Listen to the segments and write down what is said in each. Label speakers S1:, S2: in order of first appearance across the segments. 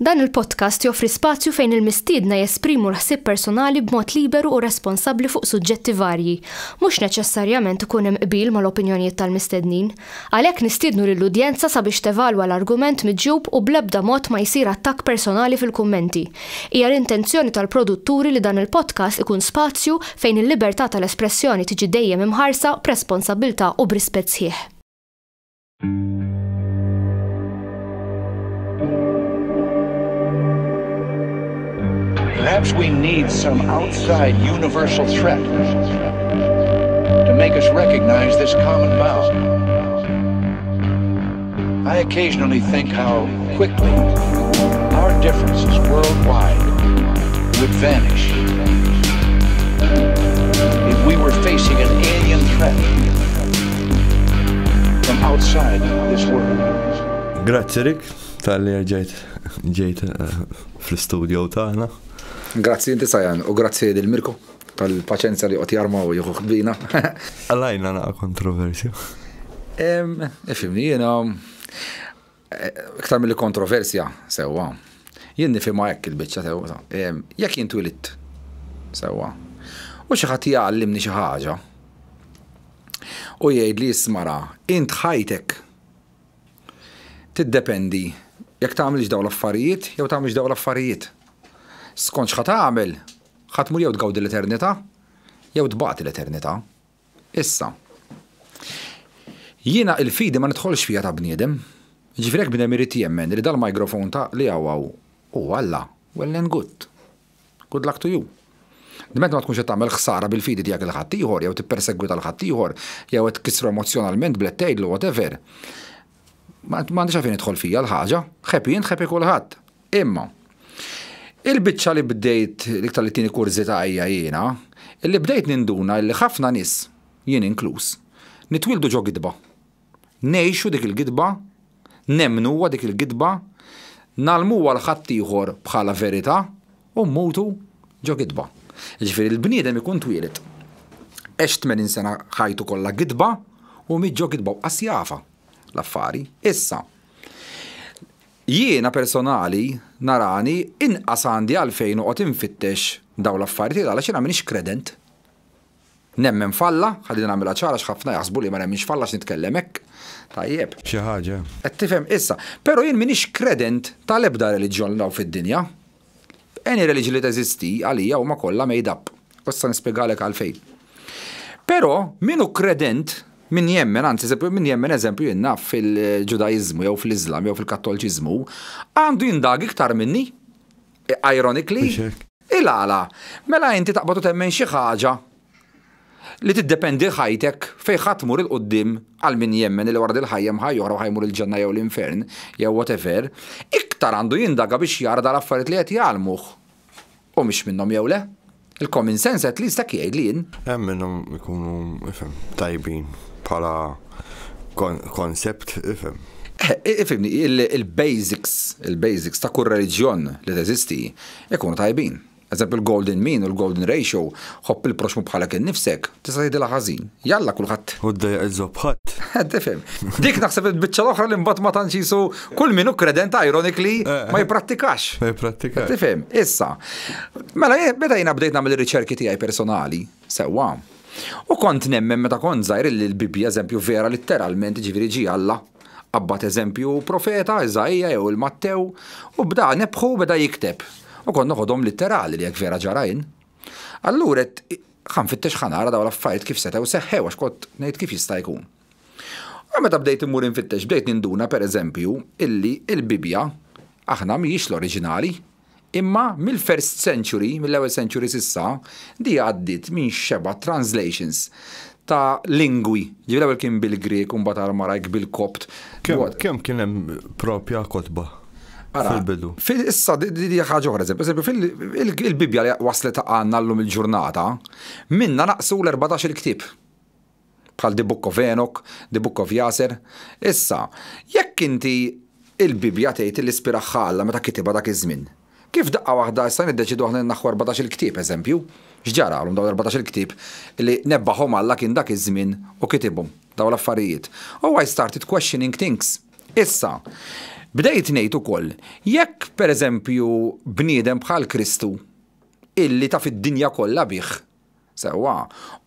S1: Dan il-podcast joffri spazju fejn il-mistiedna jesprimu l-ħsieb personali b'mod liberu u responsabbli fuq suġġetti varji. Mhux neċessarjament ikun hemm qbil mal-opinjonijiet tal-mistednin. Għalhekk nistiednu lill-udjenza sabiex tevalwa l-argument miġjub u bl-ebda mod ma jsir attakk personali fil-kummenti. Hija l-intenzjoni tal-produtturi li dan il-podcast ikun spazju fejn il-libertà tal-espressjoni tiġi dejjem imħarsa b'responsabbiltà u b'rispett sħiħ.
S2: Perhaps we need some outside universal threat to make us recognize this common bond. I occasionally think how quickly our differences worldwide would vanish if we were facing an alien threat from outside this world.
S3: Grazzi Rick tal-li ġejt ġejt eh, fl-studio tagħna.
S4: Grazzi inti Sajan u grazzi lil Mirko tal-paċenzja li qed jarma u jieħu ħbina.
S3: Għalajna naqa kontroversja.
S4: Ifimni jiena eh, iktar mill kontroversja sewwa. Jien nifhimha hekk il-biċċa sewwa. Jekk jien twilidt sewwa. U xi ħadd jgħallimni xi ħaġa u jgħidli ismara, int ħajtek tiddependi jekk tagħmilx dawn l-affarijiet jew tagħmilx dawn l-affarijiet. Skont x'ħa tagħmel, ħa tmur jew tgawdi l-eternità jew tbati l-eternità. Issa, jiena il-fidi ma nidħolx fiha ta' bniedem. Ġifieri jekk bniedem irid jemmen li dal-microphone ta' li hawn hawn hu Alla, well and good. Good luck to you. Dment ma tkunx qed tagħmel ħsara bil-fidi tiegħek lil ħaddieħor jew tippersegwita lil ħaddieħor jew qed tkissru emozzjonalment b'li qed tgħidlu whatever. Ma m'għandix għalfejn idħol fija l-ħaġa. Happy int happy kulħadd. Imma il-biċċa li bdejt l-iktar li tieni kurżità hija jiena, illi bdejt ninduna illi ħafna nies, jien inkluż, nitwieldu ġo gidba. Ngħixu dik il-gidba, nemmnuha dik il-gidba, ngħallmuha 'l ħaddieħor bħala verità u mmutu ġo gidba. Jiġifieri l-bniedem ikun twieled, għex 80 sena ħajtu kollha gidba u miet ġo gidba u qas jafha l-affari. Issa, jiena personali narani inqas għandi għalfejn noqgħod infittex dawn l-affarijiet għaliex jiena m'iniex kredent. Nemmen f'Alla, ħalli nagħmilha ċara għax ħafna jaħsbu li ma nemminx f'Alla għax nitkellem hekk. Tajjeb.
S3: Xi ħaġa.
S4: Qed tifhem issa. Però jien m'iniex kredent tal-ebda reliġjon li hawn fid-dinja. Any religion li teżisti għalija huma kollha made up. U issa nispjegalek għalfejn. Però min hu kredent, min jemmen, anzi eżempju min jemmen eżempju jien naf fil-Ġudaiżmu jew fl-Iżlam jew fil-Kattoliċiżmu, għandu jindag iktar minni. Ironically. Il-għala? Mela inti taqbad u temmen xi ħaġa li tiddependi ħajtek fejn ħa tmur 'il quddiem għal min jemmen li wara dil-ħajja hemm ħajja oħra u ħa jmur il-ġenna jew l-infern jew whatever, iktar għandu jindaga biex jara dal-affarijiet li qed jgħallmuh humiex minnhom jew le. Il-common sense at least hekk jgħidli jien.
S3: Hemm minnhom ikunu, ifhem, tajbin bħala concept, ifhem.
S4: Ifhimni, il-basics, il-basics ta' kull reliġjon li teżisti ikunu tajbin. Eżempju l-golden mean u l-golden ratio, ħobb il-proxxmu bħalek innifsek, tista' tgħidilha ħażin. Jalla kulħadd.
S3: U ddejjaq iżobb ħadd.
S4: Tifhem. Dik naħseb il-biċċa l-oħra li mbagħad ma tantx jisu kull min hu kredent ironically ma jipprattikax.
S3: Ma jipprattikax.
S4: Tifhem. Issa, mela meta jiena bdejt nagħmel ir-riċerki tiegħi personali, sewwa, u kont nemmen meta kont żgħir illi l-Bibbja eżempju vera litteralment jiġifieri ġie Alla Qabbad eżempju profeta, Iżaija jew il-Mattew, u bda nebħu u beda jikteb. U kont noħodhom litterali li jekk vera ġara jien. Allura għedt ħa nfittex ħa nara dawn l-affarijiet kif setgħu seħħew għax kont ngħid kif jista' jkun. U meta bdejt immur infittex bdejt ninduna pereżempju illi l-Bibbja aħna mhijiex l-oriġinali. Imma mill-first century, mill-ewwel century s'issa, di għaddiet minn xebgħa translations ta' lingwi. Ġifieri l-ewwel kien bil-Grieg u mbagħad Aramaraik bil-Kopt.
S3: Kemm kien hemm propja kotba fil-bidu?
S4: Issa di ħaġa oħra, eżempju, il-Bibbja li waslet għandna llum il-ġurnata, minnha naqsu l-erbatax-il ktieb. Bħal The Book of Enoch, The Book of Jaser. Issa, jekk inti il-Bibbja tgħid li ispiraha Alla meta kitibha dak iż-żmien, kif daqqa waħda issa niddeċiedu aħna li nneħħu erbatax-il ktieb, eżempju? X'ġaralhom dawn l-erbatax-il ktieb li nebbaħhom Alla kien dak iż-żmien u kitibhom dawn l-affarijiet? U I started questioning things. Issa, Bdejt ngħid ukoll, jekk pereżempju bniedem bħal Kristu illi taf id-dinja kollha bih, sewwa,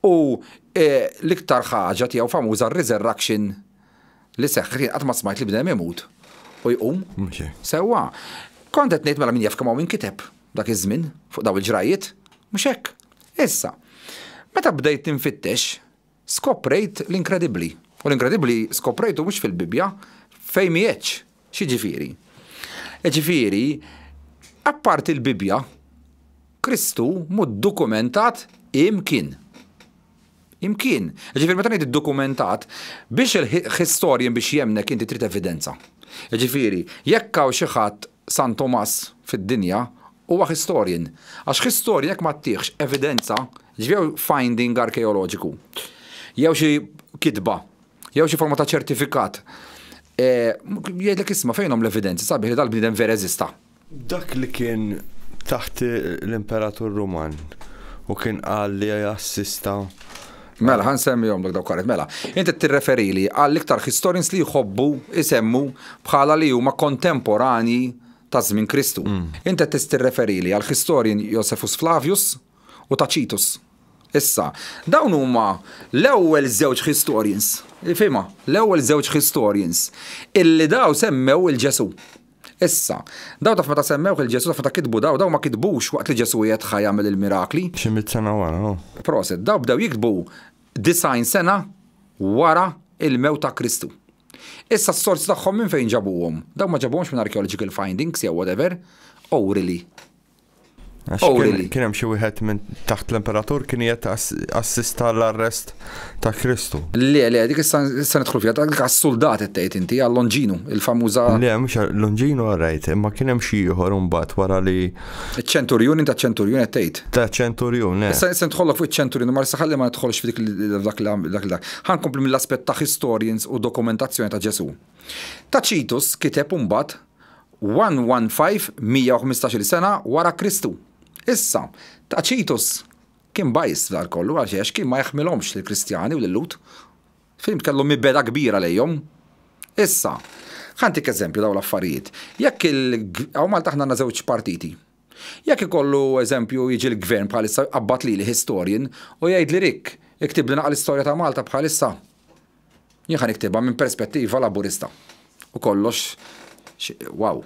S4: u l-iktar ħaġa tiegħu famuża r-resurrection li seħħet, jien qatt ma smajt li bniedem imut u jqum. Sewwa. Kont qed ngħid mela min jaf kemm hawn inkiteb dak iż-żmien fuq dawn il-ġrajjiet, mhux hekk? Issa, meta bdejt infittex, skoprejt l-inkredibbli. U l-inkredibbli skoprejtu mhux fil-Bibbja, fejn mhietx. X'jiġifieri? Jiġifieri, apparti l-Bibbja, Kristu mhu ddokumentat imkien. Imkien. Jiġifieri meta ngħid iddokumentat, biex il-historian biex jemmnek inti trid evidenza. Jiġifieri, jekk hawn xi ħadd San Tomas fid-dinja, huwa historian. Għax historian jekk ma ttihx evidenza, jiġifieri jew finding arkeoloġiku, jew xi kitba, jew xi forma ta' ċertifikat, jgħidlek isma' fejnhom l-evidenzi sabiħ li dal-bniedem vera eżista.
S3: Dak li kien taħt l-Imperatur Ruman u kien qal li assista.
S4: Mela, ħa nsemmihomlek dawk karet. Mela, inti tirreferili għall-iktar historians li jħobbu isemmu bħala li huma kontemporani ta' żmien Kristu. Inti qed tirreferili għal historian Josephus Flavius u Tacitus. Issa, dawn huma l-ewwel żewġ historians, fhimha, l-ewwel żewġ historians illi daw semmew il-Ġesu. Issa, daw taf meta semmewh il-Ġesu, taf meta kitbu daw, daw ma kitbux waqt li Ġesu qiegħed ħa jagħmel il-mirakli.
S3: Xi 100 sena wara, oh.
S4: Prosit, daw bdew jiktbu 90 sena wara il-mewt ta' Kristu. Issa s-sorsi tagħhom minn fejn ġabuhom? Daw ma ġabuhomx minn archaeological findings jew whatever. Oh, really?
S3: Għax
S4: Oh, really?
S3: Kien hemm xi wieħed minn taħt l-imperatur kien qed assista l-arrest ta' Kristu.
S4: Le, le, dik issa nidħlu fiha, dik għas-soldat qed tgħid inti, għal Longinu, il-famuża
S3: Le, mhux Longino rajt, imma kien hemm xi ieħor imbagħad wara li
S4: ċ-ċenturjun, inta ċenturjun qed tgħid.
S3: Ta' ċenturjun, le.
S4: Issa nidħollok fuq iċ-ċenturjun, ma issa ħalli ma nidħolx f'dik dak dak dak. Ħa nkompli mill-aspett ta' historians u dokumentazzjoni ta' Ġesu. Tacitus kiteb imbagħad 115 115 sena wara Kristu. Issa, Tacitus kien biased f'dar kollu għax kien ma jaħmilhomx lill-Kristjani u lil-Lhud. Fhimt, kellu mibegħda kbira lejhom. Issa, ħa ntik eżempju daw l-affarijiet. Jekk il hawn Malta aħna għandna żewġ partiti. Jekk ikollu eżempju jiġi l-gvern bħalissa qabbat li historian u jgħid li Rick, iktib li naqra l-istorja ta' Malta bħalissa. Jien ħa niktibha minn perspettiva laburista. U kollox, wow.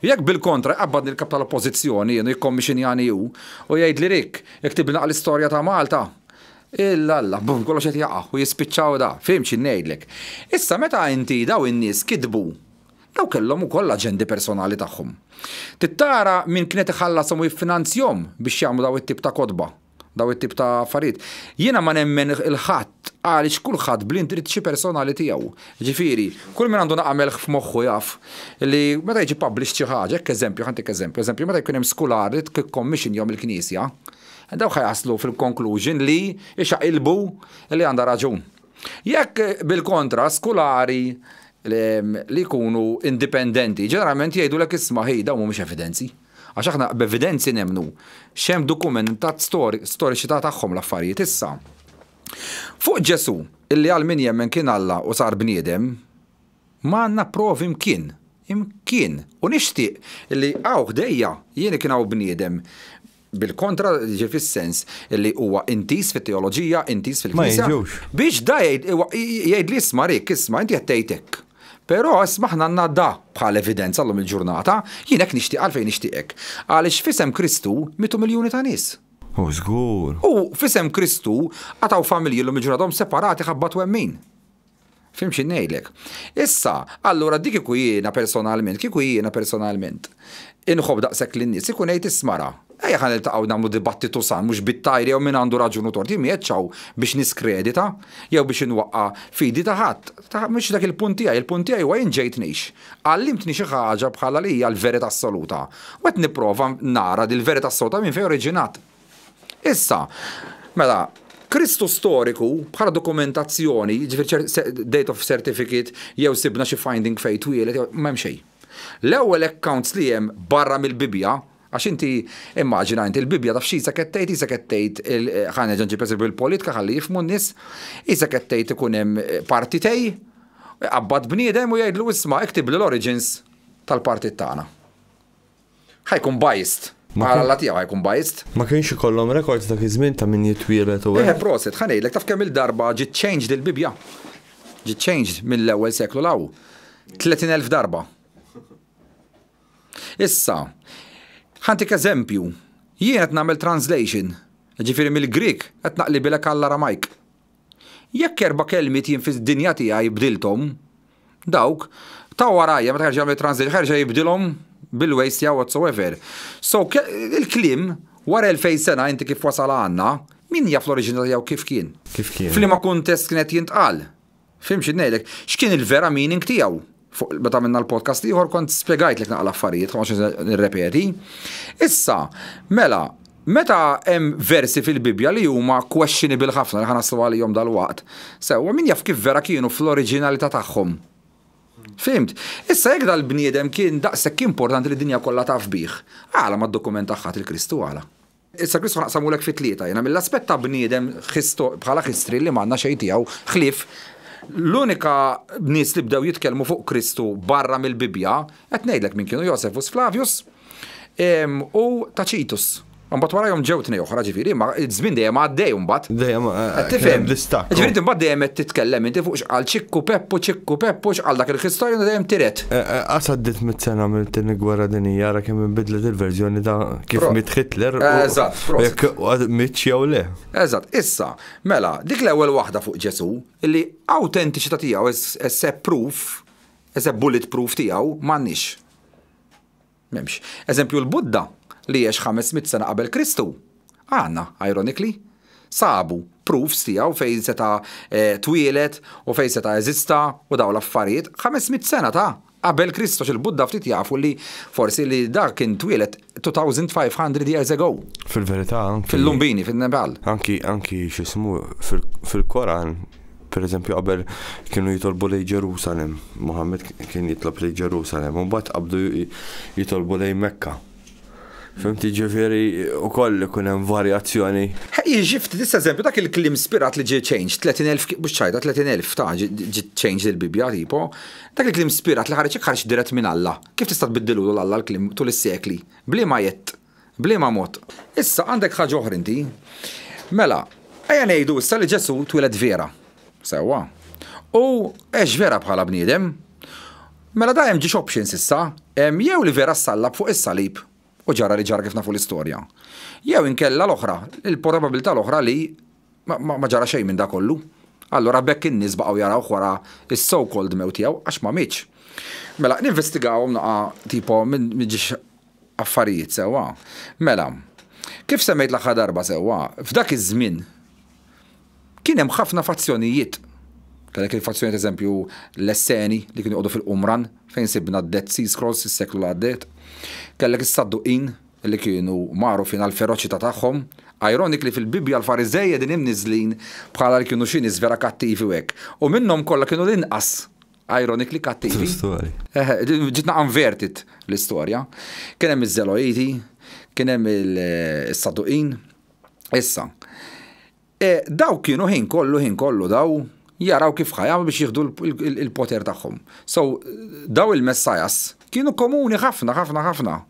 S4: Jekk bil-kontra qabbad il-kap tal-oppożizzjoni jienu jikkommissjonjani hu u jgħid li Rick, iktib li naqra l-istorja ta' Malta. Illa alla, bum, kollox qed jaqa' u jispiċċaw da. Fhimt xi ngħidlek? Issa meta inti daw in-nies kitbu, daw kellhom ukoll aġendi personali tagħhom. Tittara min kienet iħallasom u jiffinanzjahom biex jagħmlu daw it-tip ta' kotba, daw it-tip ta' affarijiet. Jiena ma nemmen il-ħadd għaliex kulħadd bl-indirizzi personali tiegħu. Ġifieri, kull min għandu naqra melħ f'moħħu jaf li meta jiġi published xi ħaġa, hekk eżempju, ħa ntik eżempju, eżempju meta jkun hemm skular li tikkommissionjahom il-Knisja, daw ħa jaslu fil-conclusion li ixaqilbu li għandha raġun. Jekk bil-kontra skulari li jkunu indipendenti, ġeneralment jgħidu lek isma' ħi dawn mhumiex evidenzi. Għax aħna b'evidenzi nemnu x'hemm dokumentat storiċità tagħhom l-affarijiet issa. Fuq Ġesu, illi għal min jemmen kien Alla u sar bniedem, ma għandna provi imkien. Imkien. U nixtieq illi hawn ħdejja jiena kien hawn bniedem bil-kontra ġi fis-sens illi huwa intiż fit-teoloġija, intiż fil-Knisja.
S3: Ma jiġux.
S4: Biex da jgħid li isma' Rick, isma' inti qed tgħid hekk. Però isma' aħna għandna da bħal evidenza llum il-ġurnata, jien hekk nixtieq għalfejn nixtieqek. Għaliex f'isem Kristu mitu miljuni ta' nies.
S3: U żgur.
S4: U f'isem Kristu għataw familji llum il-ġurnata separati ħabba twemmin. Fhimt xi ngħidlek? Issa, allura dik kieku jiena personalment, kieku jiena personalment, inħobb daqshekk lin-nies, ikun ngħid isma' ra. Ejja ħa niltaqgħu nagħmlu dibattitu san mhux bit-tajri jew min għandu raġun u tort, jien hawn biex niskredita jew biex inwaqqa' fidi ta' ħadd. Ta' mhux dak il-punt tiegħi, il-punt tiegħi huwa jien ġejt ngħix. Għallimtni xi ħaġa bħala li hija l-verità assoluta. U qed nipprova nara dil-verità assoluta minn fejn oriġinat. Issa, mela, Kristu storiku bħala dokumentazzjoni, ġifieri date of certificate, jew sibna xi finding fejn twieled, jew m'hemm xejn. L-ewwel accounts li hemm barra mill-Bibja, għax inti immaġina inti l-Bibja taf xi qed tgħid, isa qed tgħid ħa nerġa' nġib eżempju il-politika ħalli jifhmu n-nies, isa qed tgħid ikun hemm partitej, qabbad bniedem u jgħidlu isma' iktib l-origins. tal-partit tagħna. Ħa jkun biased. Bħala Alla tiegħu ħa jkun biased.
S3: Ma kienx ikollhom records dak iż-żmien ta' min jitwieled u
S4: hekk? Eħe prosit, ħa ngħidlek taf kemm il-darba ġiet changed il-Bibbja? Ġiet changed mill-ewwel seklu 'l hawn. 30,000 darba. Issa, ħa ntik eżempju, jien qed nagħmel translation, jiġifieri mill-Grieg qed naqlibilek għall-Aramajk. Jekk erba' kelmiet jien fid-dinja tiegħi bdilthom, dawk, ta' warajja meta jerġa' jagħmel translation ħa jerġa' jibdilhom bil-ways tiegħu whatsoever. So, il-kliem wara 2000 sena inti kif wasal għandna, min jaf l-oriġinalità tiegħu kif kien?
S3: Kif kien?
S4: F'liema kuntest kien qed jintqal? Fhimt xi ngħidlek? X'kien il-vera meaning tiegħu? Fuq meta għamilna l-podcast ieħor kont spjegajtlek naqra l-affarijiet, ma noqgħodx nirrepeti. Issa, mela, meta hemm versi fil-Bibbja li huma questionable ħafna li ħa naslu għalihom dalwaqt, sewwa min jaf kif vera kienu fl-oriġinalità tagħhom. Fhimt? Issa jekk dal-bniedem kien daqshekk importanti li d-dinja kollha taf bih, għala ma ddokumenta ħadd il-Kristu għala? Issa Kristu naqsamulek fi tlieta jiena mill-aspett ta' bniedem bħala history li m'għandna xejn tiegħu ħlief l-unika nies li bdew jitkellmu fuq Kristu barra mill-Bibbja qed ngħidlek min kienu Josephus Flavius u Tacitus. Imbagħad warajhom ġew tnej oħra ġifieri, imma iż-żmien dejjem għaddej imbagħad.
S3: Dejjem
S4: Qed tifhem?
S3: Distakk.
S4: Ġifieri inti mbagħad dejjem qed titkellem inti fuq x'qal Ċikku Peppu, Ċikku Peppu, x'qal dak il-historian u dejjem tiret.
S3: Qas għaddiet sena mill-Tieni Gwerra Dinjija ara kemm inbidlet il-verżjoni ta' kif miet Hitler u
S4: Eżatt, prosit.
S3: Jekk mietx jew le.
S4: Eżatt, issa, mela, dik l-ewwel waħda fuq Ġesù, li awtentiċità tiegħu as a proof, as a bullet proof tiegħu m'għandniex. M'hemmx. Eżempju l-Buddha li għex 500 sena qabel Kristu, għandna, ironically, sabu proofs tiegħu fejn seta' twieled u fejn seta' eżista u dawn l-affarijiet 500 sena ta' qabel Kristu għax il-Buddha ftit jafu li forsi li dak kien twieled 2500 years ago.
S3: Fil-verità anki.
S4: Fil-Lumbini, fin-Nepal.
S3: Anki, anki x'ismu fil-Koran Per eżempju, qabel kienu jitolbu lejn Ġerusalem, Muhammad kien jitlob lejn Ġerusalem, u mbagħad qabdu jitolbu lejn Mekka. Fimti ġifieri ukoll ikun hemm varjazzjoni.
S4: Jiġi ftit issa eżempju dak il-kliem spirat li ġie change 30,000 mhux ċajta 30,000 ta' ġie change il-Bibbja tipo. Dak il-kliem spirat li ħareġ hekk ħareġ dirett minn Alla. Kif tista' tbiddilulu 'l Alla l-kliem tul is-sekli? B'liema jedd? B'liema mod? Issa għandek ħaġa oħra inti. Mela, ejja ngħidu issa li Ġesù twieled vera. Sewwa. U għex vera bħala bniedem. Mela da hemm ġiex options issa. Hemm jew li vera ssallab fuq is-salib u ġara li ġara kif nafu l-istorja. Jew inkella l-oħra, il-probabilità l-oħra li ma ġara xejn minn da kollu. Allura b'hekk in-nies baqgħu jarawh wara s-so called mewt tiegħu għax ma mietx. Mela, ninvestigawhom naqa' tipo minn ġiex affarijiet sewwa. Mela, kif semmejt l-aħħar darba sewwa, f'dak iż-żmien kien hemm ħafna fazzjonijiet. Kellek il-fazzjonijiet eżempju l-Esseni li kienu joqogħdu fil-Qumran fejn sibna d-Dead Sea Scrolls is-seklu li għaddiet. Kellek is-Sadduqin li kienu magħrufin għall-feroċità tagħhom. Ironically fil-Bibbja l-Fariżej qegħdin imniżżlin bħala li kienu xi nies vera kattivi u hekk. U minnhom kollha kienu l-inqas Ironically kattivi.
S3: True story.
S4: Eħe, ġitna inverted l-istorja. Kien hemm iż-Zeloiti, kien hemm is-Saduqin. Issa, e, daw kienu ħin kollu ħin kollu daw jaraw kif ħajam biex jieħdu il-poter tagħhom. So, daw il-messajas kienu komuni ħafna, ħafna, ħafna.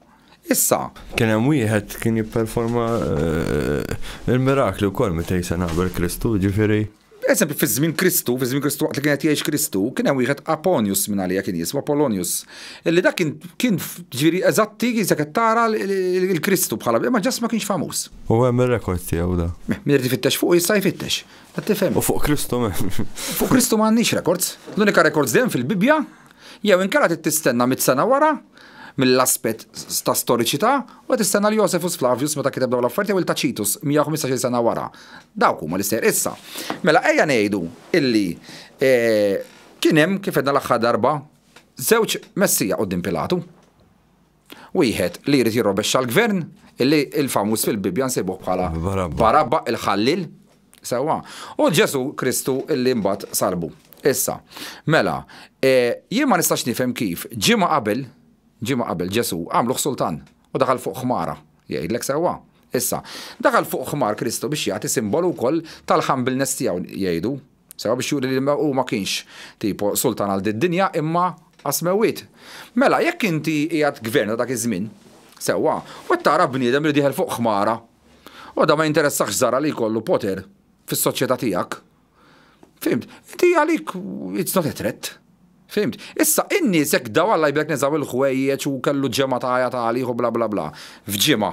S4: Issa.
S3: Kien hemm wieħed kien jipperforma eh, il-mirakli wkoll 200 sena qabel Kristu, ġifieri.
S4: Eżempju, fi żmien Kristu, fi żmien Kristu waqt li kien qed jgħix Kristu, kien hemm wieħed Aponius minn għalija kien jismu Apolonius. Illi dak kien kien ġifieri eżatti qisek qed tara l-Kristu bħala imma ġast ma kienx famuż.
S3: U hemm ir-rekord tiegħu da.
S4: Min irid ifittex fuqu jista' jfittex. Qed tifhem?
S3: U fuq Kristu m'hemmx.
S4: Fuq Kristu m'għandniex records. L-unika records li hemm fil-Bibbja jew inkella trid tistenna mitt sena wara mill-aspett ta' storiċità u tistenna l Josephus Flavius meta kiteb dawn l-affarijiet jew il Tacitus 115-il sena wara. Dawk huma l-istejjer. Issa, mela ejja ngħidu illi kien hemm, kif għedna l-aħħar darba, żewġ messija quddiem Pilatu. Wieħed li jrid jirrobexxa l-gvern, illi il-famuż fil-Bibbja nsibuh bħala Barabba il-ħalliel, Sewwa. U Ġesù Kristu illi mbagħad salbu. Issa, mela, jien ma nistax nifhem kif ġimgħa qabel, ġimgħa qabel Ġesù għamluh sultan u daħal fuq ħmara, jgħidlek sewwa. Issa, daħal fuq ħmar Kristu biex jagħti simbolu wkoll tal-humbleness tiegħu jgħidu. Sewwa biex juri li hu ma kienx tipo sultan għal did-dinja imma Għas-smewwiet. Mela, jekk inti qiegħed gvern ta' dak iż-żmien, sewwa, u qed tara bniedem li dieħel fuq ħmara, u da ma jinteressahx żara li jkollu poter fis-soċjetà tiegħek. Fhimt? Inti għalik it's not a threat. Fhimt? Issa, in-nies jekk daw Alla jbierek neżgħu il-ħwejjeġ u kellu ġemgħa tgħajjat għalih u bla bla bla. F'ġimgħa.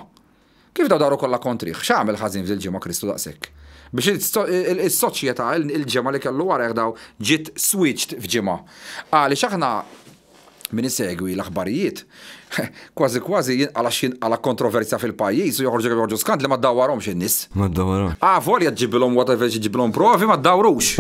S4: Kif daw daru kollha kontrih? X'għamel ħażin f'dil-ġimgħa Kristu daqshekk? Biex is-soċjetà, il-ġemgħa li kellu warajh daw ġiet switched f'ġimgħa. Għaliex aħna min isegwi l-aħbarijiet, kważi kważi jinqala' x'jinqala' kontroversja fil-pajjiż u joħorġu kemm joħorġu skandli ma ddawwarhomx in-nies.
S3: Ma ddawwarhomx.
S4: Avolja ġġibilhom whatever xi ġġibilhom provi ma ddawrux.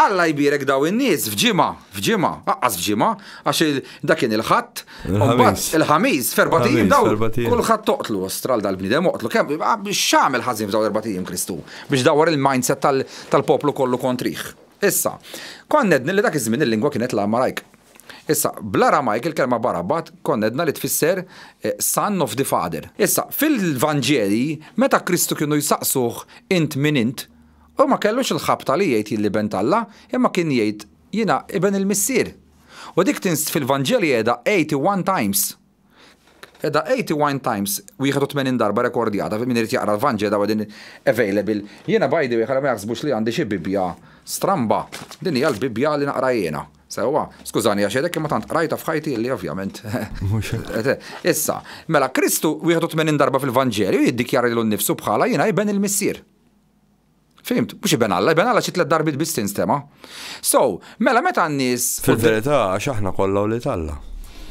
S4: Alla jbierek daw in-nies f'ġimgħa, f'ġimgħa, aqqas f'ġimgħa, għax dak kien il-Ħadd,
S3: Il-Ħamis.
S4: Il-Ħamis, f'erbat ijiem daw kulħadd toqtlu, ostral dal-bniedem oqtlu. Kemm x'għamel ħażin f'dawn l-erbat ijiem Kristu biex dawwar il-mindset tal-poplu kollu kontrih. Issa, konna għedna li dak iż-żmien il-lingwa kienet l-Amarajk. Issa, bl-Aramajk il-kelma Barabba konna għedna li tfisser son of the father. Issa, fil-Vanġeli, meta Kristu kienu jsaqsuh int min int, hu ma kellux il-ħabta li jgħid jien l-Iben t'Alla, imma kien jgħid jiena iben il-Missier. U dik tinst fil-Vanġeli qiegħda 81 times. Qiegħda 81 times, 81 darba rekordjata, min irid jaqra l-Vanġeli daw qegħdin available. Jiena by the way ħalli ma jaħsbux li għandi xi Bibbja stramba. Din hija l-Bibbja li naqra jiena. Sewwa, skużani għax għedek imma tant qrajtha f'ħajti li ovvjament. Issa, mela Kristu 81 darba fil-Vanġelju jiddikjara lilu nnifsu bħala jiena iben il-Missier. Fhimt? Mhux iben Alla, iben Alla xi tliet darbiet biss tinstema'. So, mela meta n-nies.
S3: Fil-verità għax aħna kollha wlied Alla.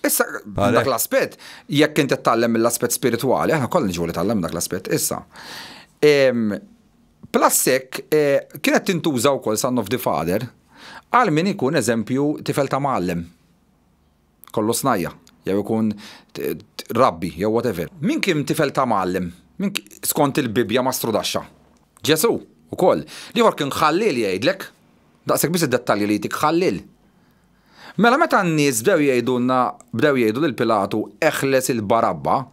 S4: Issa, dak l-aspett, jekk inti tgħallem mill-aspett spiritwali, aħna kollha niġu wlied Alla minn dak l-aspett. Issa, plus hekk, kienet tintuża wkoll son of the father għal min ikun eżempju tifel ta' mgħallem. Kollu snajja', jew ikun rabbi, jew whatever. Min kien tifel ta' mgħallem? Min skont il-Bibbja mastrudaxxa? Ġesù, ukoll. L-ieħor kien ħalliel jgħidlek. Daqshekk biss id-dettalji li jtik ħalliel. Mela meta n-nies bdew jgħidulna, bdew jgħidu lil Pilatu eħles 'il Barabba,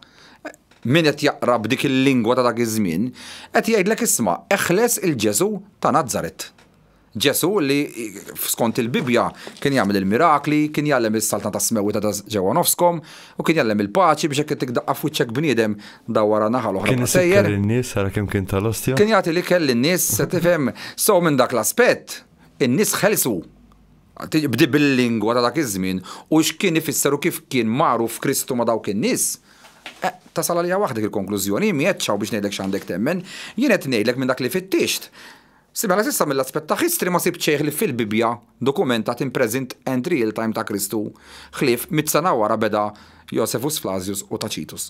S4: min qed jaqra b'dik il-lingwa ta' dak iż-żmien, qed jgħidlek isma' eħles 'il Ġesù ta' Nazaret. Ġesù li, skont il-Bibbja, kien jagħmel il-mirakli, kien jgħallem is-Saltna tas-Smewwiet għadha ġewwa nofskom, u kien jgħallem il-paċi biex jekk ittik daqqa f'wiċċek bniedem dawwarha naħa l-oħra
S3: Kien
S4: bqa' sejjer.
S3: isikker lin-nies, ara kemm kien tal-ostja.
S4: Kien jagħti l-ikel lin-nies, se tifhem? So minn dak l-aspett, in-nies ħelsu. Bdi bil-lingwa ta' dak iż-żmien u x'kien ifisser u kif kien magħruf Kristu ma' dawk in-nies. Eh, tasal għaliha waħdek il-konklużjoni, jien m'iegħedx hawn biex ngħidlek x'għandek temmen, jien qed ngħidlek minn dak li fittixt. Mela s'issa mill-aspett ta' history ma sibt xejn ħlief fil-Bibbja dokumentat in present and real time ta' Kristu, ħlief mitt sena wara beda Josephus Flavius u Tacitus.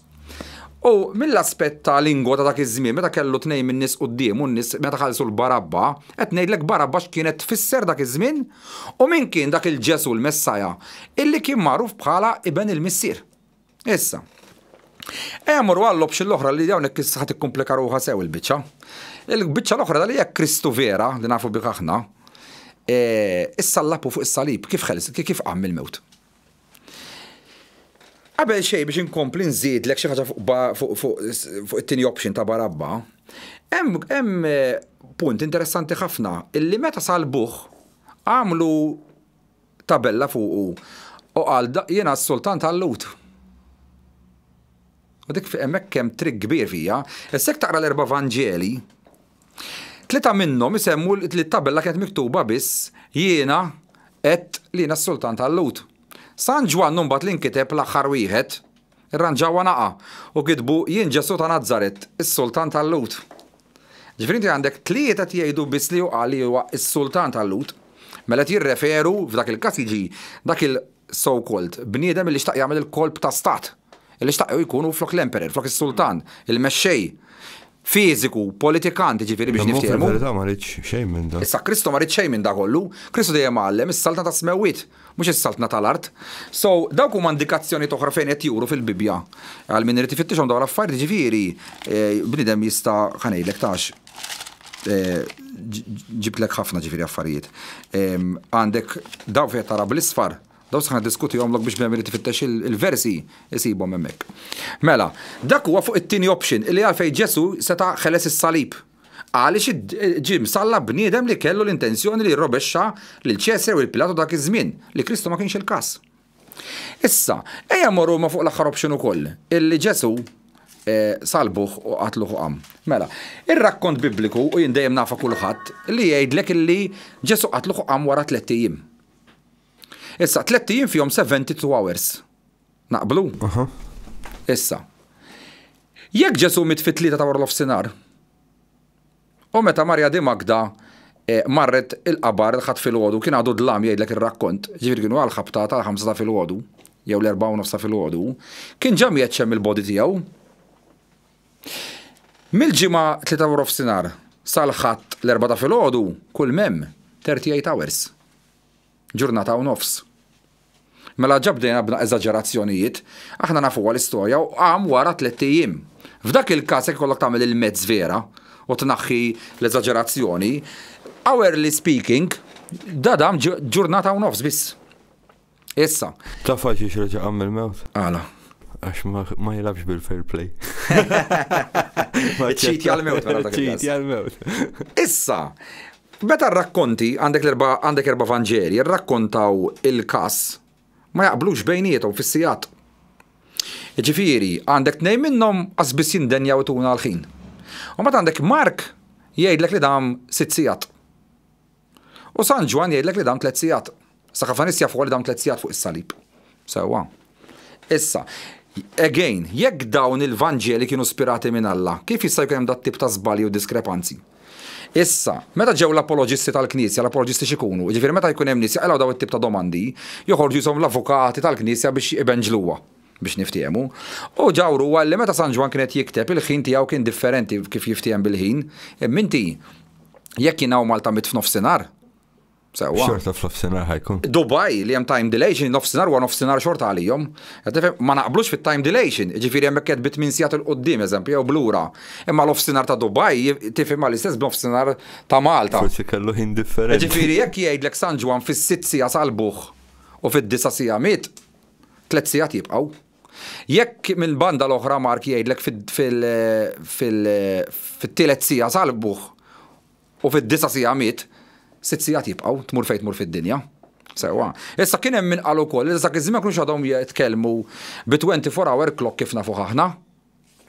S4: U mill-aspett ta' lingwa ta' dak iż-żmien meta kellu tnejn min-nies quddiemu n-nies meta ħallsu l-Barabba, qed ngħidlek Barabba x'kienet tfisser dak iż-żmien u min kien dak il-Ġesù l-Messaja illi kien magħruf bħala iben il-Missier. Issa, ejja mmorru għall-option l-oħra li hawnhekk issa ħa tikkumplika ruħha sew il-biċċa. Il-biċċa l-oħra li jekk Kristu vera li nafu bih aħna, e, issallapu fuq is-salib kif ħeles, kif qam mill-mewt. Qabel xejn biex inkompli nżidlek xi ħaġa fuq it-tieni option ta' Barabba, hemm eh, punt interessanti ħafna illi meta salbuh għamlu tabella fuqu u qal jiena s-sultan tal-Lhud. U dik hemmhekk hemm trick kbir fija. Issa jekk taqra l-erba' Vanġeli, tlieta minnhom isemmu li t-tabella kienet miktuba biss jiena għedt li jiena s-sultan tal-Lhud. San Ġwann mbagħad li nkiteb l-aħħar wieħed, irranġawha naqa' u kitbu jien Ġesù ta' Nazaret, is-sultan tal-Lhud. Ġifieri inti għandek tlieta qed jgħidu biss li hu qal li huwa s-sultan tal-Lhud. Mela qed jirreferu, f'dak il-każ jiġi dak il so called bniedem li xtaq jagħmel il-kolp ta' stat. Li xtaq jkun hu flok l-emperor, flok is-sultan, il-mexxej fiżiku, politikant, ġifieri biex niftehmu.
S3: Fil-verità ma riedx xejn minn dan.
S4: Issa Kristu ma ried xejn minn da kollu. Kristu dejjem għallem is-saltna tas-smewwiet. Mhux is-saltna tal-art. So, dawk huma indikazzjonijiet oħra fejn qed juru fil-Bibbja. Għal min irid ifittixhom dawn l-affarijiet, jiġifieri, bniedem jista' ħa ngħidlek tax ġibtlek ħafna ġifieri affarijiet. Għandek dawn fejn tara bl-isfar, dawn se niddiskutihomlok biex bniedem irid ifittex il-versi isibhom hemmhekk. Mela, dak huwa fuq it-tieni option illi għalfejn Ġesù seta' ħeles is-salib. Għaliex ġie msallab bniedem li kellu l-intenzjoni li jirrobexxa lil Ċesare u lil Pilatu dak iż-żmien, li Kristu ma kienx il-każ. Issa, ejja mmorru ma fuq l-aħħar option ukoll, illi Ġesù eh, salbuh u qatluh u qam. Mela, ir-rakkont bibliku u jien dejjem nafa kulħadd li jgħidlek illi Ġesù qatluh u qam wara tlett ijiem. Issa, tlett ijiem fihom 72 hours. Naqblu? Issa, jekk Ġesù miet fit-3 ta' wara nofsinhar, U meta Marja di Magda marret il-qabar il-Ħadd filgħodu, kien għadu dlam jgħidlek ir-rakkont, jiġifieri kienu għall-ħabta tal-ħamsa ta' filgħodu, jew l-erbgħa u nofs ta' filgħodu, kien ġa mjeċċem il-body tiegħu. Mill-Ġimgħa 3 waranofsinhar sal-Ħadd l-Erbgħa ta' filgħodu, kull m'hemm, 38 hours. Ġurnata u nofs. Mela ġa bdejna b'na eżaġerazzjonijiet, aħna nafuha l-istorja u qam wara tlett ijiem. F'dak il-każ jekk ikollok tagħmel il-mezz vera u tnaħħi l-eżaġerazzjoni, hourly speaking, da dam ġurnata u nofs biss. Issa.
S3: Taf għalxiex reġa' qam mill-mewt?
S4: Għala?
S3: Għax ma jilgħabx bil-fair play.
S4: Ċiti għal-mewt. Mela
S3: Ċiti għal-mewt.
S4: Issa, Meta r-rakkonti, għandek l-erba' għandek erba' Vanġeli, jirrakkontaw il-każ, ma jaqblux bejniethom fis-sigħat. Jiġifieri, għandek tnejn minnhom qas biss jindenjaw ituna l-ħin. U mbagħad għandek Mark jgħidlek li dam sitt sigħat. U San Ġwann jgħidlek li dam tliet sigħat. Sa ħafna nies jafu li dam tliet sigħat fuq is-salib. Sewwa. Issa, again, jekk dawn il-Vanġeli kienu spirati minn Alla, kif jista' jkun hemm dat-tip ta' żbalji u diskrepanzi? Issa, meta ġew l-apoloġisti tal-Knisja, l-apoloġisti x'ikunu? Jiġifieri meta jkun hemm nies jaqilgħu dawn it-tip ta' domandi, joħorġu qishom l-avukati tal-Knisja biex ibenġluha, biex niftehmu. U ġawru huwa li meta San Ġwann kien qed jikteb, il-ħin tiegħu kien differenti kif jiftiehem bil-ħin. Imma inti, jekk jien hawn Malta mitt f'nofsinhar, Sewwa.
S3: Xorta f'nofsinhar ħa jkun.
S4: Dubai li hemm time dilation, nofsinhar huwa nofsinhar xorta għalihom. Qed tifhem? Ma naqblux fit-time dilation, jiġifieri hemmhekk qed bi tmien sigħat 'il quddiem eżempju jew b'lura. Imma l-ofsinhar ta' Dubai tifhimha l-istess b'nofsinhar ta' Malta.
S3: Forsi kellu ħin differenti.
S4: Jiġifieri jekk jgħidlek San Ġwann fis-sitt siegħa salbuh u fid-disa' siegħa miet, tliet sigħat jibqgħu. Jekk mill-banda l-oħra Mark jgħidlek fit-tielet siegħa salbuh U fid-disa' siegħa miet, sitt sigħat jibqgħu, tmur fejn tmur fid-dinja. Sewwa. Issa kien hemm min qal ukoll li dak iż-żmien ma kinux għadhom jitkellmu bi 24 hour clock kif nafuh aħna.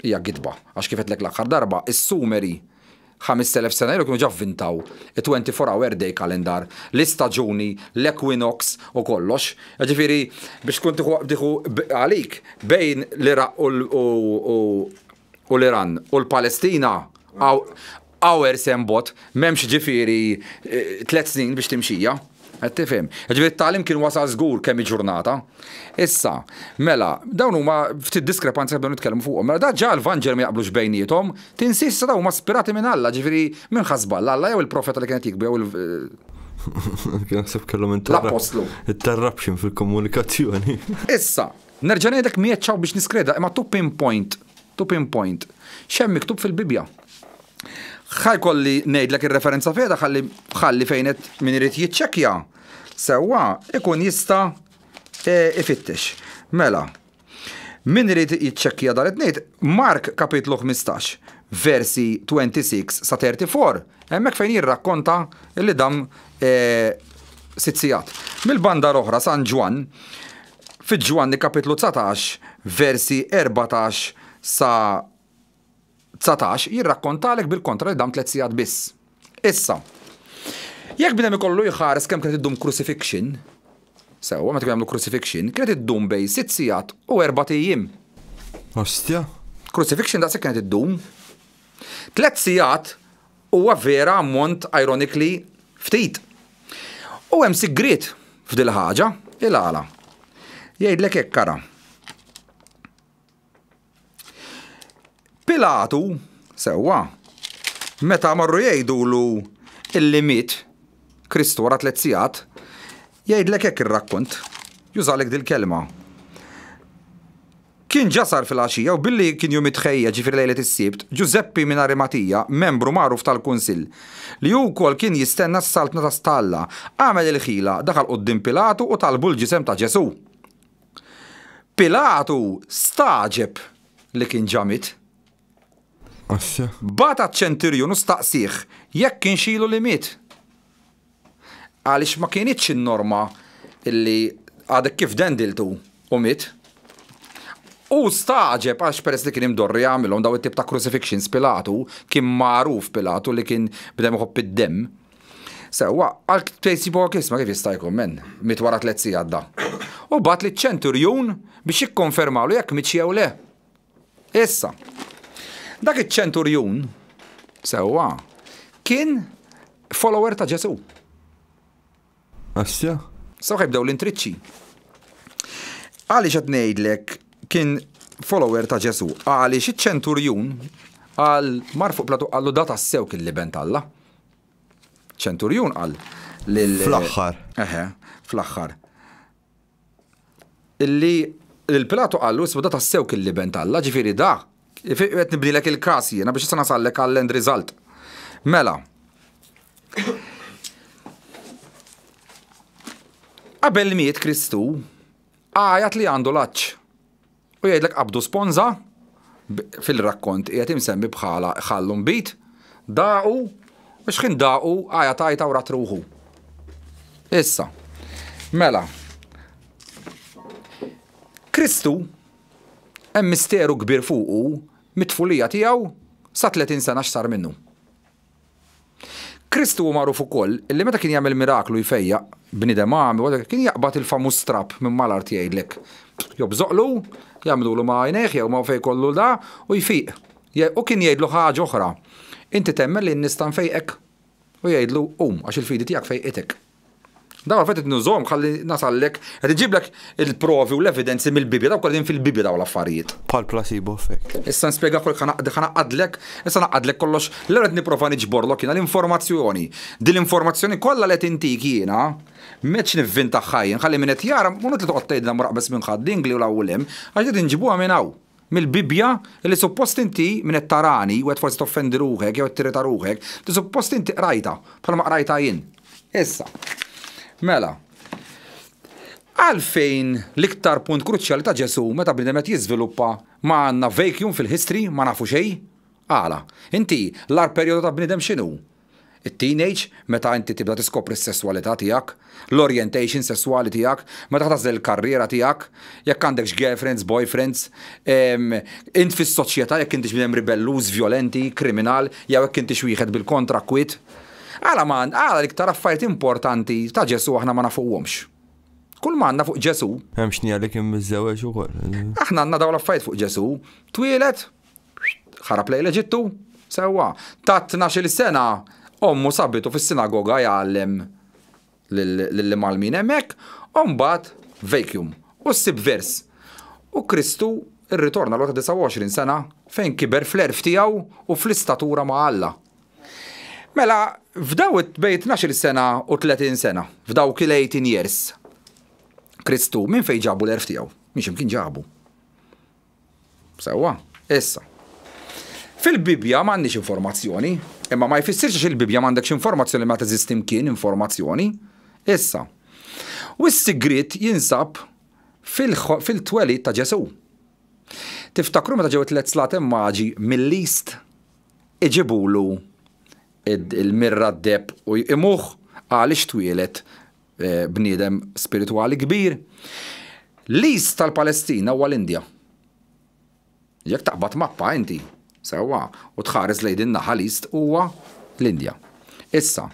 S4: Hija gidba, għax kif għedtlek l-aħħar darba, is-Sumeri 5,000 sena ilu kienu ġa vvintaw it-24 hour day calendar, l-istaġuni, l-equinox u kollox. Jiġifieri biex tkun tieħu tieħu għalik bejn l-Iraq u u l-Iran u l-Palestina hours hemm bogħod, m'hemmx ġifieri tliet snin biex timxija. Qed tifhem? Ġifieri t-tagħlim kien wasal żgur kemm hi ġurnata. Issa, mela, dawn huma ftit diskrepanzi li bdew nitkellmu fuqhom. Mela da ġa l-Vanġeli ma jaqblux bejniethom, tinsiex issa dawn huma spirati minn Alla, ġifieri min ħa żball, Alla jew il-profeta li kien qed jiktbu jew il-
S3: Naħseb kellhom
S4: l-appostlu.
S3: Interruption fil-komunikazzjoni.
S4: Issa, Nerġa' ngħidlek mhietx hawn biex niskreda imma to pinpoint, to pinpoint, x'hemm miktub fil-Bibbja. Ħa jkolli ngħidlek ir-referenza fejn ħalli ħalli fejn qed min irid jiċċekkja sewwa ikun jista' e, ifittex. Mela, min irid jiċċekkja dan qed ngħid, Mark kapitlu 15, versi 26 sa 34, hemmhekk fejn jirrakkonta li dam e, sitt sigħat. Mill-banda l-oħra San Ġwann Fi Ġwanni kapitlu 19, versi 14 sa 19 jirrakkontalek bil-kontra li dam tliet sigħat biss. Issa, jekk bniedem ikollu jħares kemm kienet iddum crucifixion, sewwa meta kienu jagħmlu crucifixion, kienet iddum bejn sitt sigħat u erbat ijiem.
S3: Ostja.
S4: Crucifixion daqshekk kienet iddum. Tliet sigħat Huwa vera ammont ironically ftit. U hemm sigriet f'dil-ħaġa, il-għala. Jgħidlek hekk ara. Pilatu, sewwa, meta marru jgħidulu illi miet Kristu wara tliet sigħat, jgħidlek hekk ir-rakkont, jużalek dil-kelma. Kien ġa sar filgħaxija u billi kien jum it-tħejjija ġifieri lejlet is-Sibt, Ġużeppi minn Arimatija, membru magħruf tal-Kunsill, li hu wkoll kien jistenna s-Saltna ta' ta' Alla, għamel il-ħila, daħal quddiem Pilatu u talbu l-ġisem ta' Ġesù. Pilatu stagħġeb li kien ġa miet. Bagħat għaċ-ċenturjun u staqsieh jekk kienx ilu li miet. Għaliex ma kinitx in-norma li Għadek kif dendiltu u miet. U stagħġeb għax peress li kien imdorri jagħmilhom daw it-tip ta' crucifixions Pilatu, kien magħruf Pilatu li kien bnedem iħobb id-demm. Sewwa, għal tejsibu isma' kif jista' jkun men, miet wara tliet sigħat da. U bagħat liċ-ċenturjun biex jikkonfermawlu jekk mietx jew le. Issa, dak iċ-ċenturjun, sewwa, kien follower ta' Ġesù.
S3: Assja?
S4: Sew ħa jibdew l-intriċċi. Għaliex qed ngħidlek kien follower ta' Ġesù? Għaliex iċ-ċenturjun qal mar fuq Platu qallu da tassew kien l-iben t'Alla. Ċenturjun qal lil
S3: Fl-aħħar.
S4: Eħe, fl-aħħar. Illi lil Pilatu qallu isma' da tassew kien l-iben t'Alla, ġifieri da qed nibnilek il-każ jiena biex issa nasallek għall-end result. Mela. Qabel miet Kristu, għajat li għandu l-għatx. U jgħidlek qabdu sponża, fil-rakkont qiegħed imsemmi bħala ħallu nbid, daqu, u x'ħin daqu għajat għajta u rat ruħu. Issa, mela, Kristu hemm misteru kbir fuqu mit-tfulija tiegħu sa 30 sena x'sar minnu. Kristu hu magħruf ukoll li meta kien jagħmel miraklu jfejjaq bniedem għami, whatever, kien jaqbad il-famuż trab minn mal-art jgħidlek. Jobżoqlu, jagħmlulu ma' għajnejh jew ma' fejn kollu da u jfiq. U kien jgħidlu ħaġa oħra. Inti temmen li nista' nfejqek? U jgħidlu qum għax il-fidi tiegħek fejqitek. Dawn l-affarijiet qed nużhom ħalli nasallek, qed inġiblek il-provi u l-evidenzi mill-Bibbja, dawk kollha fil-Bibbja dawn l-affarijiet.
S3: Bħal placebo effect.
S4: Issa nispjegakolek ħa naqgħadlek, issa naqgħadlek kollox, l-ewwel qed nipprova niġborlok jiena l-informazzjoni. Din l-informazzjoni kollha li qed intik jiena, m'qedx nivvintaha jien, ħalli min qed jara, mhux li toqgħod tgħidilna mur aqbeż minn Ħad-Dingli u 'l hawn u 'l hemm, għax din inġibuha minn hawn. Mill-Bibbja li suppost inti, min qed tarani u qed forsi toffendi ruħek jew qed tirrita ruħek, li suppost inti qrajtha, bħalma qrajtha jien. Issa, mela, għalfejn l-iktar punt kruċjali ta' Ġesù meta bniedem qed jiżviluppa ma għandna vacuum fil-history, ma nafu xejn? Għala? Inti, l-agħar perjodu ta' bniedem x'inhu? It-teenage, meta inti tibda tiskopri s-sesswalità tiegħek, l-orientation sesswali tiegħek, meta tagħżel il-karriera tiegħek, jekk għandekx girlfriends, boyfriends, int fis-soċjetà jekk intix bniedem ribelluż, vjolenti, kriminal, jew jekk intix wieħed bil-kontra kwiet. Għala ma għala l-iktar affarijiet importanti ta' Ġesù aħna ma nafuhomx? Kull ma għandna fuq Ġesù.
S3: Hemm xnija li kien miżżewweġ ukoll.
S4: Aħna għandna dawn l-affarijiet fuq Ġesù. Twieled, Ħarab lejn l-Eġittu? Sewwa. Ta' 12-il sena, ommu sabitu fis-sinagoga jgħallem lill-imgħallmin hemmhekk, u mbagħad vacuum. U ssib vers. U Kristu rritorna lura ta' 29 sena fejn kiber fl-għerf tiegħu u fl-istatura ma' Alla. Mela, f'daw bejn 12-il sena u 30 sena, f'dawk il-18 years, Kristu minn fejn ġabu l-għerf tiegħu? Minn x'imkien ġabu. Sewwa, issa. Fil-Bibbja m'għandniex informazzjoni, imma ma jfissirx għax il-Bibbja m'għandekx informazzjoni ma teżisti mkien informazzjoni. Issa. U s-sigriet jinsab fil-twelid ta' Ġesù. Tiftakru meta ġew it-tliet slaten maġi mill-East iġibulu il-mirra d-deheb u jqimuh għaliex twieled bniedem spiritwali kbir. L-East tal-Palestina huwa l-Indja. Jekk taqbad mappa inti, sewwa, u tħares lejn din naħa l-East huwa l-Indja. Issa,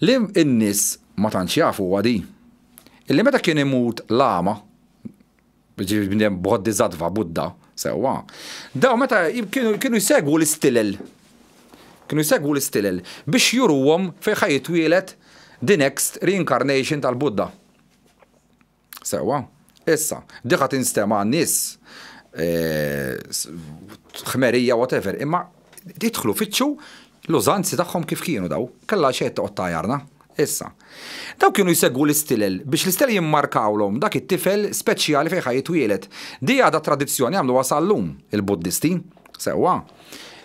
S4: li n-nies ma tantx jafu huwa di. Illi meta kien imut l-għama, Ġifieri bniedem Bodhisattva, Buddha, sewwa. Daw meta kienu jsegwu l-istilel. Kienu jsegwu l-istilel biex juruhom fejn ħa jitwieled the next reincarnation tal-Buddha. Sewwa. Issa, di ħa tinstema' għan-nies eh, ħmerija whatever, imma idħlu fittxu l-użanzi tagħhom kif kienu daw. Kellha xejn toqgħod tgħajarna. Issa, dawk kienu jsegwu l-istilel biex l-istilel jimmarkawlhom dak it-tifel speċjali fejn ħa jitwieled. Di għadha tradizzjoni għamluha sal-lum il-Buddisti. Sewwa.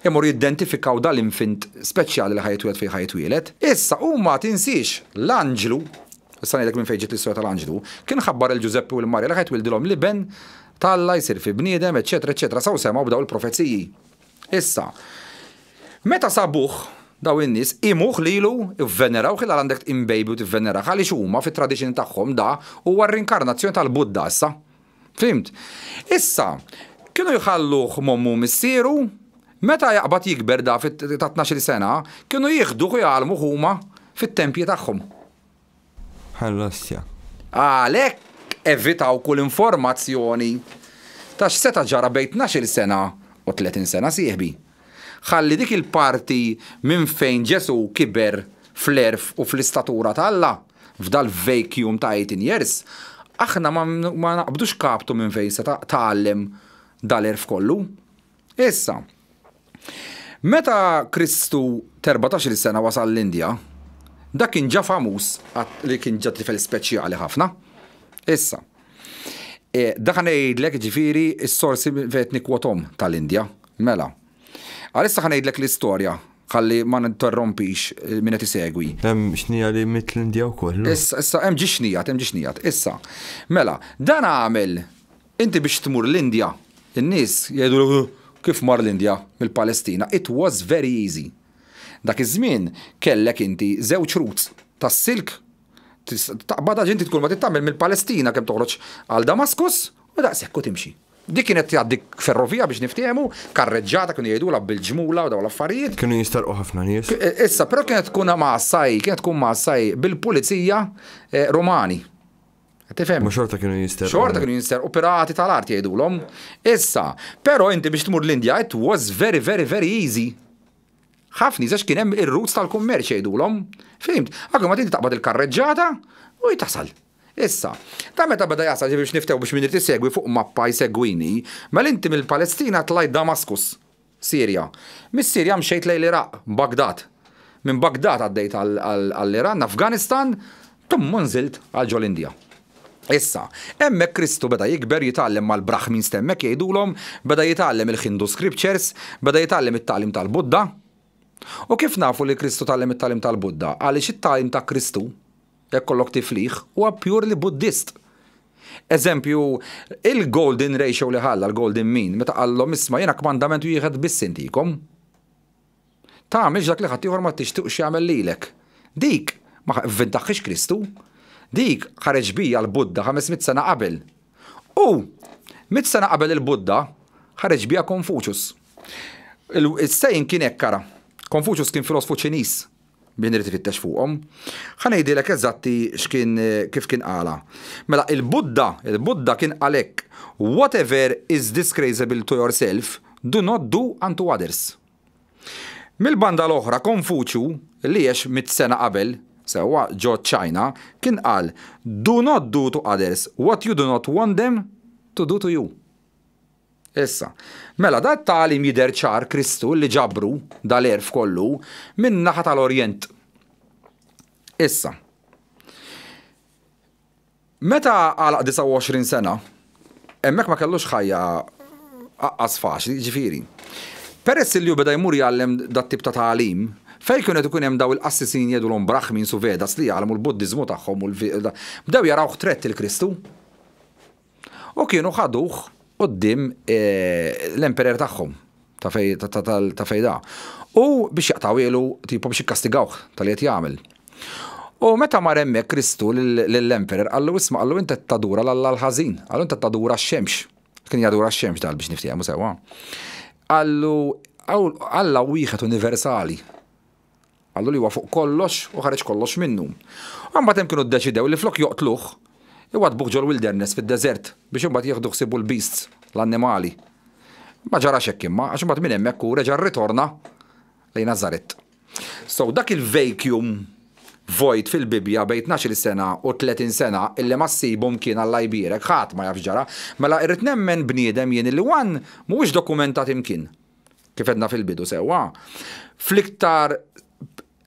S4: Imorru jiddentifikaw dal-infant speċjali li ħa jitwieled fejn ħa jitwieled. Issa, huma tinsiex l-anġlu, issa ngħidlek minn fejn ġiet l-istorja tal-anġlu, kien ħabbar lil Ġużeppi u lil Marija li ħa jitwildilhom l-iben t'Alla jsir fi bniedem, eċċetera, eċċetera, sa u semgħu b'dawn il-profeziji. Issa, meta sabuh. Daw in-nies qimuh lilu, ivvenerawh il għandek tqim baby u tivvenerah għaliex huma fit-tradition tagħhom da huwa r-rinkarnazzjoni tal-Buddha issa. Fhimt? Issa, kienu jħalluh m'ommu u missieru, meta jaqbad jikber da ta' 12-il sena, kienu jieħduh u jgħallmuh huma fit-tempji tagħhom.
S3: Ħallostja.
S4: Għalhekk evitaw kull informazzjoni ta' x'seta' ġara bejn 12-il sena u 30 sena sieħbi. Ħalli dik il-parti minn fejn Ġesù kiber fl-għerf u fl-istatura ta' Alla, f'dal-vacuum ta' 18 years, aħna ma naqbdux kaptu minn fejn seta' tgħallem dal-għerf kollu. Issa, meta Kristu t'erbatax-il sena wasal l-Indja, dak kien ġa famuż li kien ġa tifel speċjali ħafna. Issa, e, dak ngħidlek ġifieri s-sorsi fejn nikkwothom tal-Indja. Mela. Għalissa ħa ngħidlek l-istorja ħalli ma ninterrompix min qed isegwi.
S3: Hemm xnija li miet l-Indja wkoll.
S4: Issa, issa hemm ġi xnijat, hemm ġi xnijat. Issa, mela, dan għamel Inti biex tmur l-Indja, in-nies jgħidulek kif mar l-Indja mill-Palestina, it was very easy. Dak iż-żmien kellek inti żewġ routes tas-silk taqbadha inti tkun ma trid tagħmel mill-Palestina kemm toħroġ għal Damascus u daqshekk u timxi. Dik kienet tgħaddi ferrovija biex niftehmu, karreġġata kienu jgħidulha bil-ġmula u dawn l-affarijiet.
S3: Kienu jistarqu ħafna nies.
S4: Issa, però kienet tkun mgħassa hi, kienet tkun mgħassa hi bil-pulizija Rumani. Tifhem?
S3: Ma xorta kienu jinsterqu.
S4: Xorta kienu jinsterqu pirati tal-art jgħidulhom. Issa, però inti biex tmur l-Indja it was very very very easy. Ħafna easy għax kien hemm ir-routes tal-kummerċ jgħidulhom. Fhimt? Anke ma inti taqbad il-karreġġata u tasal. Issa, ta' meta beda jasal biex niftew biex min irid isegwi fuq mappa jsegwini, mela inti mill-Palestina tlajt Damaskus. Sirja. Mis-Sirja mxejt lejn l-Iraq, Bagdad. Minn Bagdad għaddejt għall-Iran, Afganistan, tum u nżilt għal ġol-Indja. Issa, hemmhekk Kristu beda jikber jitgħallem mal-Brahmins t'hemmhekk jgħidulhom, beda jitgħallem il-Hindu scriptures, beda jitgħallem it-tagħlim tal-Buddha. U kif nafu li Kristu tgħallem it-tagħlim tal-Buddha? Għaliex it-tagħlim ta' Kristu, jekk kollok tiflih, huwa purely Buddhist. Eżempju, il-golden ratio li ħalla, l-golden mean, meta qallhom isma' jiena kmandament wieħed biss intikom. Tagħmilx dak li ħaddieħor ma tixtieqx jagħmel lilek. Dik ma vvintaħħiex Kristu. Dik ħareġ bija l-Buddha 500 sena qabel. U 100 sena qabel il-Buddha ħareġ bija Confucius. Il-saying kien hekk ara. Confucius kien filosfu Ċiniż. Min irid ifittex fuqhom. Ħa ngħidilek eżatti x'kien kif kien qalha. Mela il-Buddha, il-Buddha kien qal hekk, Whatever is disgraceable to yourself, do not do unto others. Mill-banda l-oħra Konfuċju, li għex mitt sena qabel, sewwa, ġo ċ-Ċajna, kien qal, Do not do to others what you do not want them to do to you. Issa, mela da t-tagħlim jidher ċar Kristu li ġabru dal-għerf kollu min-naħa tal-Orjent. Issa, meta għalaq 29 sena, hemmhekk ma kellux ħajja aqqas faċli, ġifieri. Peress li hu beda jmur jgħallem dat-tip ta' tagħlim, fejn kienu qed ikun hemm daw il-qassisin jgħidulhom Brahmins u Vedas li jgħallmu l-Buddiżmu tagħhom u bdew jarawh threat il-Kristu. U kienu ħaduh quddiem l-emperor tagħhom ta' fej ta' fej da. U biex jaqtgħuhielu tipo biex jikkastigawh tal-li qed jagħmel. U meta mar hemmhekk Kristu lill-emperor qallu isma' qallu inti qed tadura 'l Alla l-ħażin, qallu inti qed tadura x-xemx. Kien jadura x-xemx dal biex niftehmu sewwa. Qallu Alla wieħed universali. Qallu li huwa fuq kollox u ħareġ kollox minnu. U mbagħad hemm kienu ddeċidew li flok joqtluh, iwaddbuh ġol-wilderness fid-deżert biex imbagħad jieħdu ħsiebu l-beasts, l-annimali. Ma ġarax hekk imma, għax imbagħad minn hemmhekk hu reġa' rritorna lejn Nazaret. So dak il-vacuum vojt fil-Bibbja bejn 12-il sena u 30 sena illi ma ssibu mkien Alla jbierek, ħadd ma jaf x'ġara. Mela irrid nemmen bniedem jien illi one mhuwiex dokumentat imkien. Kif għedna fil-bidu sewwa, fl-iktar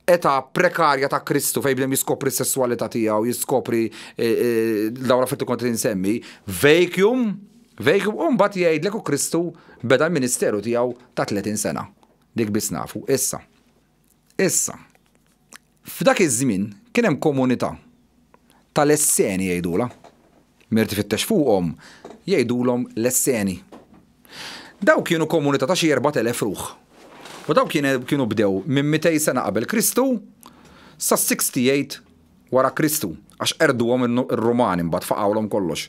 S4: età prekarja ta' Kristu fejn bdem jiskopri s-sesswalità tiegħu, jiskopri eh, eh, dawn l-affarijiet li kont insemmi, vacuum, vacuum, u mbagħad jgħidlek u Kristu beda l-ministeru tiegħu ta' 30 sena. Dik biss nafu. Issa. Issa. F'dak iż-żmien kien hemm komunità tal-Esseni jgħidulha. Min irid ifittex fuqhom jgħidulhom l-Esseni. Dawk kienu komunità ta' xi 4,000 ruħ. U daw kienu bdew minn 200 sena qabel Kristu sa 68 wara Kristu, għax qerduhom ir-Rumani mbagħad faqgħulhom kollox.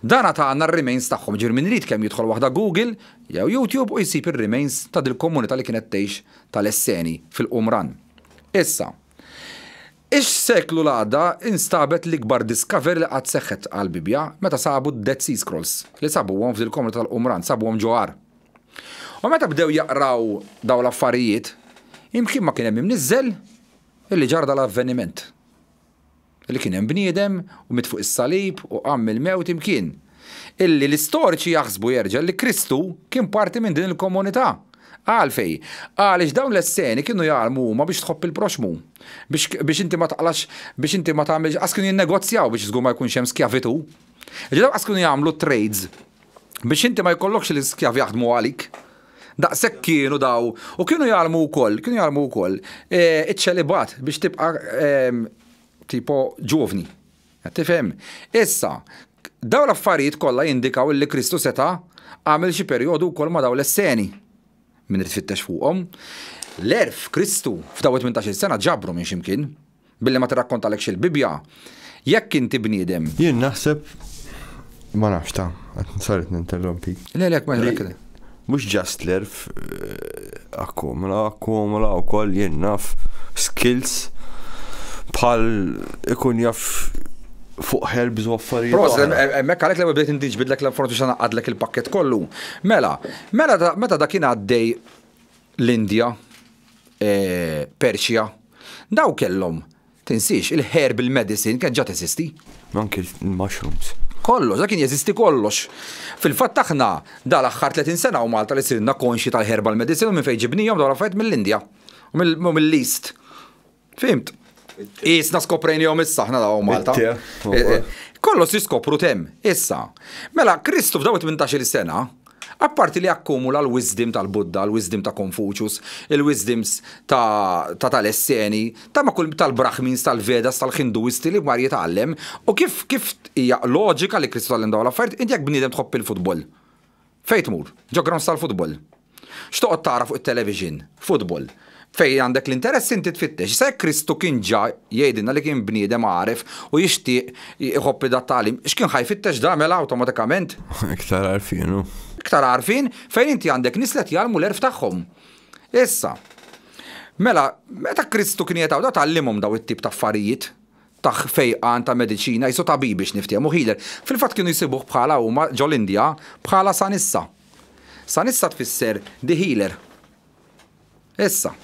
S4: Dan għad għandna r-remains tagħhom, ġifieri min irid kemm jidħol waħda Google jew YouTube u jsib ir-remains ta' dil-komunità li kienet tgħix tal-Esseni fil-Qumran. Issa, ix-seklu l-għadda instabet l-ikbar discovery li qatt seħħet għall-Bibbja meta sabu d-Dead Sea Scrolls li sabuhom f'dil-komunità tal-Qumran, sabuhom ġo għar. U meta bdew jaqraw dawn l-affarijiet, imkien ma kien hemm imniżżel illi ġara dal-avveniment. Illi kien hemm bniedem u miet fuq is-salib u qam mill-mewt imkien. Illi l-istoriċi jaħsbu jerġa' li Kristu kien parti minn din il-komunità. Għalfejn? Għaliex dawn l-Esseni kienu jgħallmu huma biex tħobb il-proxxmu. Biex, biex inti ma taqlax, biex inti ma tagħmilx, qas kienu jinnegozjaw biex żgur ma jkunx hemm skjavitu. Ġifieri dawn qas kienu jagħmlu trades biex inti ma jkollokx l-iskjavi jaħdmu għalik. Daqshekk kienu daw u kienu jgħallmu wkoll, kienu jgħallmu wkoll eh, iċ-ċelibat biex tibqa' ehm, tipo ġuvni. Tifhem? Issa, daw l-affarijiet kollha jindikaw li Kristu seta' għamel xi perjodu wkoll ma' daw l-esseni. Min irid fittex fuqhom. L-għerf Kristu f'daw 18-il sena ġabru minn x'imkien. Billi ma tirrakkontalekx il-Bibbja, jekk inti bniedem.
S3: Jien naħseb, ma nafx ta, saret ninterrompi.
S4: Le, le, ma le.
S3: Mhux just l-għerf eh, akkumula, akkumula wkoll jien naf skills bħal ikun jaf fuq herbs u affarijiet.
S4: Proset, hemmhekk għalhekk l-ewwel bdejt intiġbidlek l-informazzjoni biex ngħaqqadlek il-pakkett kollu. Mela, mela meta dak kien għaddej l-Indja, Persia, daw kellhom, tinsiex, il-herbal medicine kienet ġa teżisti.
S3: Anki l-mushrooms.
S4: Kollox, dak kien jeżisti kollox. Fil-fatt aħna dal-aħħar 30 sena u Malta li sirna konxji tal-herbal medicine u minn fejn ġibnihom dawn l-affarijiet mill-Indja u mill-East. Fhimt? Isna skoprejnihom issa aħna dawn Malta. Eh, eh, kollox jiskopru tem, issa. Mela, Kristu f'daw 18-il sena, apparti li akkumula l-wisdom tal-Buddha, l-wisdom ta' Confucius, il-wisdoms ta' tal-Esseni, ta' ma' kull tal-Brahmins, tal-Vedas, tal-Hinduisti li mar jitgħallem, u kif kif hija loġika li Kristu tgħallem dawn l-affarijiet, inti jekk bniedem tħobb il-futbol. Fejn tmur? Ġo grounds tal-futbol. X'toqgħod tara fuq it-television? Futbol. Fejn għandek l-interess inti tfittex. Issa jekk Kristu kien ġa jgħidilna li kien bniedem għaref u jixtieq iħobb dat-tagħlim, x'kien ħa jfittex da mela awtomatikament?
S3: Iktar għarfien hu.
S4: Iktar għarfien fejn inti għandek nies li qed jgħallmu l-għerf tagħhom. Issa, mela, meta Kristu kien qiegħed hawn, da tgħallimhom daw it-tip ta' affarijiet. ta' fejqan, ta' mediċina, qisu tabib biex niftehmu, healer. Fil-fatt kienu jsibuh bħala huma ġol-Indja bħala Sanissa. Sanissa tfisser the healer. Issa.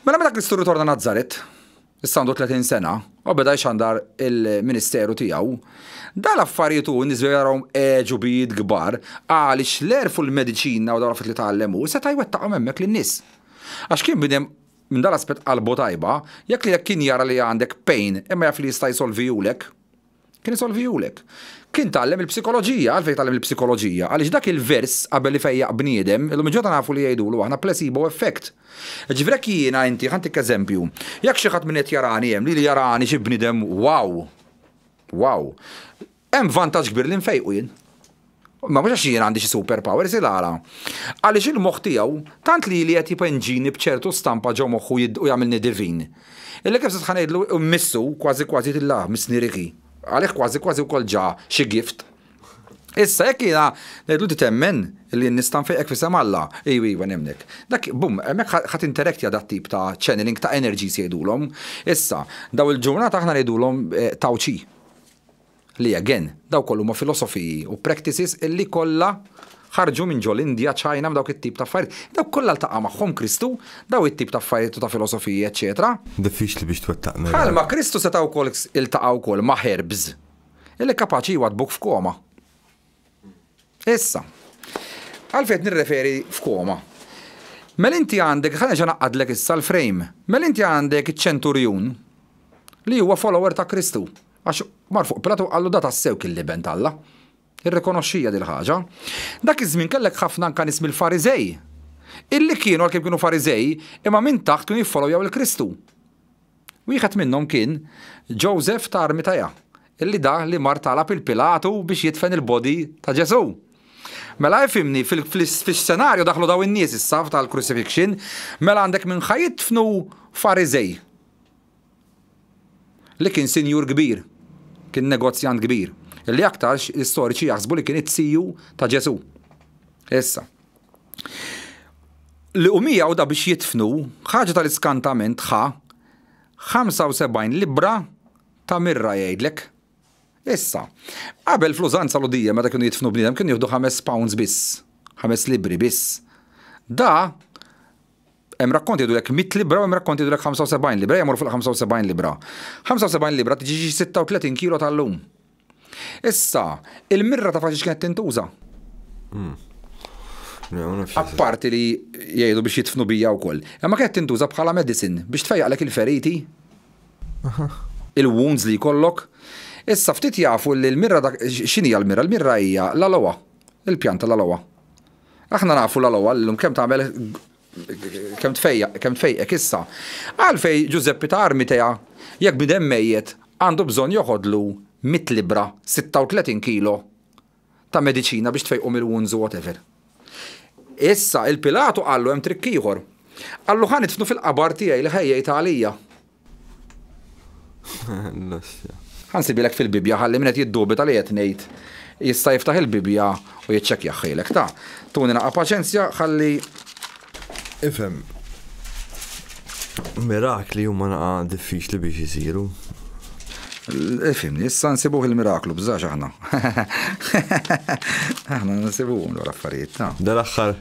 S4: Mela meta Kristu rritorna Nazaret, issa għandu 30 sena, u beda jxandar il-ministeru tiegħu, dal-affarijiet hu n-nies bdew jarawhom għeġubijiet kbar għaliex l-għerf u l-mediċina u dawn l-affarijiet li tgħallem hu seta' jwettaqhom hemmhekk lin-nies. Għax kien bniedem Minn dal-aspett qalbu tajba, jekk lilek kien jara li għandek pain imma jaf li jista' jsolvihulek, kien isolvihulek. Kien tgħallem il-psikoloġija, għalfejn tgħallem il-psikoloġija? Għaliex dak il-vers qabel ifejjaq bniedem, illum il-ġurnata nafu li jgħidulu aħna placebo effect. Jiġifieri jekk jiena inti, ħa ntik eżempju, jekk xi ħadd minn qed jarani hemm, lili jarani xi bniedem wow, wow, Hemm vantaġġ kbir li nfejqu jien. Ma mhux għax jien għandi xi super powers il-għala. Għaliex il-moħħ tiegħu tant li li qed jpenġini b'ċertu stampa ġo moħħu u jagħmilni divin. Illi kif se ngħidlu mmissu kważi kważi tilla missni Ricky. Għalih kważi kważi wkoll ġa xi gift. Issa jekk jiena ngħidlu inti temmen li jien nista' nfejqek f'isem Alla, iva iva nemmnek. Dak bum, hemmhekk ħa tinterektja dat tip ta' channeling ta' energies jgħidulhom. Issa, daw il-ġurnata aħna ngħidulhom eh, Tao Chi. Li again, dawk kollha huma filosofiji u practices illi kollha ħarġu minn ġo l-Indja, China, minn dawk it-tip ta' affarijiet. Dawk kollha ltaqa' magħhom Kristu, daw it-tip ta' affarijiet u ta' filosofiji eċċetera.
S3: Diffiċli biex twettaq miraklu.
S4: Bħalma Kristu seta' wkoll iltaqa' wkoll ma' herbs illi kapaċi jwaddbuk f'koma. Issa, għalfejn qed nirreferi f'koma? Mela inti għandek, ħa nerġa' ngħaqqadlek issa l-frame, mela inti għandek iċ-ċenturjun li huwa follower ta' Kristu, għax mar fuq Pilatu u qallu da tassew kien l-Iben t'Alla. Irrikonoxxija dil-ħaġa. Dak iż-żmien kellek ħafna anka nies mill-Fariżej, illi kienu għalkemm kienu Fariżej, imma minn taħt kienu jiffollowjaw 'il Kristu. Wieħed minnhom kien Joseph ta' Armitaja, illi da li mar talab il Pilatu biex jidfen il-body ta' Ġesù. Mela ifhimni, fis-senarju daħlu daw in-nies issa tal-crucifixion, mela għandek minn ħa jidfnu Fariżej. Li kien sinjur kbir, kien negozjant kbir, li aktarx l-istoriċi jaħsbu li kien it-siju ta' Ġesù. Issa. Li u miegħu da biex jidfnu, ħaġa tal-iskantament ħa 75 libbra ta' mirra jgħidlek. Issa, qabel fl-użanza Lhudija meta kienu jidfnu bniedem kienu jieħdu 5 pounds biss, 5 libri biss. Da hemm rakkont jgħidulek 100 libra u hemm rakkont jgħidulek 75 libra, jmorru fuq 75 libra. 75 libra tiġi xi 36 kilo tal-lum. Issa, il-mirra ta' faċi kienet tintuża. Apparti li jgħidu biex jidfnu bija wkoll. Imma kienet tintuża bħala medicine biex tfejjaqlek il-feriti. Il-wounds li jkollok. Issa ftit jafu li l-mirra x'inhi l-mirra? L-mirra hija l-aloa, il-pjanta l-aloa. Aħna nafu l-aloa llum kemm tagħmel kemm tfejjaq, kemm tfejqek issa. Għalfej Ġużeppi ta' Armitea jekk bniedem mejjet għandu bżonn joħodlu 100 libra, 36 kilo ta' mediċina biex tfejqu mill-wounds u whatever. Issa il-Pilatu qallu hemm trikk ieħor. Qallu ħa nidfnu fil-qabar tiegħi li ħejjejt għalija. Ħa nsibilek fil-Bibbja ħalli min qed jiddubita li qed ngħid jista' jiftaħ il-Bibbja u jiċċekkjahielek. Ta' tuni naqa' paċenzja ħalli
S3: Ifhem, mirakli huma naqa' diffiċli biex isiru.
S4: Ifhimni, issa nsibuh il-miraklu, bżax aħna. Aħna nsibuhom l-affarijiet ta'
S3: Dal-aħħar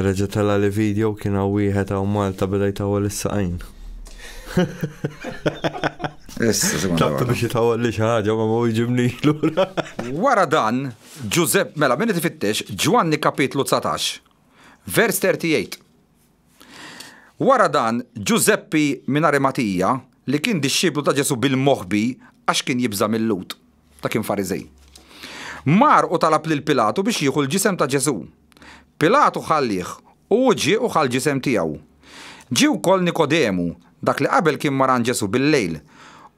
S3: reġa' tela li video kien hawn wieħed hawn Malta beda jtawwal is-saqajn.
S4: Issa, sekonda
S3: Tlabtu
S4: waħda.
S3: biex jitawwal li xi ħaġa ma ma jġibni lura.
S4: Wara dan, Ġużepp, mela, min qed ifittex, Ġwanni kapitlu 19, vers 38. Wara dan, Ġużeppi minn Arimatija, li kien dixxiplu ta' Ġesù bil-moħbi għax kien jibża' mil-Lhud, ta' kien Fariżej. Mar u talab lil Pilatu biex jieħu l-ġisem ta' Ġesù. Pilatu ħallieh, u hu ġie u ħa l-ġisem tiegħu. Ġie wkoll Nikodemu, dak li qabel kien mar għand Ġesù bil-lejl,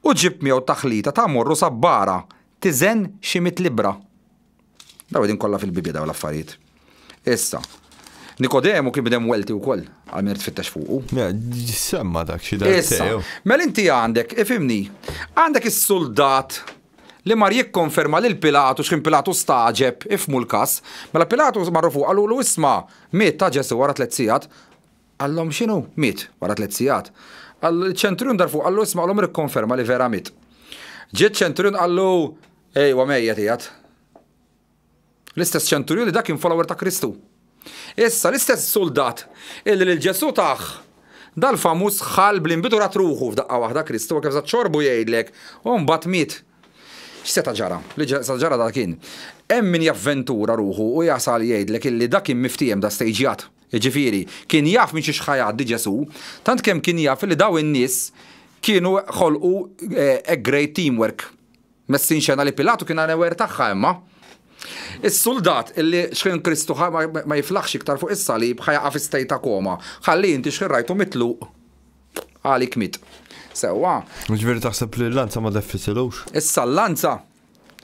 S4: u ġieb miegħu taħlita ta' morr u sabbara, tiżen xi mitt libbra. Daw qegħdin kollha fil-Bibbja daw l-affarijiet. Issa, Nikodemu kien bniedem wealthy wkoll, għal min irid tfittex fuqu.
S3: Semma dak xi darba.
S4: Issa, mela inti għandek, ifhimni, għandek is-suldat li mar jikkonferma lil Pilatu x'kien Pilatu stagħġeb, ifhmu l-każ. Mela Pilatu marru fuq qalulu isma' miet ta' Ġesù wara tliet sigħat. Qallhom x'inhu? Miet wara tliet sigħat. Qallu ċ-ċenturjun dar fuq qallu isma' qalhom ikkonferma li vera miet. Ġie ċ-ċenturjun qallu ejwa mejjet qiegħed. L-istess ċenturjun li dak kien follower ta' Kristu. Issa l-istess suldat illi lil Ġesù tah dal-famuż ħall bl-inbid u rat ruħu f'daqqa waħda Kristu kif żad xorbu jgħidlek u mbagħad miet. X'seta' ġara? Li seta' ġara da kien. Hemm min javventura ruħu u jasal jgħidlek illi dak kien miftiehem da stejġjat. Jiġifieri, kien jaf minn xiex ħa jgħaddi Ġesù, tant kemm kien jaf illi daw in-nies kienu ħolqu a great teamwork. Messin xena li Pilatu kien unaware tagħha imma. Is-suldat illi xħin Kristu ma jiflaħx iktar fuq is-salib ħa jaqa' fi state ta' koma. Ħalli inti xħin rajtu mitluq għalik miet. Sewwa.
S3: Ġifieri taħseb li l-lanza ma deffisilux?
S4: Issa l-lanza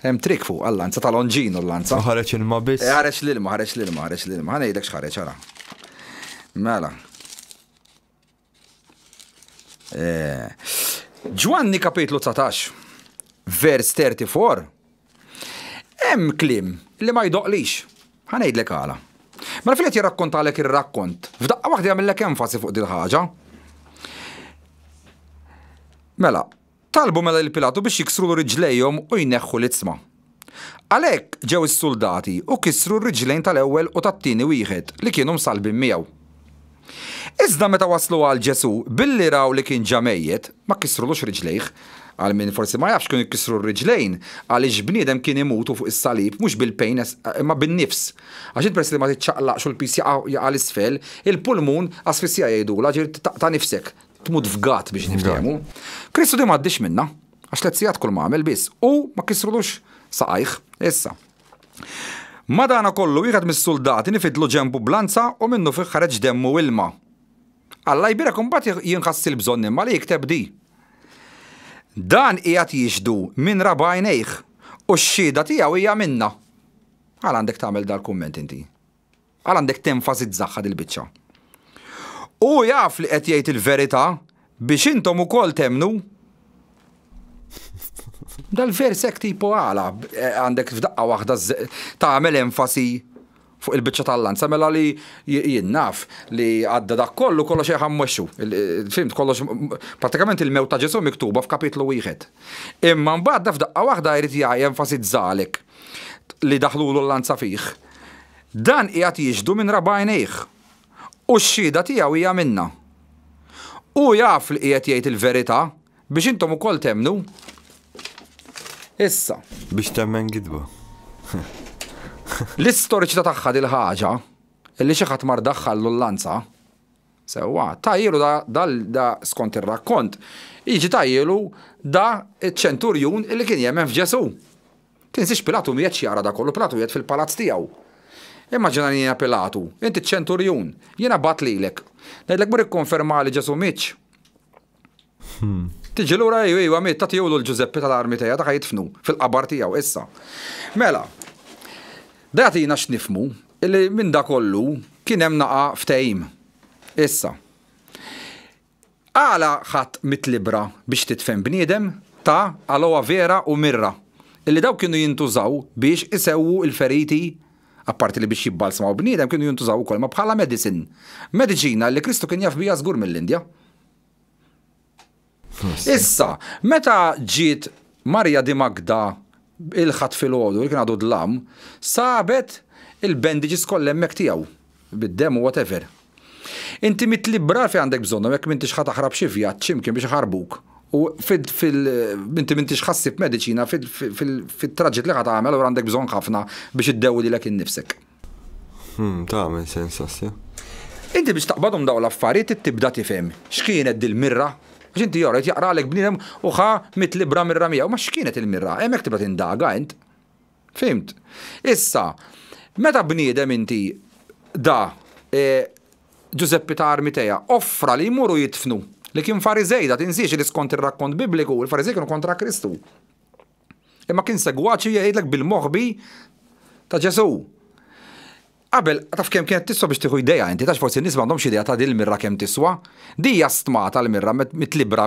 S4: hemm trik fuq għal-lanza ta' Longino l-lanza.
S3: U ħareġ ilma biss.
S4: Eh, ħareġ l-ilma, ħareġ l-ilma, ħareġ l-ilma. Ħa ngħidlek x'ħareġ ara. Mela. Eh, Ġwanni kapitlu 19, vers 34, hemm kliem li ma jdoqlix. Ħa ngħidlek għala. Mela fil jirrakkontalek ir-rakkont, f'daqqa waħda jagħmellek enfasi fuq dil-ħaġa. Mela, Talbu mela lil Pilatu biex jiksrulu riġlejhom u jneħħu l-idsma. Għalhekk ġew is-suldati u kisru r-riġlejn tal-ewwel u tat-tieni wieħed li kienu msallbin miegħu. Iżda meta waslu għal Ġesù, billi raw li kien ġa mejjet, ma kisrulux riġlejh. Għal min forsi ma jafx kienu jkissru r-riġlejn għaliex bniedem kien imut u fuq is-salib mhux bil-pain imma bin-nifs. Għax int peress li ma tiċċaqlaqx u l-piż jaqa' jaqa' 'l isfel, il-pulmun asfissija jgħidulha, ġifieri taqta' nifsek. Tmut fgat biex niftehmu. Kristu di m'għaddiex minna, għax tliet sigħat kull ma għamel biss, u ma kisrulux saqajh. Issa. Madana kollu wieħed mis-suldati nifidlu ġenbu b'lanza u minnu fih ħareġ demm u ilma. Alla jbierek u mbagħad jinħass il-bżonn imma li jikteb di. Dan qiegħed jixhdu minn ra b'għajnejh, u x-xhieda tiegħu hija minna. Għala għandek tagħmel dal-kumment inti? Għala għandek tenfasizzaha dil-biċċa? Hu jaf li qed jgħid il-verità biex intom ukoll temmnu. Dal-vers hekk tipo għala għandek f'daqqa waħda tagħmel enfasi fuq il-biċċa tal-lanza mela li jien naf li għadda dak kollu kollox jħammexxu. Fhimt kollox pratikament il-mewt ta' Ġesù miktuba f'kapitlu wieħed. Imma mbagħad da f'daqqa waħda jrid jenfasizzalek li daħlulu l-lanza fih. Dan qiegħed jixhdu minn raba' għajnejh. U x-xhieda tiegħu hija minna. Hu jaf li qiegħed jgħid il-verità biex intom ukoll temmnu. Issa.
S3: Biex temmen gidba.
S4: L-istoriċità tagħha dil-ħaġa, illi xi ħadd mar daħħallu l-lanza, sewwa, tajjielu da, da, da skont ir-rakkont, jiġi tajjielu da ċ-ċenturjun illi kien jemmen f'Ġesù. Tinsiex Pilatu m'iegħedx jara da kollu, Pilatu qiegħed fil-palazz tiegħu. Immaġina li jiena Pilatu, inti ċ-ċenturjun, jiena bgħatt lilek. Ngħidlek mur ikkonfermali Ġesù mietx. Tiġi lura ejju ejju miet tagħtihulu l Ġużeppi tal-Armiteja dak jidfnu fil-qabar tiegħu issa. Mela, da jagħtina x'nifhmu illi minn da kollu kien hemm naqa' ftehim. Issa. Għala ħadt mit-libra biex tidfen bniedem ta' aloa vera u mirra, illi dawk kienu jintużaw biex isewwu l-feriti, apparti li biex jibbalsmaw bniedem kienu jintużaw ukoll ma bħala medicine. Mediċina li Kristu kien jaf biha żgur mill-Indja. Issa, meta ġiet Marja di Magda il-Ħadd filgħodu, li kien għadu dlam, sabet il-bandages kollha hemmhekk tiegħu, bid-demm u whatever. Inti mit-libra fejn għandek bżonnhom jekk m'intix ħa taħrab xi vjaġġ x'imkien biex iħarbuk. U fil inti m'intix ħa ssib mediċina fit-traġitt li ħa tagħmel allura għandek bżonn ħafna biex iddewwi lilek innifsek.
S3: Hmm, tagħmel sens assja.
S4: Inti biex taqbadhom dawn l-affarijiet trid tibda tifhem x'kienet dil-mirra. Għax inti jorgħod jaqralek bniedem u ħa mit libra mirra miegħu. Ma x'kienet il-mirra? Hemmhekk tibda tindaga int. Fhimt? Issa, meta bniedem inti da e, Ġużeppi ta' Armiteja offra li jmur u jidfnu, li kien Fariżej, da tinsiex li skont ir-rakkont Bibliku, il-Fariżej kienu kontra Kristu. Imma kien segwaċi jgħidlek bil-moħbi ta' Ġesù. Qabel, taf kemm kienet tiswa biex tieħu idea inti, tax forsi n-nies m'għandhomx idea ta' dil-mirra kemm tiswa. Di hija stmata l-mirra mit-libra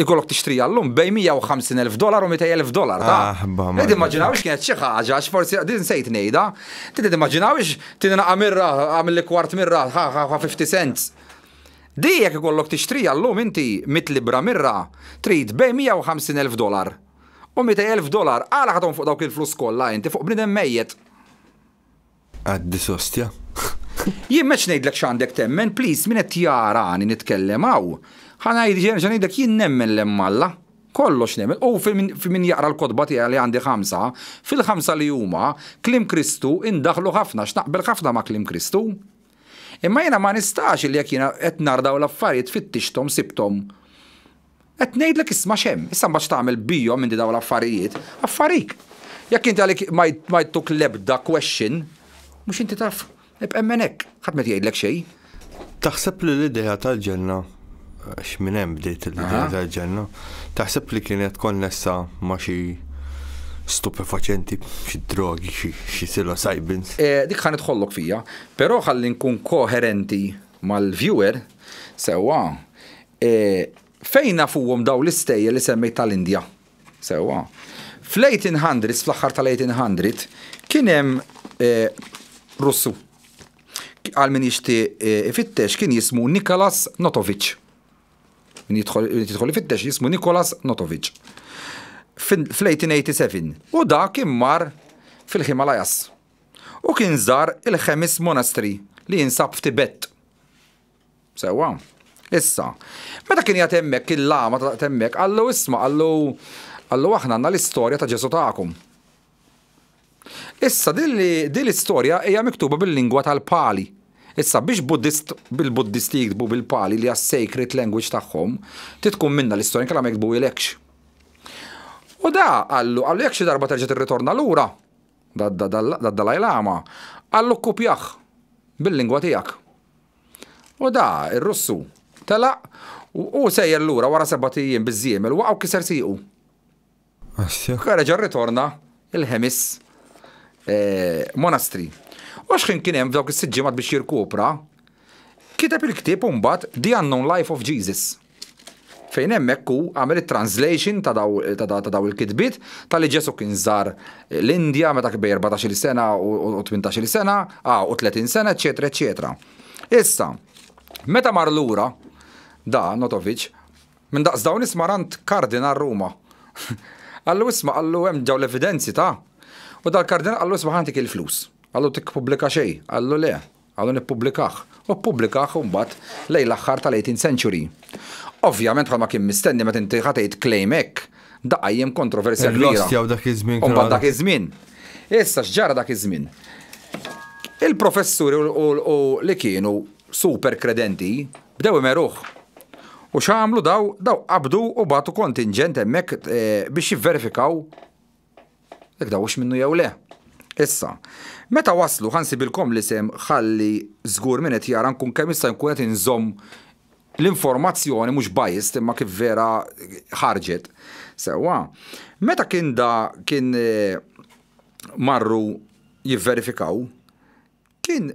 S4: ikollok tixtrija llum bejn 150,000 dollar u 200,000 dollar. Ta' ah, Timmaġinaw kienet xi ħaġa, għax forsi din sejt ngħidha. Ti timmaġinaw tini naqa' mirra, għamilli kwart mirra, ħa 50 cents. Di jekk ikollok tixtriha llum inti mit-libra mirra, trid bejn 150,000 dollar u 200,000 dollar. Għala ħa tonfoq dawk il-flus kollha inti fuq bniedem mejjet?
S3: Għaddis ostja.
S4: Jien m'qedx ngħidlek x'għandek temmen, please min qed jarani nitkellem hawn, ħa ngħidlek jien nemmen 'l hemm Alla. Kollox nemmen. U fi min jaqra l-kotba tiegħi li għandi ħamsa, fil-ħamsa li huma, kliem Kristu indaħħlu ħafna għax naqbel ħafna ma' kliem Kristu. Imma jiena ma nistax illi jekk jiena qed nara dawn l-affarijiet fittixthom, sibthom. Qed ngħidlek isma' x'hemm. Issa mbagħad x'tagħmel bihom inti dawn l-affarijiet, affarik. Jekk inti għalik ma jtuk l-ebda question, mhux inti taf, ibqa' emmen hekk, ħadd m'qed jgħidlek xejn.
S3: Taħseb li l-idea tal-ġenna, għax minn hemm bdiet l-idea tal-ġenna, taħseb li kienet konnessa ma' xi stupefaċenti, xi drogi, xi psilocybins?
S4: Dik ħa nidħollok fija, però ħalli nkun koherenti mal-viewer, sewwa, fejn nafuhom dawn l-istejjer li semmejt tal-Indja? Sewwa. Fl-1800s, fl-aħħar tal-1800, kien hemm Russu. Għal min jixtieq ifittex kien jismu Nikolas Notovic. Min jidħol ifittex jismu Nikolas Notovic. Fl-1887. U da kien mar fil-Himalayas. U kien żar il-Hemis Monastery li jinsab f'Tibet. Sewwa. Issa, meta kien qiegħed hemmhekk il-lama ta' hemmhekk, qallu isma' qallu qallu aħna għandna l-istorja ta' Ġesù tagħkom. Issa din l-istorja hija miktuba bil-lingwa tal-Pali. Issa biex Buddist bil-Buddisti jiktbu bil-Pali li hija sacred language tagħhom, trid tkun minnha l-istorja inkella ma jiktbuhilekx. U da qallu qallu jekk xi darba terġa' tirritorna lura, dad-Dalai Lama, qallu kkupjah bil-lingwa tiegħek. U da, ir-Russu, telaq u sejjer lura wara sebat ijiem biż-żiemel waqa' u kiser siequ. Reġa' rritorna il-Ħemis. Monastery. U x'ħin kien hemm f'dawk is-sitt ġimgħat biex jirkupra, kiteb il-ktieb mbagħad The Unknown Life of Jesus. Fejn hemmhekk hu għamel it-translation ta' daw il-kitbiet tal-li Ġesu kien żar l-Indja meta kien bejn 14-il sena u 18-il sena, u 30 sena, eċetera, eċetera. Issa, meta mar lura, da Notovich, minn daqs dawn isma' rant kardinal Ruma. Qallu isma', qallu hemm ġew l-evidenzi ta' U dal-kardinal qallu isma' ħa ntik il-flus. Qallu tippubblika xejn. Qallu le. Qallu nippubblikah. U ppubblikah mbagħad lejn l-aħħar tal-18th century. Ovvjament bħalma kien mistenni meta inti ħa tgħid claim hekk, da qajjem kontroversja kbira.
S3: Il-lostja u dak iż-żmien.
S4: U mbagħad dak iż-żmien. Issa x'ġara dak iż-żmien? Il-professuri u li kienu super credenti bdew imeruh. U x'għamlu daw? Daw qabdu u bagħtu kontinġent hemmhekk biex jivverifikaw jekk daw hux minnu jew le. Issa, meta waslu, ħa nsibilkom l-isem ħalli żgur min qed jara nkun kemm jista' jkun qed inżomm l-informazzjoni mhux biased imma kif vera ħarġet. Sewwa, meta kien da kien marru jivverifikaw, kien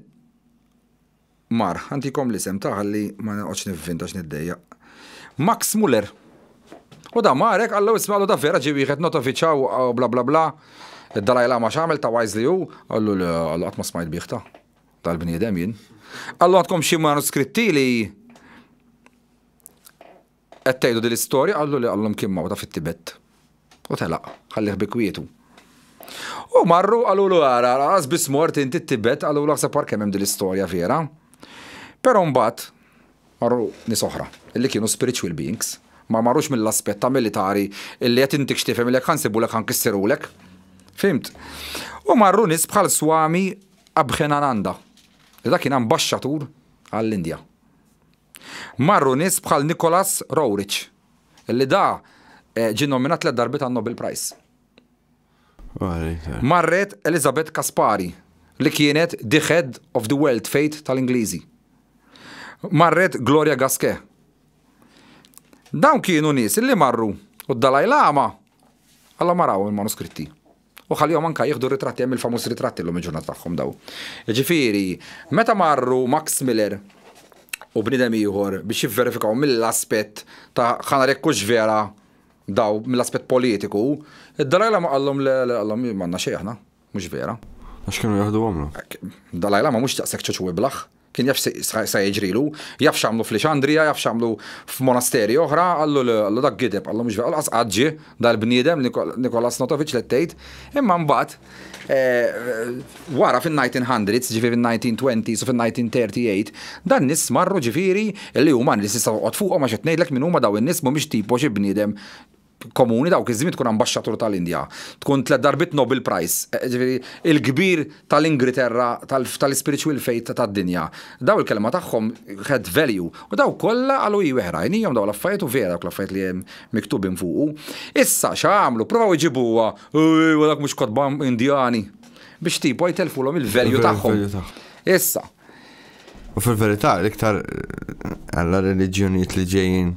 S4: mar, ħa ntikom l-isem ta' ħalli ma noqgħodx nivvinta x'niddejjaq. Max Muller. U da marek qallu isma' qallu da vera ġie wieħed Notovich hawn u bla bla bla. Id-Dalai Lama x'għamel ta' Wisely hu? Qallu le, qallu qatt ma smajt bih ta' dal-bniedem jien. Qallu għandkom xi manuskritti li Qed tgħidu din l-istorja? Qallu li qallhom kien mawta fit-Tibet. U telaq, ħallih bi kwietu. U marru qalulu ara, lanqas biss mort inti t-Tibet, qalulu aħseb ara kemm hemm din l-istorja vera. Però mbagħad marru nies oħra illi kienu spiritual beings, ma marrux mill-aspett ta' militari illi qed intik x'tifhem illi jekk ħa nsibulek ħa nkissirulek. Fhimt? U marru nies bħal Swami Abhenananda, li dak kien ambaxxatur għall-Indja. Marru nies bħal Nicholas Roerich, li da ġie nominat tlett darbiet għan-Nobel Prize. Marret Elizabeth Caspari, li kienet the head of the World Faith tal-Ingliżi. Marret Gloria Gasquet. Dawn kienu nies li marru u d-Dalai Lama għallhom araw il-manuskritti. U ħallihom anka jieħdu ritratti, hemm il-famuż ritratti llum il-ġurnata tagħhom daw. Ġifieri, meta marru Max Miller u bniedem ieħor biex jivverifikaw mill-aspett ta' ħa nara jekk hux vera daw mill-aspett politiku, id-Dalai Lama qallhom le le qallhom m'għandna xejn aħna, mhux vera.
S3: Għax kienu jaħdu għamlu.
S4: Dalai Lama mhux daqshekk ċuċu iblah. Kien jaf x'sa jiġrilu, jaf x'għamlu f'Lixandrija, jaf x'għamlu f'monasteri oħra, qallu le, qallu dak gideb, qallu mhux vera, lanqas qatt ġie dal-bniedem Nikolas Notovich li qed tgħid. Imma mbagħad wara fin-1900s, ġifieri fin-1920s u fin-1938, dan nies marru ġifieri li huma nies tista' toqgħod fuqhom għax qed ngħidlek min huma dawn in-nies mhumiex tipo xi bniedem komuni dawk iż-żmien tkun ambaxxatur tal-Indja, tkun tlett darbiet Nobel Prize, ġifieri il-kbir tal-Ingriterra tal-ispiritual faith tad-dinja. Daw il-kelma tagħhom had value u daw kollha qalu iweh rajnihom daw l-affarijiet u vera dawk l-affarijiet li hemm miktubin fuqu. Issa x'għamlu? Provaw iġibuha, ejwa dak mhux kotba Indjani biex tipo jtellfulhom il-value tagħhom. Issa.
S3: U fil-verità, l-iktar għalla reliġjonijiet li ġejjin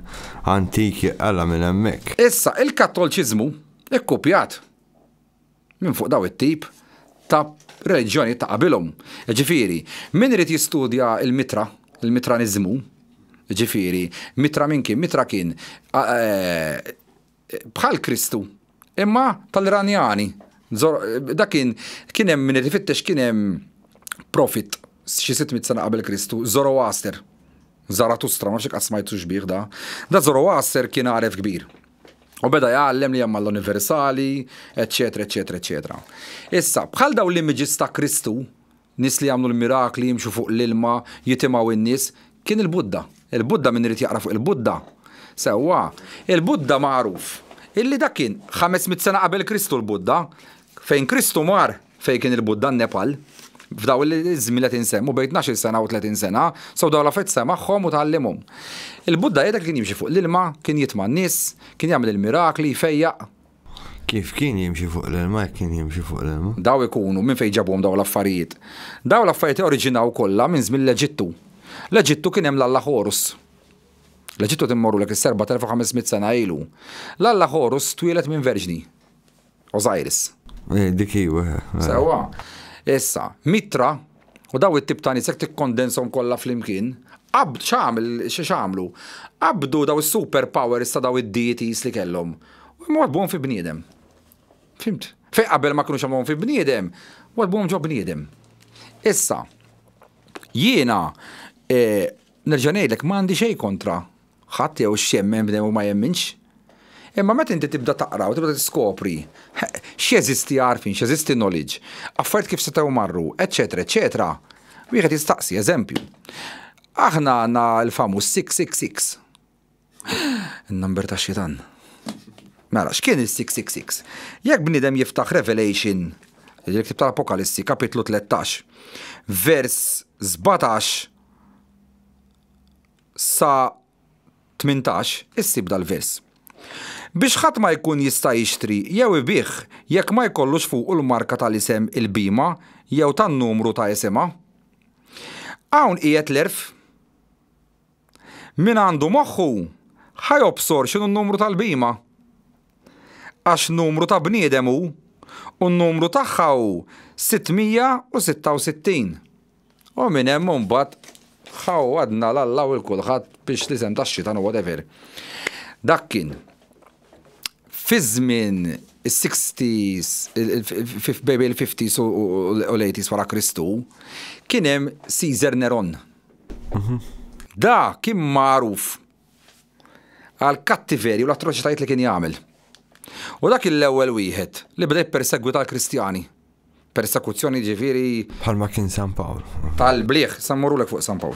S3: antiki għalla minn hemmhekk.
S4: Issa, il-Kattolċiżmu ikkupjat minn fuq daw it-tip ta' reliġjonijiet ta' qabilhom. Ġifieri, min irid jistudja il-Mitra, il-Mitraniżmu, ġifieri, Mitra min kien? Mitra kien eh, Bħal Kristu, imma tal-Iranjani. Dak kien kien hemm min irid ifittex kien hemm prophet xi 600 sena qabel Kristu, Zoroaster. Zaratustra, ma nafx jekk qatt smajtux bih da. Da Zoroaster kien għaref kbir. U beda jgħallem li hemm Alla universali, eċċetera, eċċetera, eċċetera. Issa, bħal dawn l-images ta' Kristu, Nies li jagħmlu l-mirakli, jimxu fuq l-ilma, jitimgħu n-nies, kien il-Buddha. Il-Buddha min irid jaqra fuq il-Buddha. Sewwa, il-Buddha magħruf illi dak kien 500 sena qabel Kristu l-Buddha, fejn Kristu mar fejn kien il-Buddha n-Nepal, f'daw iż-żmien li qed insemmu bejn 12-il sena u 30 sena, so dawn l-affarijiet semagħhom u tgħallimhom. Il-Buddha jgħidlek li kien jimxi fuq l-ilma, kien jitma' n-nies, kien jagħmel il-mirakli, jfejjaq.
S3: Kif kien jimxi fuq l-ilma jekk kien jimxi fuq l-ilma?
S4: Daw ikunu, minn fejn ġabuhom daw l-affarijiet? Daw l-affarijiet oriġinaw kollha minn żmien l-Eġittu. L-Eġittu kien hemm l-alla Horus. L-Eġittu qed immorrulek is-7500 sena ilu. L-alla Horus twieled minn verġni, Osiris.
S3: Eh, dik hi. Eh.
S4: Sewwa. Issa, Mitra u daw it-tip ta' nies jekk tikkondenshom kollha flimkien, qabd x'għamel x'għamlu? Qabdu daw is-super powers ta' daw id-deities li kellhom u wadbuhom fi bniedem. Fhimt? Fejn qabel ma kinux għamluhom fi bniedem, wadbuhom ġo bniedem. Issa, jiena eh, nerġa' ngħidlek m'għandi xejn kontra ħadd jew x'jemmen bniedem u ma jemminx. Imma meta inti tibda taqra u tibda tiskopri x'jeżisti għarfien, x'jeżisti knowledge, affarijiet kif setgħu marru, eċċetera, eċċetera, wieħed jistaqsi, eżempju, aħna għandna l-famuż 666. Il-number tax-xitan. Mela, x'kien il-666? Jekk bniedem jiftaħ Revelation, il-ktib tal-Apokalissi, kapitlu 13, vers 17 sa 18 issib dal-vers. Biex ħadd ma jkun jista' jixtri jew ibigħ jekk ma jkollux fuqu l-marka tal-isem il-bhima jew tan-numru ta' isimha. Hawn qiegħed l-għerf. Min għandu moħħu, ħa jobsor x'inhu n-numru tal-bhima. Għax numru ta' bniedem hu, u n-numru tagħha hu 666. U minn hemm imbagħad ħawwadna 'l Alla u 'l kulħadd biex l-isem tax-xitan u whatever. Dak kien. Fi żmien is-sixties, bejn il-fifties u l-eighties wara Kristu, kien hemm Caesar Neron. Da kien magħruf għall-kattiverji u l-atroċitajiet li kien jagħmel. U dak kien l-ewwel wieħed li beda jippersegwita l-Kristjani. Persekuzzjoni ġifieri.
S3: Bħalma kien San Pawl.
S4: Tal-bliħ, sa mmurulek fuq San Pawl.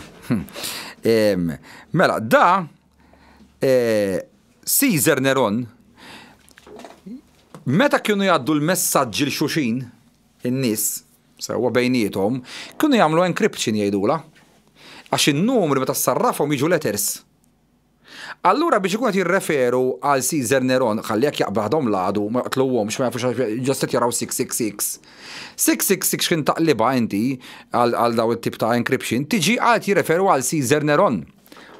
S4: Mela, da e, Caesar Neron meta kienu jgħaddu l-messaġġi l xuxin in-nies sewwa bejniethom, kienu jagħmlu encryption jgħidula. Għax in-numri meta ssarrafhom jiġu letters. Allura biex ikunu qed jirreferu għal Caesar Neron, ħalli jekk jaqbadhom l-għadu ma joqtluhomx ma jafux għax just qed jaraw 666. 666 x'ħin taqlibha inti għal daw it-tip ta' encryption tiġi għal qed jirreferu għal Caesar Neron.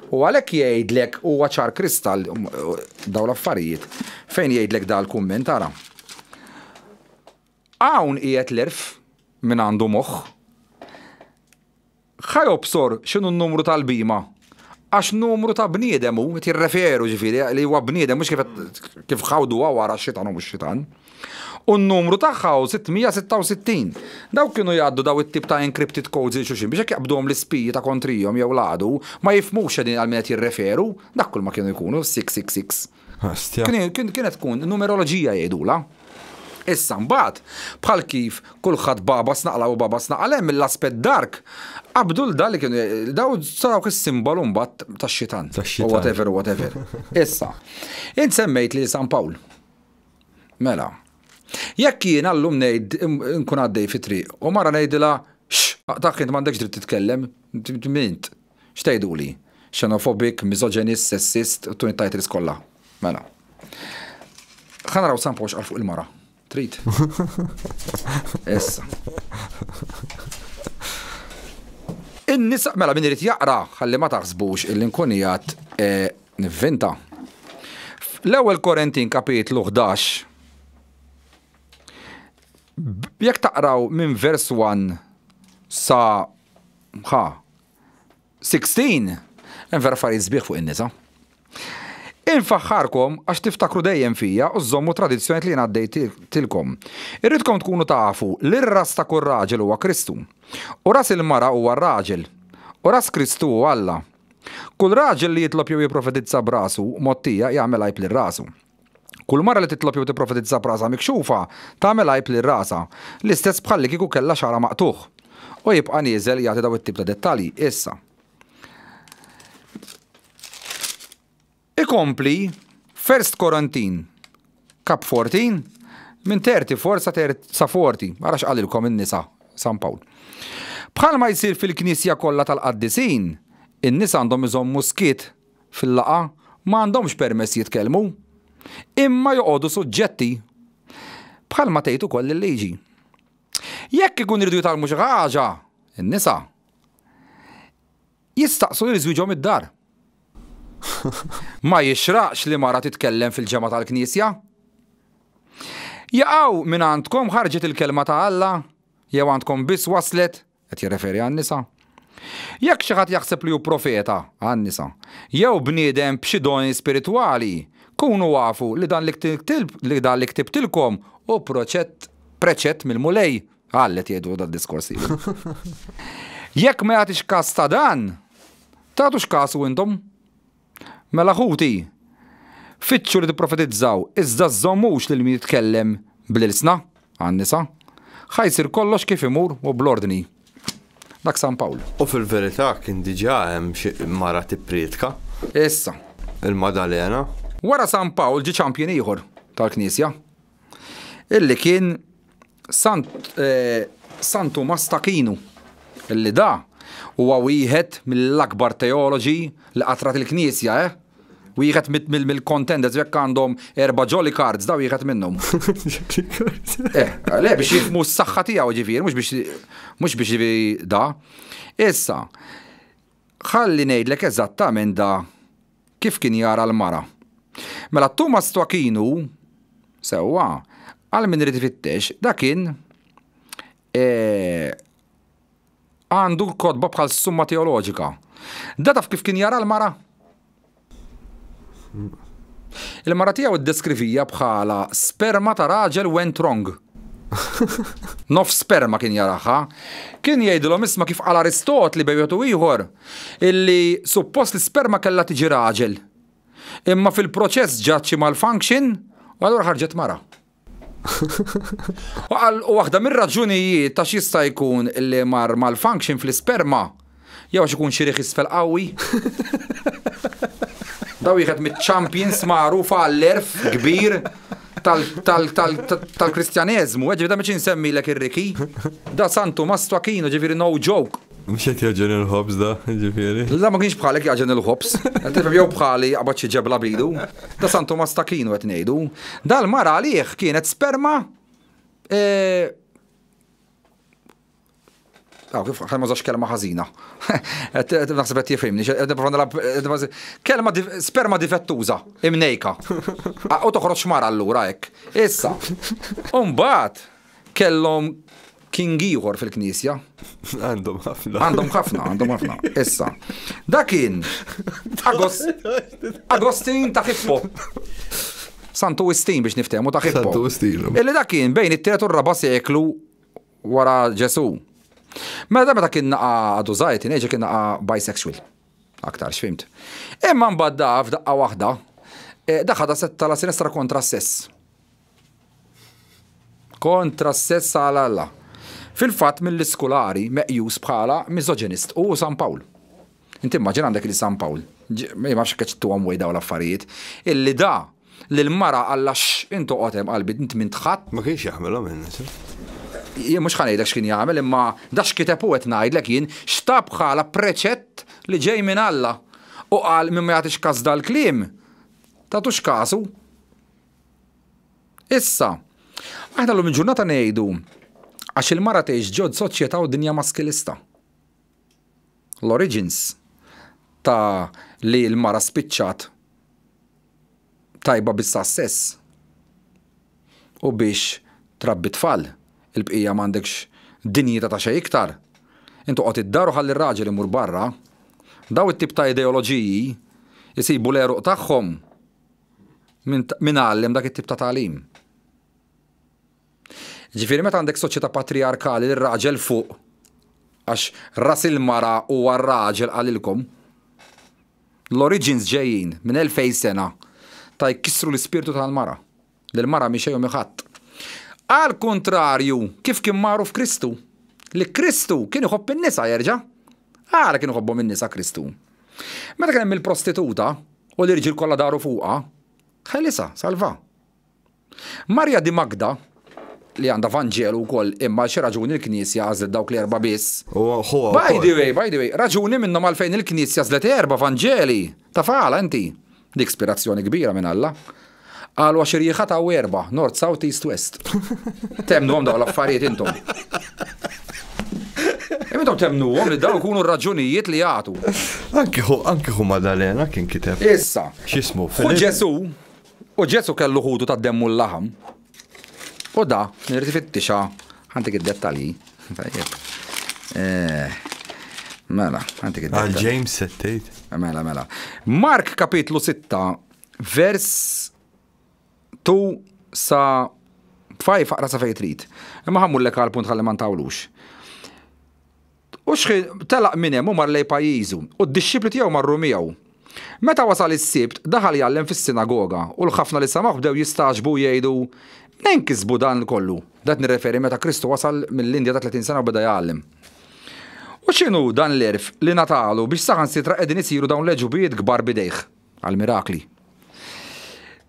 S4: U għalhekk jgħidlek huwa ċar kristall daw l-affarijiet fejn jgħidlek dal-kumment ara. Hawn qiegħed l-għerf min għandu moħħ. Ħa jobsor x'inhu n-numru tal-bhima. Għax numru ta' bniedem hu, qed jirreferu ġifieri li huwa bniedem mhux kif kif ħawduha wara x-xitan u mhux xitan. U n-numru tagħha hu 666. Dawk kienu jgħaddu daw it-tip ta' encrypted codes lil xulxin biex jekk jaqbduhom l-ispiji ta' kontrihom jew l-għadu ma jifhmux x'qegħdin għal min qed jirreferu, dak kull ma kienu jkunu 666. Kienet tkun numeroloġija jgħidulha. Issa mbagħad, bħal kif kulħadd bagħbas naqla u bagħbas naqal hemm mill-aspett dark, qabdu l da li kienu daw sarawk is-simbolu mbagħad tax-xitan. Tax-xitan. Whatever, whatever. Issa, int semmejt li San Pawl. Mela, jekk jiena llum ngħid nkun għaddej fi triq u mara ngħidilha x, dak int m'għandekx dritt titkellem, min int? X'tgħiduli? Xenophobic, misogynist, sessist, u tuni titles kollha. Mela. Ħa naraw San Pawl x'qal fuq il-mara. Trid? Issa. In-nisa, mela min irid jaqra, ħalli ma taħsbux illi nkun qiegħed eh, nivvinta. L-ewwel Korintin kapitlu 11 jekk taqraw minn vers 1 sa ħa 16, Hemm vera affarijiet sbieħ fuq in-nisa. Infaħħarkom għax tiftakru dejjem fija u żżommu t-tradizzjonijiet li jien għaddejtilkom. Irridkom tkunu tafu li r-ras ta' kull raġel huwa Kristu, u ras il-mara huwa r-raġel, u ras Kristu hu Alla. Kull raġel li jitlob jew jipprofetizza b'rasu mgħottija jagħmel għajb lil rasu. Kull mara li titlob jew tipprofetizza b'rasha mikxufa tagħmel għajb lil rasha, l-istess bħallikieku kellha xagħarha maqtugħ. U jibqa' nieżel jagħti dawn it-tip ta' dettalji. Issa. Ikompli First Korintin, Kap 14, minn 34 sa sa 40. Ara x'qalilkom in-nisa, San Pawl. Bħalma jsir fil-knisja kollha tal-qaddisin, in-nisa għandhom iżommu skiet Fil-laqgħa ma għandhomx permess jitkellmu, imma joqogħdu suġġetti, bħalma tgħid ukoll il-liġi. Jekk ikun iridu jitgħallmu xi ħaġa, in-nisa jistaqsu lil żwieġhom id-dar. Ma jixraqx li mara titkellem fil-ġemgħa tal-knisja. Jaqaw minn għandkom ħarġet il-kelma ta' Alla, jew għandkom biss waslet, qed jirreferi għan-nisa. Jekk xi ħadd jaħseb li hu profeta, għan-nisa, jew bniedem b'xi doni spiritwali, kunu afu li dan li dan li ktibtilkom hu proċett preċett mill-Mulej. Għal qed jgħidu dad-diskors Jekk ma jagħtix każ ta' dan, tagħtux kasu intom. Mela ħuti, fittxu li tipprofetizzaw, iżda żżommux lil min jitkellem bl-ilsna, għan-nisa. Ħa jsir kollox kif imur u bl-ordni. Dak San Pawl.
S3: U fil-verità kien diġà hemm xi mara tipprietka.
S4: Issa.
S3: Il-Madalena.
S4: Wara San Pawl ġie champion ieħor tal-Knisja, illi kien Sant, eh, San Tumas t'Akinu, illi da huwa wieħed mill-akbar teoloġi li qatrat il-Knisja, eh? Wieħed mill-contenders jekk għandhom erba' jolly cards, da wieħed minnhom. Eh, le biex jifhmu s-saħħa tiegħu ġifieri, mhux biex mhux biex ġifieri da. Issa, ħalli ngħidlek eżattament da kif kien jara l-mara. Mela Tumas t'Akinu, sewwa, għal min irid ifittex, da kien eh, għandu kotba bħal summa teoloġika. Da taf kif kien jara l-mara? Il-mara tiegħu ddeskrivija bħala sperma ta' raġel went wrong. Nof sperma kien jaraha. Kien jgħidilhom isma' kif qal Aristotli bejn wieħed u ieħor illi suppost l-isperma kellha tiġi raġel. Imma fil-proċess ġat xi malfunction u allura ħarġet mara. U qal u waħda mir-raġunijiet ta' x'jista' jkun li mar malfunction fl-isperma jew għax ikun xi riħ isfel qawwi. Da wieħed mit-champions magħruf għall-għerf kbir tal-Kristjaneżmu, ġifieri da mhux insemmilek ir-Riki. Da San Tumas t'Aquino, ġifieri no joke.
S3: Mhux qed jagħġen il-ħobż da, ġifieri.
S4: La ma kienx bħalek jagħġen il-ħobż. Tifhem jew bħali jaqbad xi ġebla bidu. Da San Tumas t'Aquino qed ngħidu. Dal-mara għalih kienet sperma eh, Aw, kif ħaj ma kelma ħażina. Naħseb qed jifhimni, kelma sperma difettuża, imnejka. U toħroġ mara allura hekk. Issa, mbagħad kellhom king ieħor fil-knisja.
S3: Għandhom ħafna.
S4: Għandhom ħafna, għandhom ħafna. Issa, da kien Agostin ta' Hippo. Santu Wistin biex niftehmu ta' Hippo.
S3: Santu Wistin.
S4: Illi da kien bejn it-tielet u r-raba' seklu wara Ġesu. Mela da meta kien naqa għadu żgħir teenager kien naqa bisexual. Aktar x'fimt. Imma mbagħad da f'daqqa waħda eh, da ħadha setta la sinistra kontra s-sess. Kontra s-sess għal Alla. Fil-fatt mill-iskulari meqjus bħala misoġinist u San Pawl. Inti immaġina għandek il San Pawl, ma nafx keċ tuhom daw l-affarijiet, illi da lil-mara alla x intu qotem qalbi int minn tħadd.
S3: Ma kienx jaħmelhom in-nisa.
S4: Jien mhux ħa ngħidlek x'kien jagħmel imma da x'kiteb u qed ngħidlek jien x'ta bħala preċett li ġej minn Alla. U qal min ma jagħtix każ dal-kliem, tagħtux kasu. Issa, aħna l-lum il-ġurnata ngħidu għax il-mara tgħix ġod soċjetà u dinja maskilista. L-origins ta' li l-mara spiċċat tajba biss sess u biex trabbi tfal, il-bqija m'għandekx dinjità ta' xejn iktar. Intu qgħod id-dar u ħalli r-raġel imur barra. Daw it-tip ta' ideoloġiji jisibu l-għeruq tagħhom min għallem dak it-tip ta' tagħlim. Ġifieri meta għandek soċjetà patriarkali li r-raġel fuq għax ras il-mara huwa r-raġel qalilkom. L-origins ġejjin minn 2000 sena ta' jkissru l-ispirtu tal-mara. Li l-mara mhi xejn u ħadd. Għal kontrarju, kif kien magħruf Kristu? Li Kristu kien iħobb in-nisa jerġa'. Għala kien iħobbhom in-nisa Kristu. Meta kien hemm il-prostituta u l-irġiel kollha daru fuqha, ħelisa, salva. Marja di Magda, li għandha Vanġelu wkoll imma xi raġuni l-Knisja għażlet dawk l-erba' biss. By the way, by the way, raġuni minnhom għalfejn il-Knisja għażlet erba' Vanġeli. Tafala inti. Dik ispirazzjoni kbira minn Alla. Qalu għax irjieħa ta' erba', North, South, East, West. Temnuhom dawn l-affarijiet intom. Intom temnuhom li dawn ikunu r-raġunijiet li jagħtu.
S3: Anki hu, anki hu Madalena kien kiteb.
S4: Issa.
S3: X'ismu?
S4: U Ġesu, u Ġesu kellu ħutu ta' demmu l-laħam. U da, min irid ifittixha, ħa ntik id-dettalji. Tajjeb. Eh, mela, ħa ntik id-dettalji.
S3: Għal James settejt.
S4: Mela, mela. Mark kapitlu 6, vers 2 sa 5 aqra sa fejn trid. Imma ħammullek għal punt ħalli ma ntawlux. U xħin telaq minn hemm u mar lejn pajjiżu, u d-dixxipli tiegħu marru miegħu. Meta wasal is-Sibt, daħal jgħallem fis-sinagoga, u l-ħafna li semgħuh bdew jistagħġbu u jgħidu, Mnejn kisbu dan kollu? Dan qed nirreferi meta Kristu wasal mill-Indja ta' 30 sena u beda jgħallem. U x'inhu dan l-għerf li ngħatalu biex saħansitra qegħdin isiru dawn l-għeġubijiet kbar b'idejh? Għall-mirakli.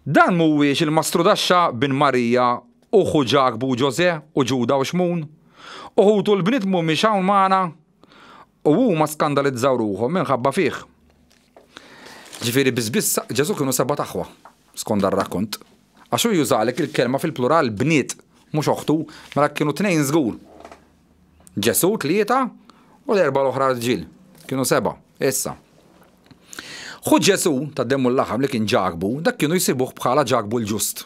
S4: Dan mhuwiex il-mastrudaxxa bin Marija u ħu Ġakbu u Ġożè u Ġuda u Xmun? U ħutu l-bniet mhumiex hawn magħna? U huma skandalizzaw ruħhom minħabba fih. Ġifieri biss biss Ġesù kienu sebat aħwa, skont dar-rakkont. Għax hu jużalek il-kelma fil-plural bniet, mhux oħtu, mela kienu tnejn żgur. Ġesù tlieta u l-erbgħa l-oħra rġiel. Kienu sebgħa. Issa. Ħu Ġesù tad-demm u l-laħam li kien Ġakbu, dak kienu jsibuh bħala Ġakbu l-ġust.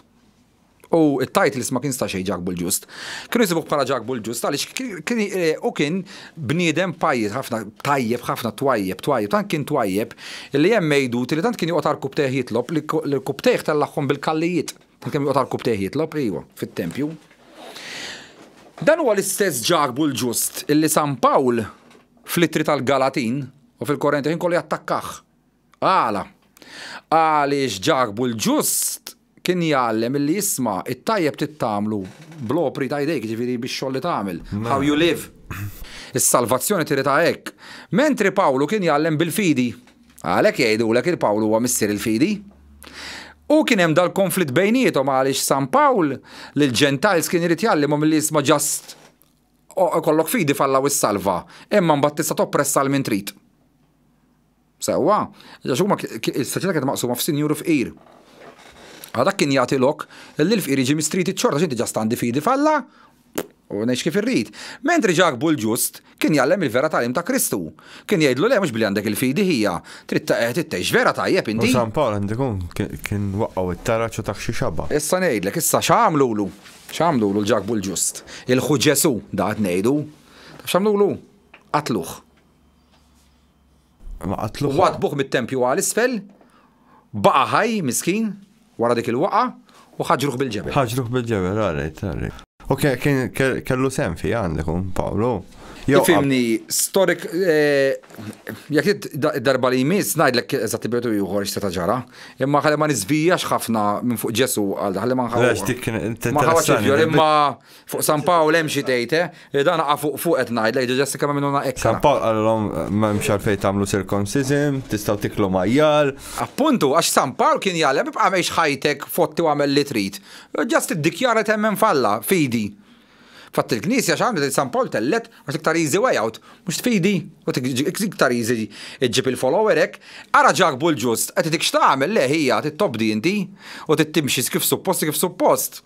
S4: U t-titles ma kien sta xejn Ġakbu l-ġust. Kienu jsibuh bħala Ġakbu l-ġust għaliex kien eh, u kien bniedem pajjiż ħafna, tajjeb ħafna, twajjeb, twajjeb, tant kien twajjeb li hemm għidut li tant kien joqgħod għarkupptejh jitlob li l-kupptejh tellagħhom bil-kallijiet. Tant kemm joqgħod għarkupptejh jitlob, iwa, fit-tempju. Dan huwa l-istess Ġakbu l-ġust illi San Pawl fl-ittri tal-Galatin u fil-Korinti ħin kollu jattakkah. Għala? Għaliex Ġakbu l-ġust kien jgħallem illi isma' it-tajjeb trid tagħmlu bl-opri ta' jdejk, jiġifieri bix-xogħol li tagħmel. How you live. Is-salvazzjoni tiritha hekk. Mentri Pawlu kien jgħallem bil-fidi. Għalhekk jgħidulek il Pawlu huwa missier il-fidi. U kien hemm dal-konflitt bejniethom għaliex San Pawl lill-Gentiles kien irid jgħallimhom illi isma' just ikollok fidi f'Alla u ssalva, imma mbagħad tista' toppressa 'l min trid. Sewwa, għax huma is-soċjetà kienet maqsuma f'sinjur u fqir. Għadak kien jagħti lok li l-fqir jiġi mistreated xorta għax inti just għandi fidi f'Alla u ngħix kif irrid. Mentri Ġakbu l-ġust kien jgħallem il-vera tagħlim ta' Kristu. Kien jgħidlu le mhux billi għandek il-fidi ħija, trid tgħix vera tajjeb inti.
S3: U San Pawl għandu jkun kien waqqgħu t-taraġ u tah xi xaba'.
S4: Issa ngħidlek, issa x'għamlulu? X'għamlulu l-Ġakbu l-ġust? Il-ħu Ġesù, da qed ngħidu. Taf x'għamlulu? Qatluh.
S3: Ma qatluh.
S4: Waddbuh mit-tempju għal isfel, baqa' ħaj miskin wara dik il-waqgħa u ħaġruh bil-ġebel.
S3: Ħaġruh bil-ġebel, alright, alright. U kellu sehem fiha għandek Pawlu.
S4: Ifhimni, storik, jekk trid darba li jmiss ngħidlek eżatt bejtu ieħor x'seta' ġara, imma ħalli ma niżvijax ħafna minn fuq Ġesù għal ħalli ma
S3: nħawwadx.
S4: Ma nħawwadx imma Fuq San Pawl hemm xi tgħid, eh? Li dan aqa' fuq fuq qed ngħidlek, ġa Jessica ma minnu hekk.
S3: San Pawl qalilhom m'hemmx għalfejn tagħmlu circumcision, tistgħu tiklu majjal.
S4: Appuntu, għax San Pawl kien jgħallem ibqa' għix ħajtek fotti u agħmel li trid. Just iddikjara li temmen f'Alla, fidi. Fatt il-Knisja x'għamlet San Pawl tellet għax iktar easy way out, mhux tfidi, u iktar easy iġġib il-follower hekk. Ara Ġakbu l-ġust, qed itik x'tagħmel, le ħija, trid tobdi inti u trid timxi kif suppost kif suppost.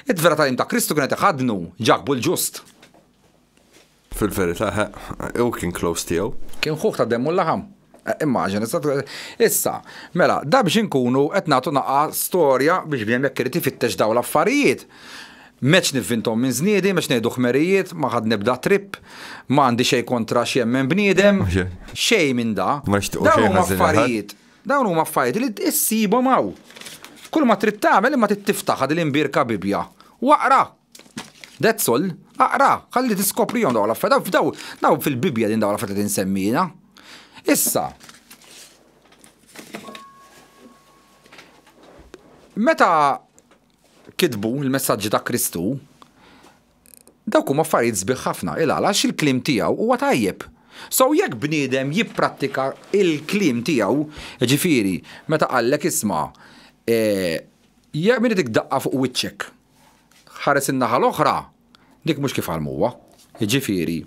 S4: It-vera tagħlim ta' Kristu kien qed iħaddnu Ġakbu l-ġust.
S3: Fil-verità, hu kien close tiegħu.
S4: Kien ħuh ta' demm u l-laħam. Immaġina, issa, mela, da biex inkunu qed nagħtu naqa' storja biex bniedem jekk irid ifittex dawn l-affarijiet. M'għedx nivvinthom minn żniedi, m'għedx ngħidu ħmerijiet, ma ħadni b'da trip, ma għandi xejn kontra x'jemmen bniedem, xejn minn da. Dawn huma affarijiet Dawn huma affarijiet li issibhom hawn. Kull ma trid tagħmel imma trid tiftaħha din l-imbierka Bibbja u aqra. That's all. Aqra, ħalli tiskoprihom dawn l-affarijiet. Dawn dawn fil-Bibbja din dawn l-affarijiet li insemmi jiena. Issa, meta kitbu l-messaġġi ta' Kristu, Dawk huma affarijiet sbieħ ħafna, il-għala? Għax il-kliem tiegħu huwa tajjeb. So jekk bniedem jipprattika il-kliem tiegħu, jiġifieri meta qallek isma' jekk min itik daqqa fuq wiċċek, ħares in-naħa l-oħra, dik mhux kif għallmu huwa. Jiġifieri,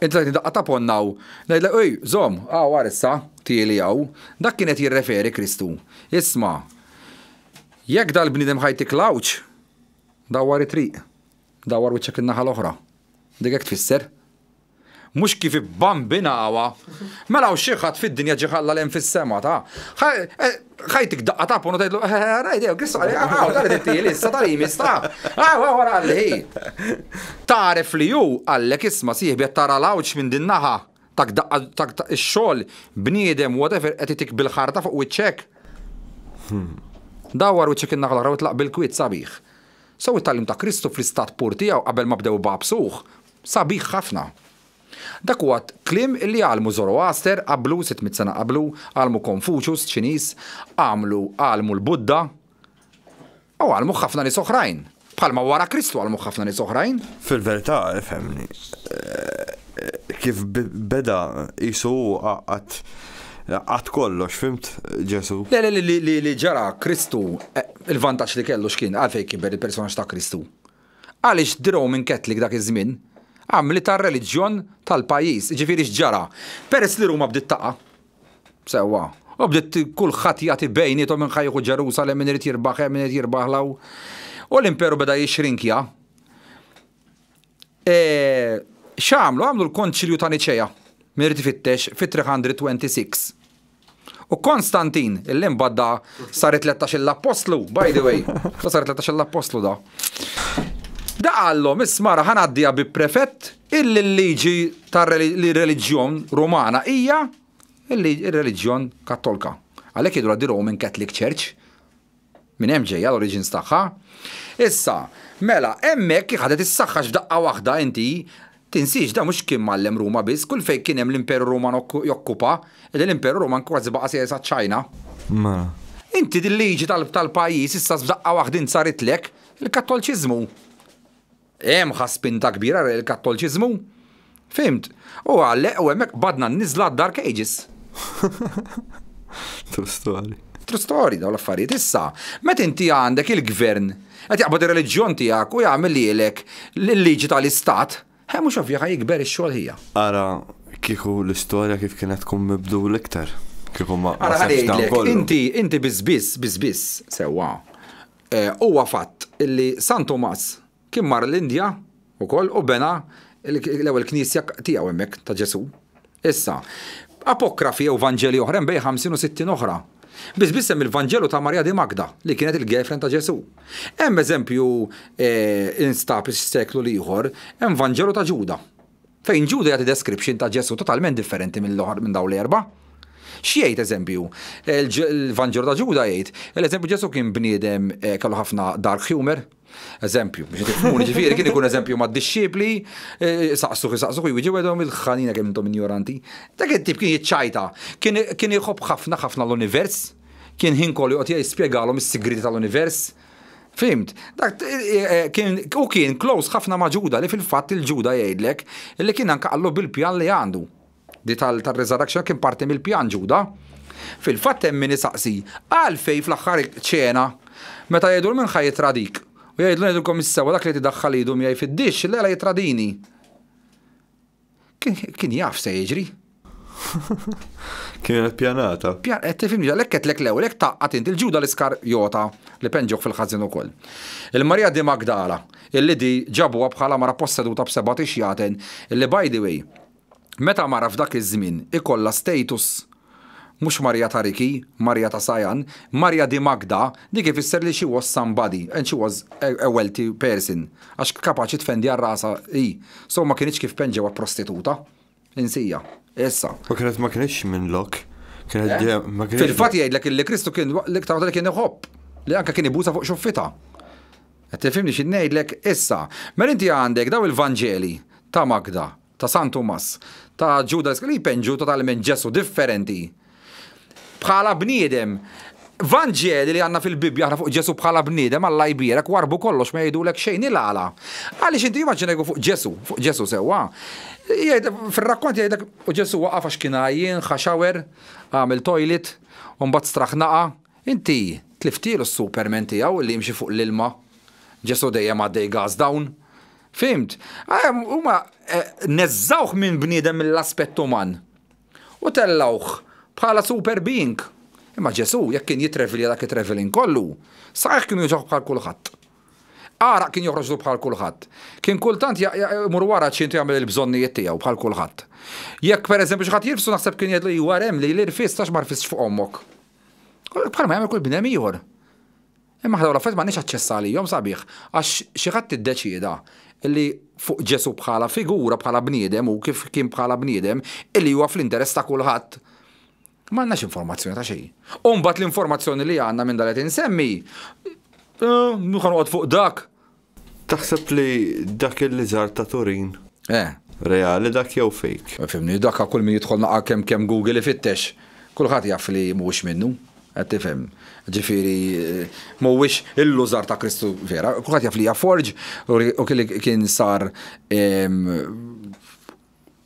S4: inti tajtni daqqa ta' ponn hawn, ngħidlek ej, żomm, hawn ara issa, tieli hawn. Dak kien qed jirreferi Kristu. Isma' jekk dal-bniedem ħa jtik l-għawġ, Dawwar it-triq. Dawwar wiċċek in-naħa l-oħra. Dik hekk tfisser. Mhux kif ibbambinawha. Mela hawn xi ħadd fid-dinja ġie ħalla 'l hemm fis-sema ta'. Ħa jtik daqqa ta' punu tgħidlu, rajt jew Kristu qal, hawn tara tittieli issa tara jmiss ta'. Hawn hawn wara qalli hi. Tagħref li hu qallek isma' sieħbi qed tara l-għawġ minn din naħa, tak daqqa tak ix-xogħol, bniedem, whatever qed itik bil-ħarta fuq wiċċek. Dawwar wiċċek in-naħa l-oħra u itlaq bil-kwiet sabiħ. Sew it-tagħlim ta' Kristu fl-istat pur tiegħu qabel ma bdew ibagħbsuh, sabiħ ħafna. Dak huwa kliem li għallmu Zoroaster qablu, 600 sena qablu, għallmu Confucius, Ċiniż, għamlu għallmu l-Buddha, u għallmuh ħafna nies oħrajn. Bħalma wara Kristu għallmuh ħafna nies oħrajn.
S3: Fil-verità, ifhemni, kif beda qisu hu għaqqad għaqqad kollox, fhimt, Ġesù?
S4: Le, le, li, li, li ġara Kristu, il-vantaġġ li kellu x'kien, għalfejn kiber il-personaġġ ta' Kristu? Għaliex the Roman Catholic dak iż-żmien għamlitha r-reliġjon tal-pajjiż. Jiġifieri x'ġara? Peress li Ruma bdiet taqa', sewwa, u bdiet kulħadd jagħti bejniethom min ħa jieħu Ġerusalemm, min irid jirbaħ hemm, min irid jirbaħ 'l hawn. U l-imperu beda jixrinkja. E, x'għamlu? Għamlu l-Konċilju ta' Niċea, min irid ifittex, fit-326. U Konstantin, illi mbagħad da sar it-13 l-appostlu, by the way, da sar it-13 l-appostlu da. Da qallhom isma' ra ħa ngħaddiha bi prefett illi l-liġi tar-reliġjon Rumana hija il-reliġjon Kattolka. Għalhekk jgħidulha the Roman Catholic Church. Minn hemm ġejja l-origins tagħha. Issa, mela, hemmhekk ħadet is-saħħa għax f'daqqa waħda inti, tinsiex dan mhux kien mgħallem Ruma biss, kull fejn kien hemm l-Imperu Ruman jokkupa, illi l-Imperu Ruman kważi baqa' sejjer saċ-Ċajna.
S3: Mela.
S4: Inti dil-liġi tal-pajjiż issa f'daqqa waħda int saritlek il-Kattolċiżmu. Hemm ħa spinta kbira il-Kattolċiżmu. Fhimt? U għalhekk u hemmhekk qbadna n-niżla għad-Dark Ages.
S3: True story.
S4: True story dawn l-affarijiet. Issa, meta inti għandek il-gvern qed jaqbad ir-reliġjon tiegħek u jagħmel lilek l-liġi tal-istat, eh mhux ovvja ħa jikber ix-xogħol ħija.
S3: Ara kieku l-istorja kif kienet tkun mibdul iktar. Kieku ma
S4: Ara ħa ngħidlek, inti inti biss biss biss biss sewwa. Huwa fatt li San Tumas kien mar l-Indja wkoll u bena l-ewwel knisja tiegħu hemmhekk ta' Ġesù. Issa, apokrafi jew vanġeli oħra hemm bejn 50 u 60 oħra. Biss biss hemm il-Vanġelu ta' Marija di Magda li kienet il-girlfriend ta' Ġesù. Hemm eżempju instab is-seklu l-ieħor, hemm Vanġelu ta' Ġuda. Fejn Ġuda jagħti description ta' Ġesù totalment differenti minn dawn l-erbgħa. X'jgħid eżempju? Il-Vanġelu ta' Ġuda jgħid, l-eżempju Ġesù kien bniedem eh, kellu ħafna dark humor, eżempju, biex tifhmuni ġifieri kien ikun eżempju mad-dixxipli, eh, saqsuh isaqsuh jwiġi għedhom il-ħanina kemm intom injoranti. Dak it-tip kien jiċċajta, kien iħobb ħafna ħafna l-univers, kien ħin kollu joqgħod jispjegalhom is-sigriti tal-univers. Fhimt? Dak kien u kien close ħafna ma' Ġuda li fil-fatt il-Ġuda jgħidlek li kien anke qallu bil-pjan li għandu. Di tal-resurrection kien parti mill-pjan Ġuda. Fil-fatt hemm min isaqsi għalfejn fl-aħħar ċena meta jgħidu min ħa jitradik. U jgħidlu ngħidulkom is-sewwa dak li tidaħħal idu miegħi fid-dixx illejla jitradini. Kien jaf se jiġri.
S3: Kienet pjanata.
S4: Pjan, qed tifhimni għalhekk qedlek l-ewwel hekk tgħaqqad inti il-Ġuda l-Iskarjota li penġewh fil-ħażin ukoll. Il-Marija di Magdala, illi di ġabuha bħala mara posseduta b'sebat ixjaten, illi by the way, meta mara f'dak iż-żmien ikollha status mhux Marija ta' Riki, Marija ta' Sajan, Marija di Magda, dik ifisser li she was somebody and she was a wealthy person, għax kapaċi tfendi għal rasha hi. So ma kinitx kif penġewha prostituta. Insija. Issa.
S3: U kienet ma kinitx minn lok. Kienet eh? ma
S4: kinitx. Fil-fatt jgħidlek illi Kristu kien l-iktar waħda li kien iħobb, li anke kien ibusa fuq xuffita. Qed tifhimni xi ngħidlek issa. Mela inti għandek daw il-Vanġeli ta' Magda, ta' San Tumas, ta' Ġuda li jpenġu totalment Ġesu differenti. Bħala bniedem, Vanġeli li għandna fil-Bibbja aħna fuq Ġesù bħala bniedem, Alla jbierek, warrbu kollox ma jgħidulek xejn, il-għala? Għaliex inti immaġina jkun fuq Ġesù, fuq Ġesù sewwa. Fir-rakkont jgħidlek u Ġesù waqaf għax kien għajjien, ħa shower, għamel toilet, u mbagħad straħ naqa'. Inti tliftielu s-superman tiegħu li jimxi fuq l-ilma. Ġesù dejjem għaddej gas down. Fhimt? Huma neżżgħuh minn bniedem mill-aspett uman. U tellgħuh bħala super being. Imma Ġesù, jekk kien jitrevilja dak it-travelling kollu, saqajh kienu juġgħuh bħal kulħadd. Għaraq kien joħroġlu bħal kulħadd. Kien kultant imur wara ċintu jagħmel il-bżonnijiet tiegħu bħal kulħadd. Jekk pereżempju xi ħadd jirfsu naħseb kien jgħidlu iwa hemm li l-irfis tax ma rfisx fuq ommok. Bħalma jagħmel kull bniedem ieħor. Imma aħna dawn l-affarijiet m'għandniex aċċess għalihom sabiħ għax xi ħadd iddeċieda li fuq Ġesù bħala figura, bħala bniedem u kif kien bħala bniedem, illi huwa fl-interess ta' kulħadd. M'għandnax informazzjoni ta' xejn. U mbagħad l-informazzjoni li għandna minn dan li qed insemmi, eh, ħa noqgħod fuq dak.
S3: Taħseb li dak il-liżar ta' Turin reali dak jew fake?
S4: Fimni, dak kull min jidħol naqa' kemm kemm Google ifittex. Kulħadd jaf li mhuwiex minnu. Qed tifhem. Ġifieri mhuwiex il-lużar ta' Kristu vera. Kulħadd jaf li hija forge u kien sar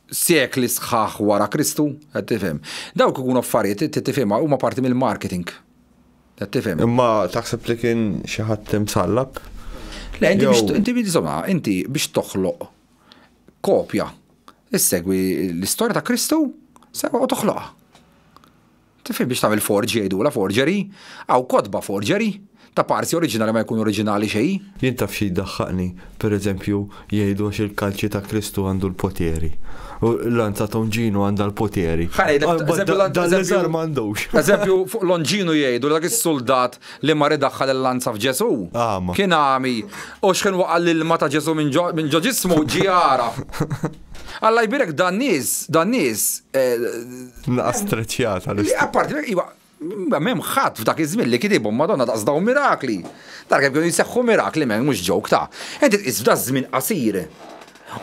S4: sekli sħaħ wara Kristu, qed tifhem. Dawk ikunu affarijiet tifhimha huma parti mill-marketing. Qed tifhem.
S3: Imma taħseb li kien xi ħadd imsallab?
S4: Le, inti biex inti insomma, inti biex toħloq kopja issegwi l-istorja ta' Kristu sewa u toħloqha. Tifhem biex tagħmel forge jgħidulha forgery, hawn kotba forgery, ta' parsi oriġinali ma jkun oriġinali xejn.
S3: Jien taf xi jdaħħaqni, per eżempju, jgħidu għax il-kalċi ta' Kristu għandu l-poteri. U l-lanza ta' Longinu għandha l-poteri.
S4: Ħa ngħidlek, eżempju,
S3: Dan l-iżgħar m'għandux.
S4: Eżempju, fuq Longinu jgħidu li dak is-suldat li mar idaħħal il-lanza f'Ġesù.
S3: Għama.
S4: Kien għami. U x'kien waqa' l-ilma ta' Ġesù minn ġo ġismu ġie jara. Alla jbierek dan nies, dan nies.
S3: Naqa streċjata l-istorja.
S4: Apparti, iva, m'hemm ħadd f'dak iż-żmien li kitibhom Madonna daqs dawn mirakli. Dar kemm kienu jseħħu mirakli m'hemm mhux ġok ta'. Inti tqis f'da żmien qasir.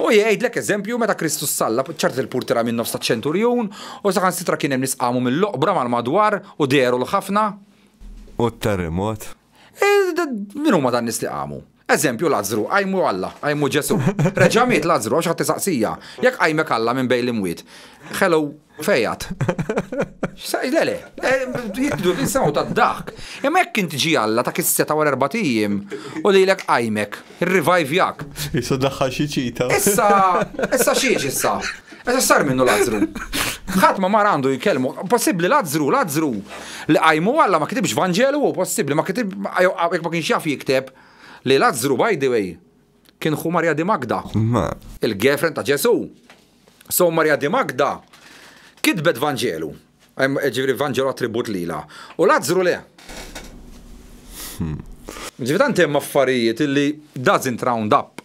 S4: U jgħidlek eżempju meta Kristu sallab ċart il-purtera minn nofs taċ-ċenturjun u saħansitra kien hemm nies qamu mill-oqbra mal-madwar u dehru l-ħafna.
S3: U t-terremot.
S4: Min huma dan nies li qamu? Eżempju Lazzru, qajmu Alla, qajmu Ġesù. Reġa' miet Lazzru, għax ħadd tisaqsija. Jekk qajmek Alla minn bejn l-imwiet, hello, fejat. Le, le, jitdu nisimgħu ta' daħk. Imma jekk inti ġi Alla ta' kisseta wara erbat ijiem u lilek qajmek, irrivajvjak.
S3: Issa daħħal xi ċita.
S4: Issa, issa xiex issa. Issa sar minnu Lazzru. Ħadd ma mar għandu jkellmu. Possibbli Lazzru, Lazzru li qajmu Alla ma kitibx Vanġelu, possibbli ma kitib jekk ma kienx jaf jikteb li Lazzru by the way kien ħu Marja di Magda. Il-girlfriend ta' Ġesù. So Marja di Magda kitbet Vanġelu. Ġifieri Vanġelu attribut lilha. U Lazzru le. Ġifieri tant hemm affarijiet illi doesn't round up.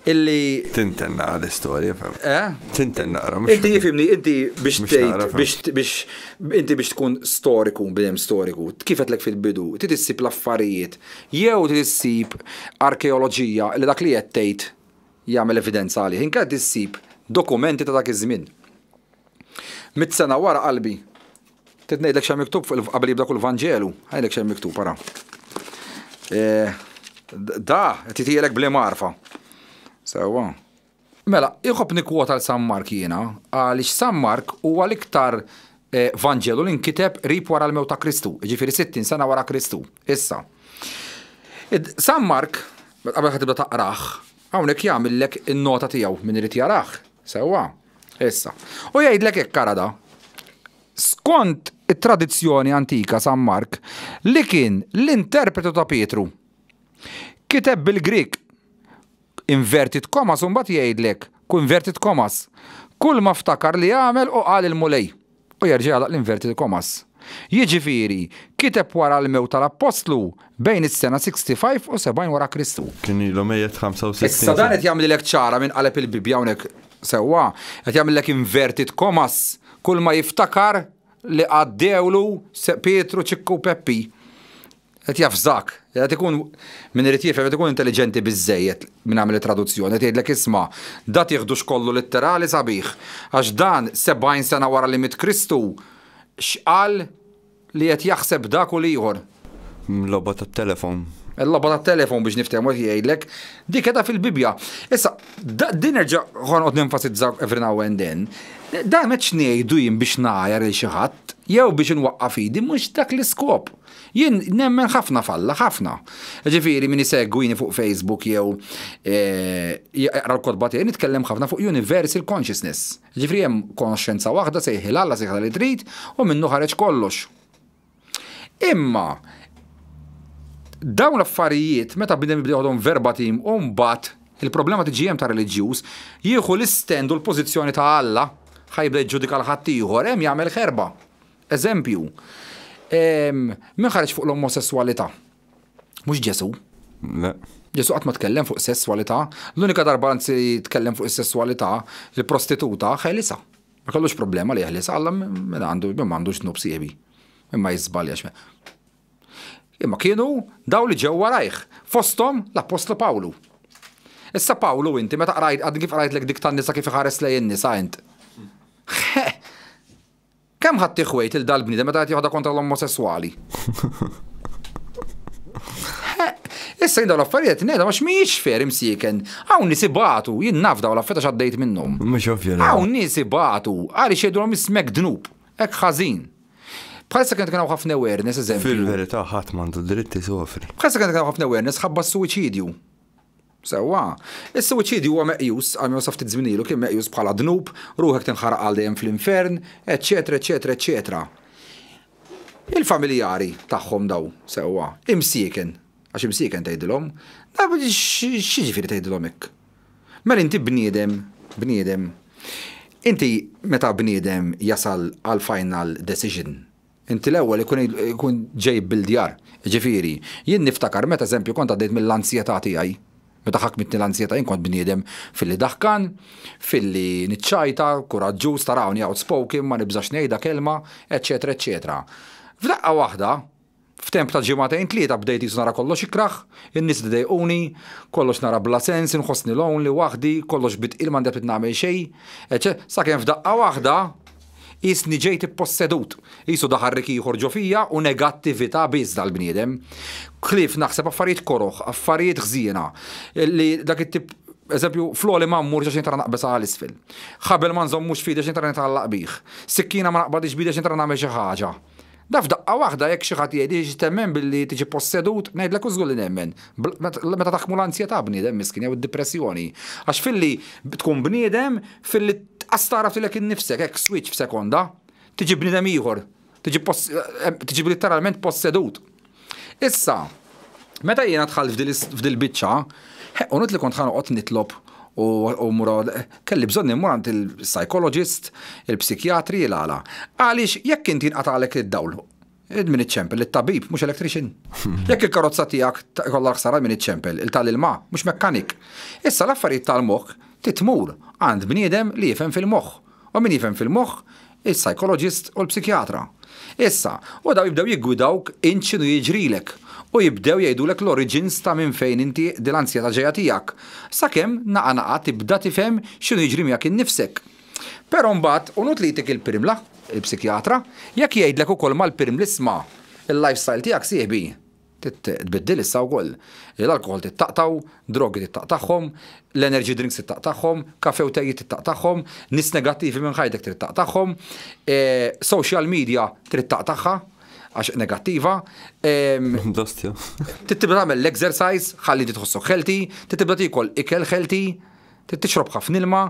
S4: Illi.
S3: Tinten naqra l-istorja, fem.
S4: Eh?
S3: Tinten naqra.
S4: Inti jifimni, inti biex tgħid, biex biex inti biex tkun storiku, bnedem storiku, kif għedtlek fil-bidu, trid issib l-affarijiet jew trid issib arkeoloġija li dak li qed tgħid jagħmel evidenza għalih. Inkella trid issib dokumenti ta' dak iż-żmien. Mitt sena wara qalbi. Trid ngħidlek x'hemm miktub fuq qabel jibda kull Vanġelu? Ħa ngħidlek x'hemm miktub, ara. Eh, da, qed jitielek bli marfa. Sewwa. Mela, iħobb nikkwota l San Mark jiena, għaliex San Mark huwa l-iktar eh, Vanġelu li nkiteb qrib wara l-mewt ta' Kristu, jiġifieri 60 sena wara Kristu. Issa. San Mark, qabel ħa tibda taqrah, hawnhekk jagħmillek in-nota tiegħu min irid jarah. Sewwa. Issa. U jgħidlek hekk ara da. Skont it-tradizzjoni antika San Mark, li kien l-interpretu ta' Pietru, kiteb bil-Grieg, inverted commas u mbagħad jgħidlek, inverted commas, kull ma ftakar li għamel u qal il-Mulej. U jerġa' jagħlaq l-inverted commas. Jiġifieri, kiteb wara l-mewt tal-appostlu bejn is-sena 65 u 70 wara Kristu.
S3: Kien ilu mejjet 65
S4: Issa dan qed jagħmlilek ċara minn qaleb il-Bibbja hawnhekk sewwa, qed jagħmillek inverted commas kull ma jiftakar li għaddewlu Pietru, Ċikku u Peppi. Qed jafżak, qed ikun min irid jifhem qed ikun intelliġenti biżżejjed min għamel it-traduzzjoni qed jgħidlek isma' da tieħdux kollu litterali sabiħ għax dan 70 sena wara li miet Kristu x'qal li qed jaħseb dak u l-ieħor.
S3: Logħba tat-telefon.
S4: Il-logħba tat-telefon biex niftehmu qed jgħidlek dik qiegħda fil-Bibbja. Issa, din nerġa' ħa noqgħod nenfasizza every now and then. Dan m'qedx ngħidu jien biex ngħajjar lil xi ħadd jew biex inwaqqaf idi, mhux dak l-iskop. Jien nemmen ħafna f'Alla, ħafna. Ġifieri min isegwini fuq Facebook jew eh, jaqra l-kotba tiegħi nitkellem ħafna fuq universal consciousness. Ġifieri hemm konoxxenza waħda sejħil Alla sejħilha li trid u minnu ħareġ kollox. Imma Dawn l-affarijiet meta bniedem jibda joħodhom verbatim u mbagħad il-problema tiġi hemm ta' reliġjuż, jieħu l-istand u l-pożizzjoni ta' Alla, ħa jibda jiġġudika 'l ħaddieħor, hemm jagħmel ħerba. Eżempju, min ħareġ fuq l-omosesswalità? Mhux Ġesù.
S3: Le.
S4: Ġesù qatt ma tkellem fuq sesswalità. L-unika darba anzi tkellem fuq is-sesswalità, il-prostituta ħelisha. Ma kellux problema li jeħlisha, Alla min għandu min m'għandux dnub sieħbi. Min ma jiżbaljax. Imma kienu daw li ġew warajh, fosthom l-Appostlu Pawlu. Issa Pawlu inti meta qrajt għadni kif qrajtlek dik tan-nisa kif iħares lejn in-nisa int. Kemm ħadt iħwejt il dal-bniedem meta qed joħodha kontra l-omosesswali? Issa jien dawn l-affarijiet ngħidha għax mhijiex fair imsieken. Hawn nies ibatu, jien naf dawn l-affarijiet għax għaddejt minnhom.
S3: Mhux ovvja.
S4: Hawn nies ibatu għaliex jgħidulhom ismek dnub, hekk ħażin. Bħalissa kien hawn ħafna awareness, eżempju.
S3: Fil-verità ħadd m'għandu dritt isofri.
S4: Bħalissa kien hawn ħafna awareness ħabba s-suwiċidju. Sewwa, is-suwiċidju huwa meqjus, għal sa ftit żmien ilu kien meqjus bħala dnub, ruħek tinħaraq għal dejjem fl-infern, eċċetera, eċċetera, eċċetera. Il-familjari tagħhom daw, sewwa, imsieken, għax imsieken tgħidilhom, x'jiġifieri tgħidilhom hekk? Mela inti bniedem, bniedem, inti meta bniedem jasal għal final decision, inti l-ewwel ikun ikun ġej bil-djar. Ġifieri, jien niftakar meta eżempju kont għaddejt mill-ansjetà tiegħi, meta ħakmitni l-ansjetà jien kont bniedem filli daħkan, filli niċċajta, kuraġġuż, tarawni outspoken, ma nibżax ngħidha kelma, eċċetera, eċċetera. F'daqqa waħda, F'temp ta' ġimagħtejn tlieta bdejt qisu nara kollox ikrah, in-nies idejquni, kollox nara bla sens, inħossni lonely, waħdi, kollox bi tqil m'għandi aptit nagħmel xejn, eċċ. Sakemm f'daqqa waħda qisni ġejt ippossedut. Qisu daħal rik ieħor ġo fija u negattività biss dal-bniedem. Ħlief naħseb affarijiet koroh, affarijiet ħżiena, li dak it-tip, eżempju, fl-għoli ma mmurx għax nitara naqbeż għal isfel. Ħabel ma nżommux f'idi għax nitara nitgħallaq bih. Sikkina ma naqbadhiex b'idi għax nitara nagħmel xi ħaġa. Da f'daqqa waħda jekk xi ħadd jgħidli xi temmen billi tiġi possedut, ngħidlek u żgur li nemmen. Meta taħkmu l-anzjetà bniedem miskin jew id-dipressjoni. Għax filli tkun bniedem, filli tqas tagħraf lilek innifsek, hekk switch f'sekonda, tiġi bniedem ieħor, tiġi tiġi letteralment possedut. Issa, meta jiena dħalt f'dil-biċċa, u li kont ħa noqgħod nitlob u mur kelli bżonn immur għand il-psychologist, il-psikjatri, l-għala. Għaliex jekk inti nqatalek id-dawl, min iċempel, it-tabib, mhux electrician. Jekk il-karozza tiegħek kollha ħsara min iċempel, il-tal-ilma, mhux mekkanik. Issa l-affarijiet tal-moħħ titmur għand bniedem li jifhem fil-moħħ. U min jifhem fil-moħħ, il-psychologist u l-psikjatra. Issa, u daw jibdew jiggwidawk int x'inhu jiġrilek u jibdew jgħidulek l-origins ta' minn fejn inti dil-anzjetà ġejja tiegħek. Sakemm naqa naqa tibda tifhem x'inhu jiġri miegħek innifsek. Però mbagħad u not li jtik il-pirmla, il-psikjatra, jekk jgħidlek ukoll mal-pirmli isma' il-lifestyle tiegħek sieħbi, tbiddil issa wkoll. L-alkoħol tittaqtgħu, drogi tittaqtagħhom, l-energy drinks tittaqtagħhom, kafe u tejiet tittaqtagħhom, nies negattivi minn ħajtek trid taqtagħhom, social media trid taqtagħha għax negattiva.
S3: Dostja.
S4: Tibda tagħmel l-exercise ħalli inti tħossok healthy, tibda tiekol ikel healthy, tixrob ħafna ilma.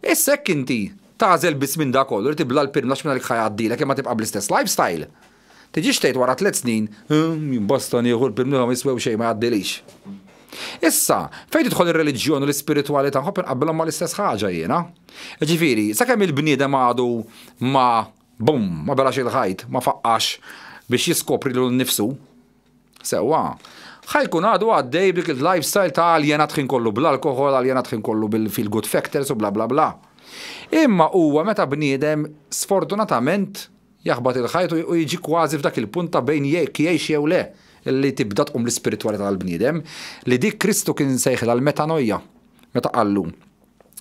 S4: Issa jekk inti tagħżel biss minn dak kollu li tibla l-pirmla x'minn għalik ħa jgħaddilek imma tibqa' bl-istess lifestyle. Tiġix tgħid wara tliet snin, jien basta nieħu l-pirmla ma jiswew xejn ma jgħaddilix. Issa, fejn tidħol ir-reliġjon u l-ispiritwalità nħobb inqabbilhom mal-istess ħaġa jiena. Ġifieri, sakemm il-bniedem għadu ma bum, ma belax il-ħajt, ma faqqax biex jiskopri lilu nnifsu, sewwa, ħa jkun għadu għaddej b'dik il-lifestyle ta' aljenat ħin kollu bl-alkoħol, aljenat ħin kollu bil-feel good factors u bla bla bla. Imma huwa meta bniedem sfortunatament jaħbat il-ħajt u jiġi kważi f'dak il-punt ta' bejn jekk jgħix jew le, li tibda tqum l-ispiritwalità tal-bniedem, li dik Kristu kien sejħilha l-metanoia, meta qallu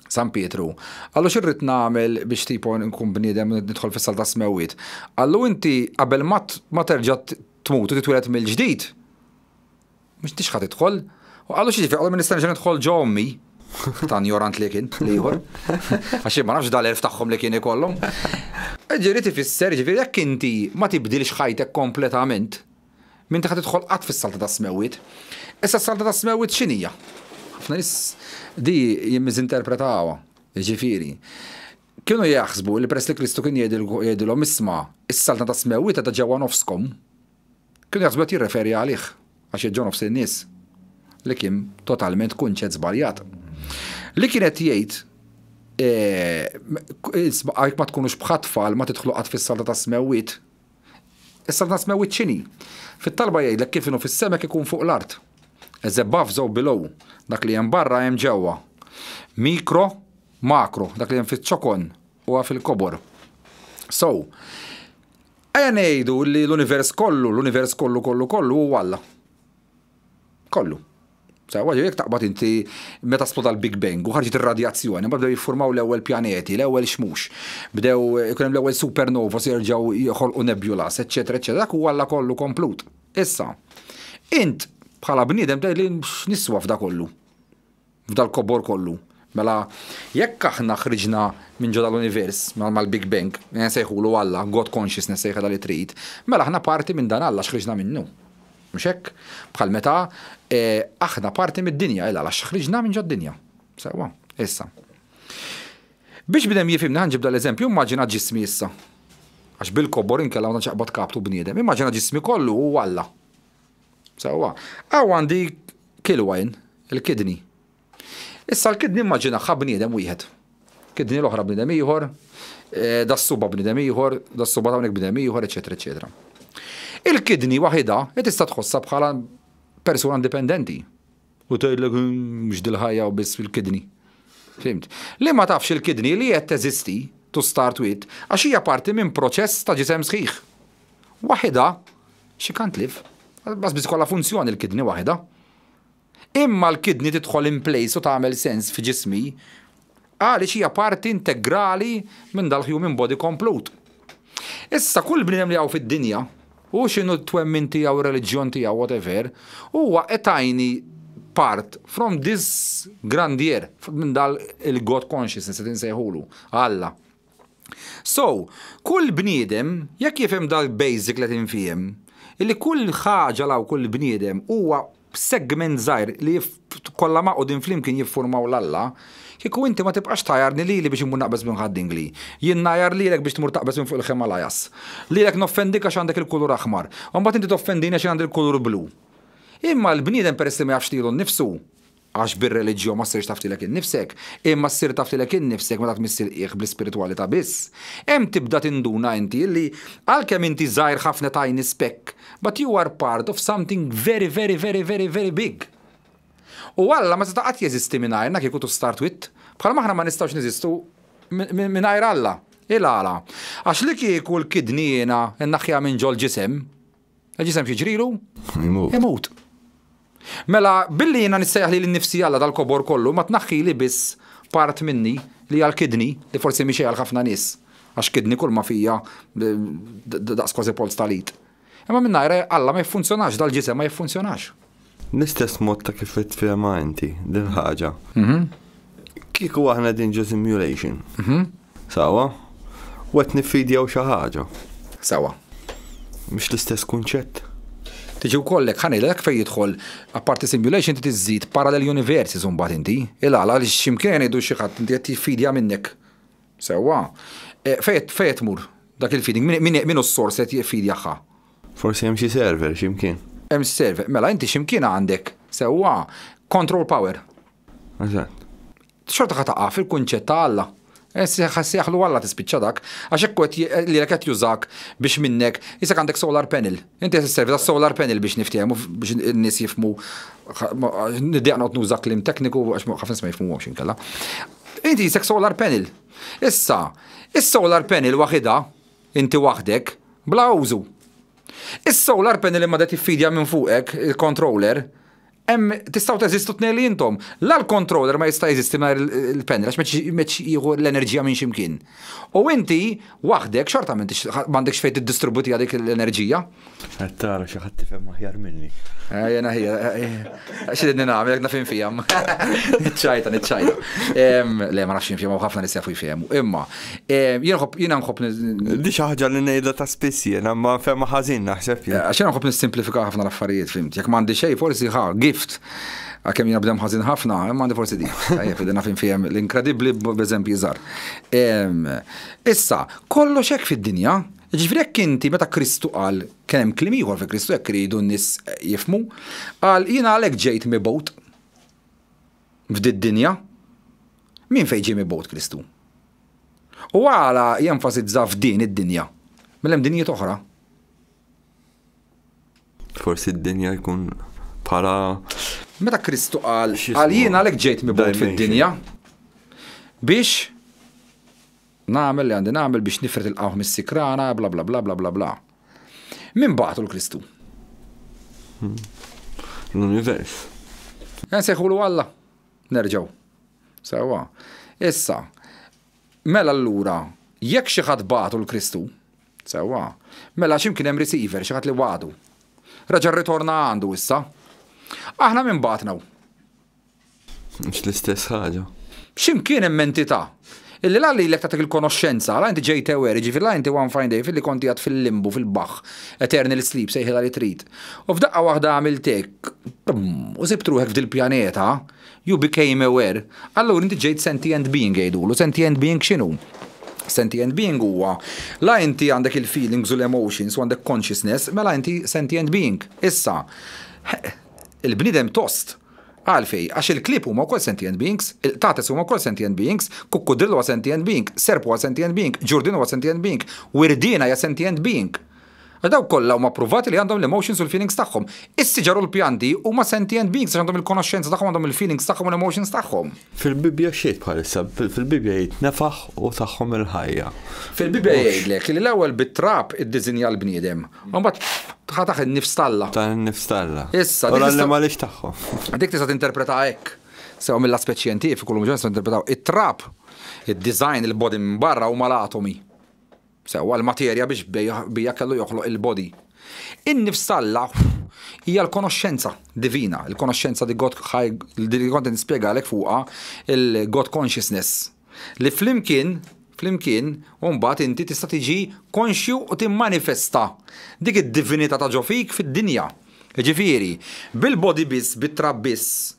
S4: San Pietru, qallu x'irrid nagħmel biex tipo nkun bniedem u nidħol fis-sal tas-smewwiet. Qallu inti qabel ma terġa' tmut u titwieled mill-ġdid, Mhux tix ħa tidħol. U qalu xi ġifieri, qalu ma nista' nerġa' nidħol ġo ommi. Ta' ignorant li kien, l-ieħor. Għax ma nafx dal-erf tagħhom li kien ikollhom. Ġifieri tifisser, ġifieri jekk inti ma tibdilx ħajtek kompletament, m'inti ħa tidħol qatt fis-saltna tas-smewwiet. Issa s-saltna tas-smewwiet x'inhija? Ħafna nies di jimmiżinterpretawha, ġifieri. Kienu jaħsbu li peress li Kristu kien jgħidilhom isma' is-saltna tas-smewwiet qiegħda ġewwa nofskom, kienu jaħsbu qed jirreferi għalih. Għax ġo nofs in-nies li kien totalment kunċett żbaljat. Li kienet jgħid jekk ma tkunux bħat-tfal ma tidħlu qatt fis-saltna tas-smewwiet. Is-saltna tas-smewwiet x'inhi? Fit-talba jgħidlek kif inhu fis-sema ikun fuq l-art. As above so below. Dak li hemm barra hemm ġewwa. Mikro, makro, dak li hemm fiċ-ċokon huwa fil-kobor. So, ejja ngħidu li l-univers kollu, l-univers kollu kollu kollu huwa Alla. Kollu. Sewwa, jekk taqbad inti meta sploda l-Big Bang u ħarġet ir-radjazzjoni, bdew jiffurmaw l-ewwel pjaneti, l-ewwel xmux, bdew ikun hemm l-ewwel supernova se jerġgħu joħolqu nebulas, eċċetera, eċċetera. Dak huwa Alla kollu komplut. Issa, int bħala bniedem tgħid li niswa f'da kollu. F'dal-kobor kollu. Mela, jekk aħna ħriġna minn ġo dal-univers, mal-Big Bang, nsejħulu Alla, God Consciousness sejħa li trid, mela aħna parti minn dan Alla x'ħriġna minnu. Mhux hekk? Bħal meta aħna parti mid-dinja, illa għax ħriġna minn ġod-dinja. Sewwa, issa. Biex bniedem jifhimni ħa nġib dal-eżempju, immaġina ġismi issa. Għax bil-kobor inkella ma tantx aqbad kaptu bniedem. Immaġina ġismi kollu u Alla. Sewwa. Hawn għandi kilwa jien, il-kidney. Issa l-kidney immaġinaha bniedem wieħed. Kidney l-oħra bniedem ieħor, das-suba bniedem ieħor, das-suba hawnhekk bniedem ieħor, eċetera, eċetera. Il-kidney waħidha tista' tħossha bħala persuna indipendenti. U tgħidlek mhux dil-ħajja u biss fil-kidney. Fhimt? Li ma tafx il-kidney li qed teżisti to start with għax hija parti minn proċess ta' ġisem sħiħ. Waħidha she can't live. Bas biss kollha funzjoni l-kidney waħidha. Imma l-kidney tidħol in place u tagħmel sens fi ġismi għaliex hija parti integrali minn dal-human body komplut. Issa kull bniedem li hawn fid-dinja u x'inhu t-twemmin tiegħu, reliġjon tiegħu, whatever, huwa a tiny part from this grandeur, minn dal il-God consciousness qed insejħulu, Alla. So, kull bniedem, jekk jifhem dal-basic li tinfiem, illi kull ħaġa law kull bniedem huwa segment żgħir li kollha maqudin flimkien jiffurmaw l-Alla, kieku inti ma tibqax tgħajjarni lili biex immur naqbeż minn Ħad-Dingli. Jien ngħajjar lilek biex tmur taqbeż minn fuq il-Himalayas. Lilek noffendik għax għandek il-kulur aħmar. U mbagħad inti toffendini għax għandi il-kulur blu. Imma l-bniedem peress li ma jafx lilu nnifsu, għax bir-reliġjon ma ssirx taf lilek innifsek, imma ssir taf lilek innifsek meta tmiss il-qiegħ bl-ispiritwalità biss. Hemm tibda tinduna inti li għalkemm inti żgħir ħafna tiny speck, but you are part of something very, very, very, very, very big. U Alla ma seta' qatt jeżisti mingħajrna kieku to start with, bħalma aħna ma nistgħux neżistu mingħajr Alla. Il-għala. Għax li kieku l-kidney jiena nneħħiha minn ġol ġisem, il-ġisem x'jiġrilu?
S3: Imut.
S4: Imut. Mela, billi jiena nissejjaħ li l-nifsi Alla dal-kobor kollu, ma tneħħili biss part minni li għal kidney, li forsi mhix għal ħafna nies, għax kidney kull ma fija daqs kważi polz tal-id. Imma mingħajr Alla ma jiffunzjonax, dal-ġisem ma jiffunzjonax.
S3: L-istess mod ta' kif tfehma inti, din ħaġa. Kieku aħna din ġo simulation. Sewwa? U qed niffidjaw xi ħaġa.
S4: Sewwa.
S3: Mhux l-istess kunċett.
S4: Tiġi wkollek ħa ngħidlek fejn jidħol apparti simulation inti tiżid parallel universes mbagħad inti. Il-għala li x'imkien ngħidu xi ħadd inti qed jiffidja minnek. Sewwa. Fejn tmur dak il-feeding, min hu s-sors qed jiffidjaha?
S3: Forsi hemm xi server x'imkien.
S4: Hemm server. Mela inti x'imkien għandek sewwa control power.
S3: Eżatt.
S4: Xorta ħa taqa' fil-kunċett ta' Alla. Sejjaħlu Alla tispiċċa dak, għax hekk qed li qed jużak biex minnek, isek għandek solar panel. Inti qed isservi ta' solar panel biex niftehmu biex in-nies jifhmu niddejjaq noqgħod nuża kliem tekniku għax ħafna nies ma jifhmuhomx inkella. Inti isek solar panel. Issa, is-solar panel waħidha, inti waħdek, bla użu. Is-solar panel imma qed jiffidja minn fuqek, il-controller, hemm tistgħu teżistu tnejn li intom. La l-controller ma jista' jeżisti mingħajr il-panel għax m'hemmx jieħu l-enerġija minn x'imkien. U inti waħdek xorta m'għandekx fejn tiddistributi dik l-enerġija.
S3: Qed tara xi ħadd tifhem aħjar minni.
S4: Jena ħija, x'idni nagħmel jekk naf infihom. Niċċajta, niċċajta. Le ma nafx infihom ħafna nies jafu jfehmu. Imma jiena nħobb
S3: Di xi ħaġa li ngħidha ta' spiss jiena ma fehma ħażin naħseb jien.
S4: Għax jiena nħobb nissimplifika ħafna l-affarijiet, fhimt. Jekk m'għandi xejn forsi ħa gift. Għalkemm jiena bdem ħażin ħafna, imma għandi forsi di. Tajjeb, naf infehem l-inkredibbli b'eżempji żgħar. Issa, kollox hekk fid-dinja, ġifieri jekk inti meta Kristu qal Kien hemm kliem ieħor fi Kristu jekk iridu n-nies jifhmu. Qal jiena għalhekk ġejt mibgħut f'did-dinja. Min fejn ġie mibgħut Kristu? U għala jenfasizza f'din id-dinja? Mela hemm dinjiet oħra.
S3: Forsi d-dinja jkun bħala.
S4: Meta Kristu qal, qal jien għalhekk ġejt mibgħut fid-dinja biex nagħmel li għandi nagħmel biex nifred il-qawħ mis-sikrana, bla bla bla bla bla bla. Min bagħtu l-Kristu?
S3: L-univers.
S4: Nsejħulu Alla. Nerġgħu. Sewwa. Issa, mela allura, jekk xi ħadd bagħtu l-Kristu, sewwa, mela x'imkien hemm receiver, xi ħadd li wagħdu. Reġa' rritorna għandu issa. Aħna min bagħatna hu?
S3: Mhux l-istess ħaġa.
S4: X'imkien hemm entità illi la lilek tagħtik il-konoxxenza, la inti ġejt aware, jiġifieri la inti one fine day filli kont qiegħed fil-limbu, fil-baħħ, eternal sleep, sejħilha li trid. U f'daqqa waħda għamilt hekk, bum, u sibt ruħek f'dil-pjaneta, you became aware, allura inti ġejt sentient being jgħidulu. Sentient being x'inhu? Sentient being huwa la inti għandek il-feelings u l-emotions u għandek consciousness, mela inti sentient being. Issa, il-bniedem tost. Għalfejn? Għax il-klieb huma wkoll sentient beings, il-qtates huma wkoll sentient beings, kukkudrill huwa sentient being, serp huwa sentient being, ġurdien huwa sentient being, wirdiena hija sentient being. Għax dawk kollha huma ppruvati li għandhom l-emotions u l-feelings tagħhom. Is-siġar u l-pjanti huma sentient beings għax għandhom il-konoxxenza tagħhom, għandhom il-feelings tagħhom u l-emotions tagħhom.
S3: Fil-Bibbja x'jgħid bħalissa? Fil-Bibbja jgħid nefaħ u tagħhom il-ħajja.
S4: Fil-Bibbja jgħidlek li l-ewwel bit-trab iddiżinja l-bniedem, u mbagħad ħa tah in-nifs t'Alla.
S3: Tah in-nifs t'Alla.
S4: Issa,
S3: U l-annimali x'tagħhom?
S4: Dik tista' tinterpreta hekk. Sew mill-aspett xjentifiku l-lum ġurnata interpretaw it-trab, id-design, il-body minn barra huma l-atomi. Sewwa l-materja biex bija kellu joħloq il-body. In-nifs t'Alla hija l-konoxxenza divina, il-konoxxenza di God li kont nispjegalek fuqha il-God consciousness. Li flimkien, flimkien, u mbagħad inti tista' tiġi konxju u timmanifesta dik id-divinità ta' ġo fik fid-dinja. Jiġifieri, bil-body biss, bit-trab biss,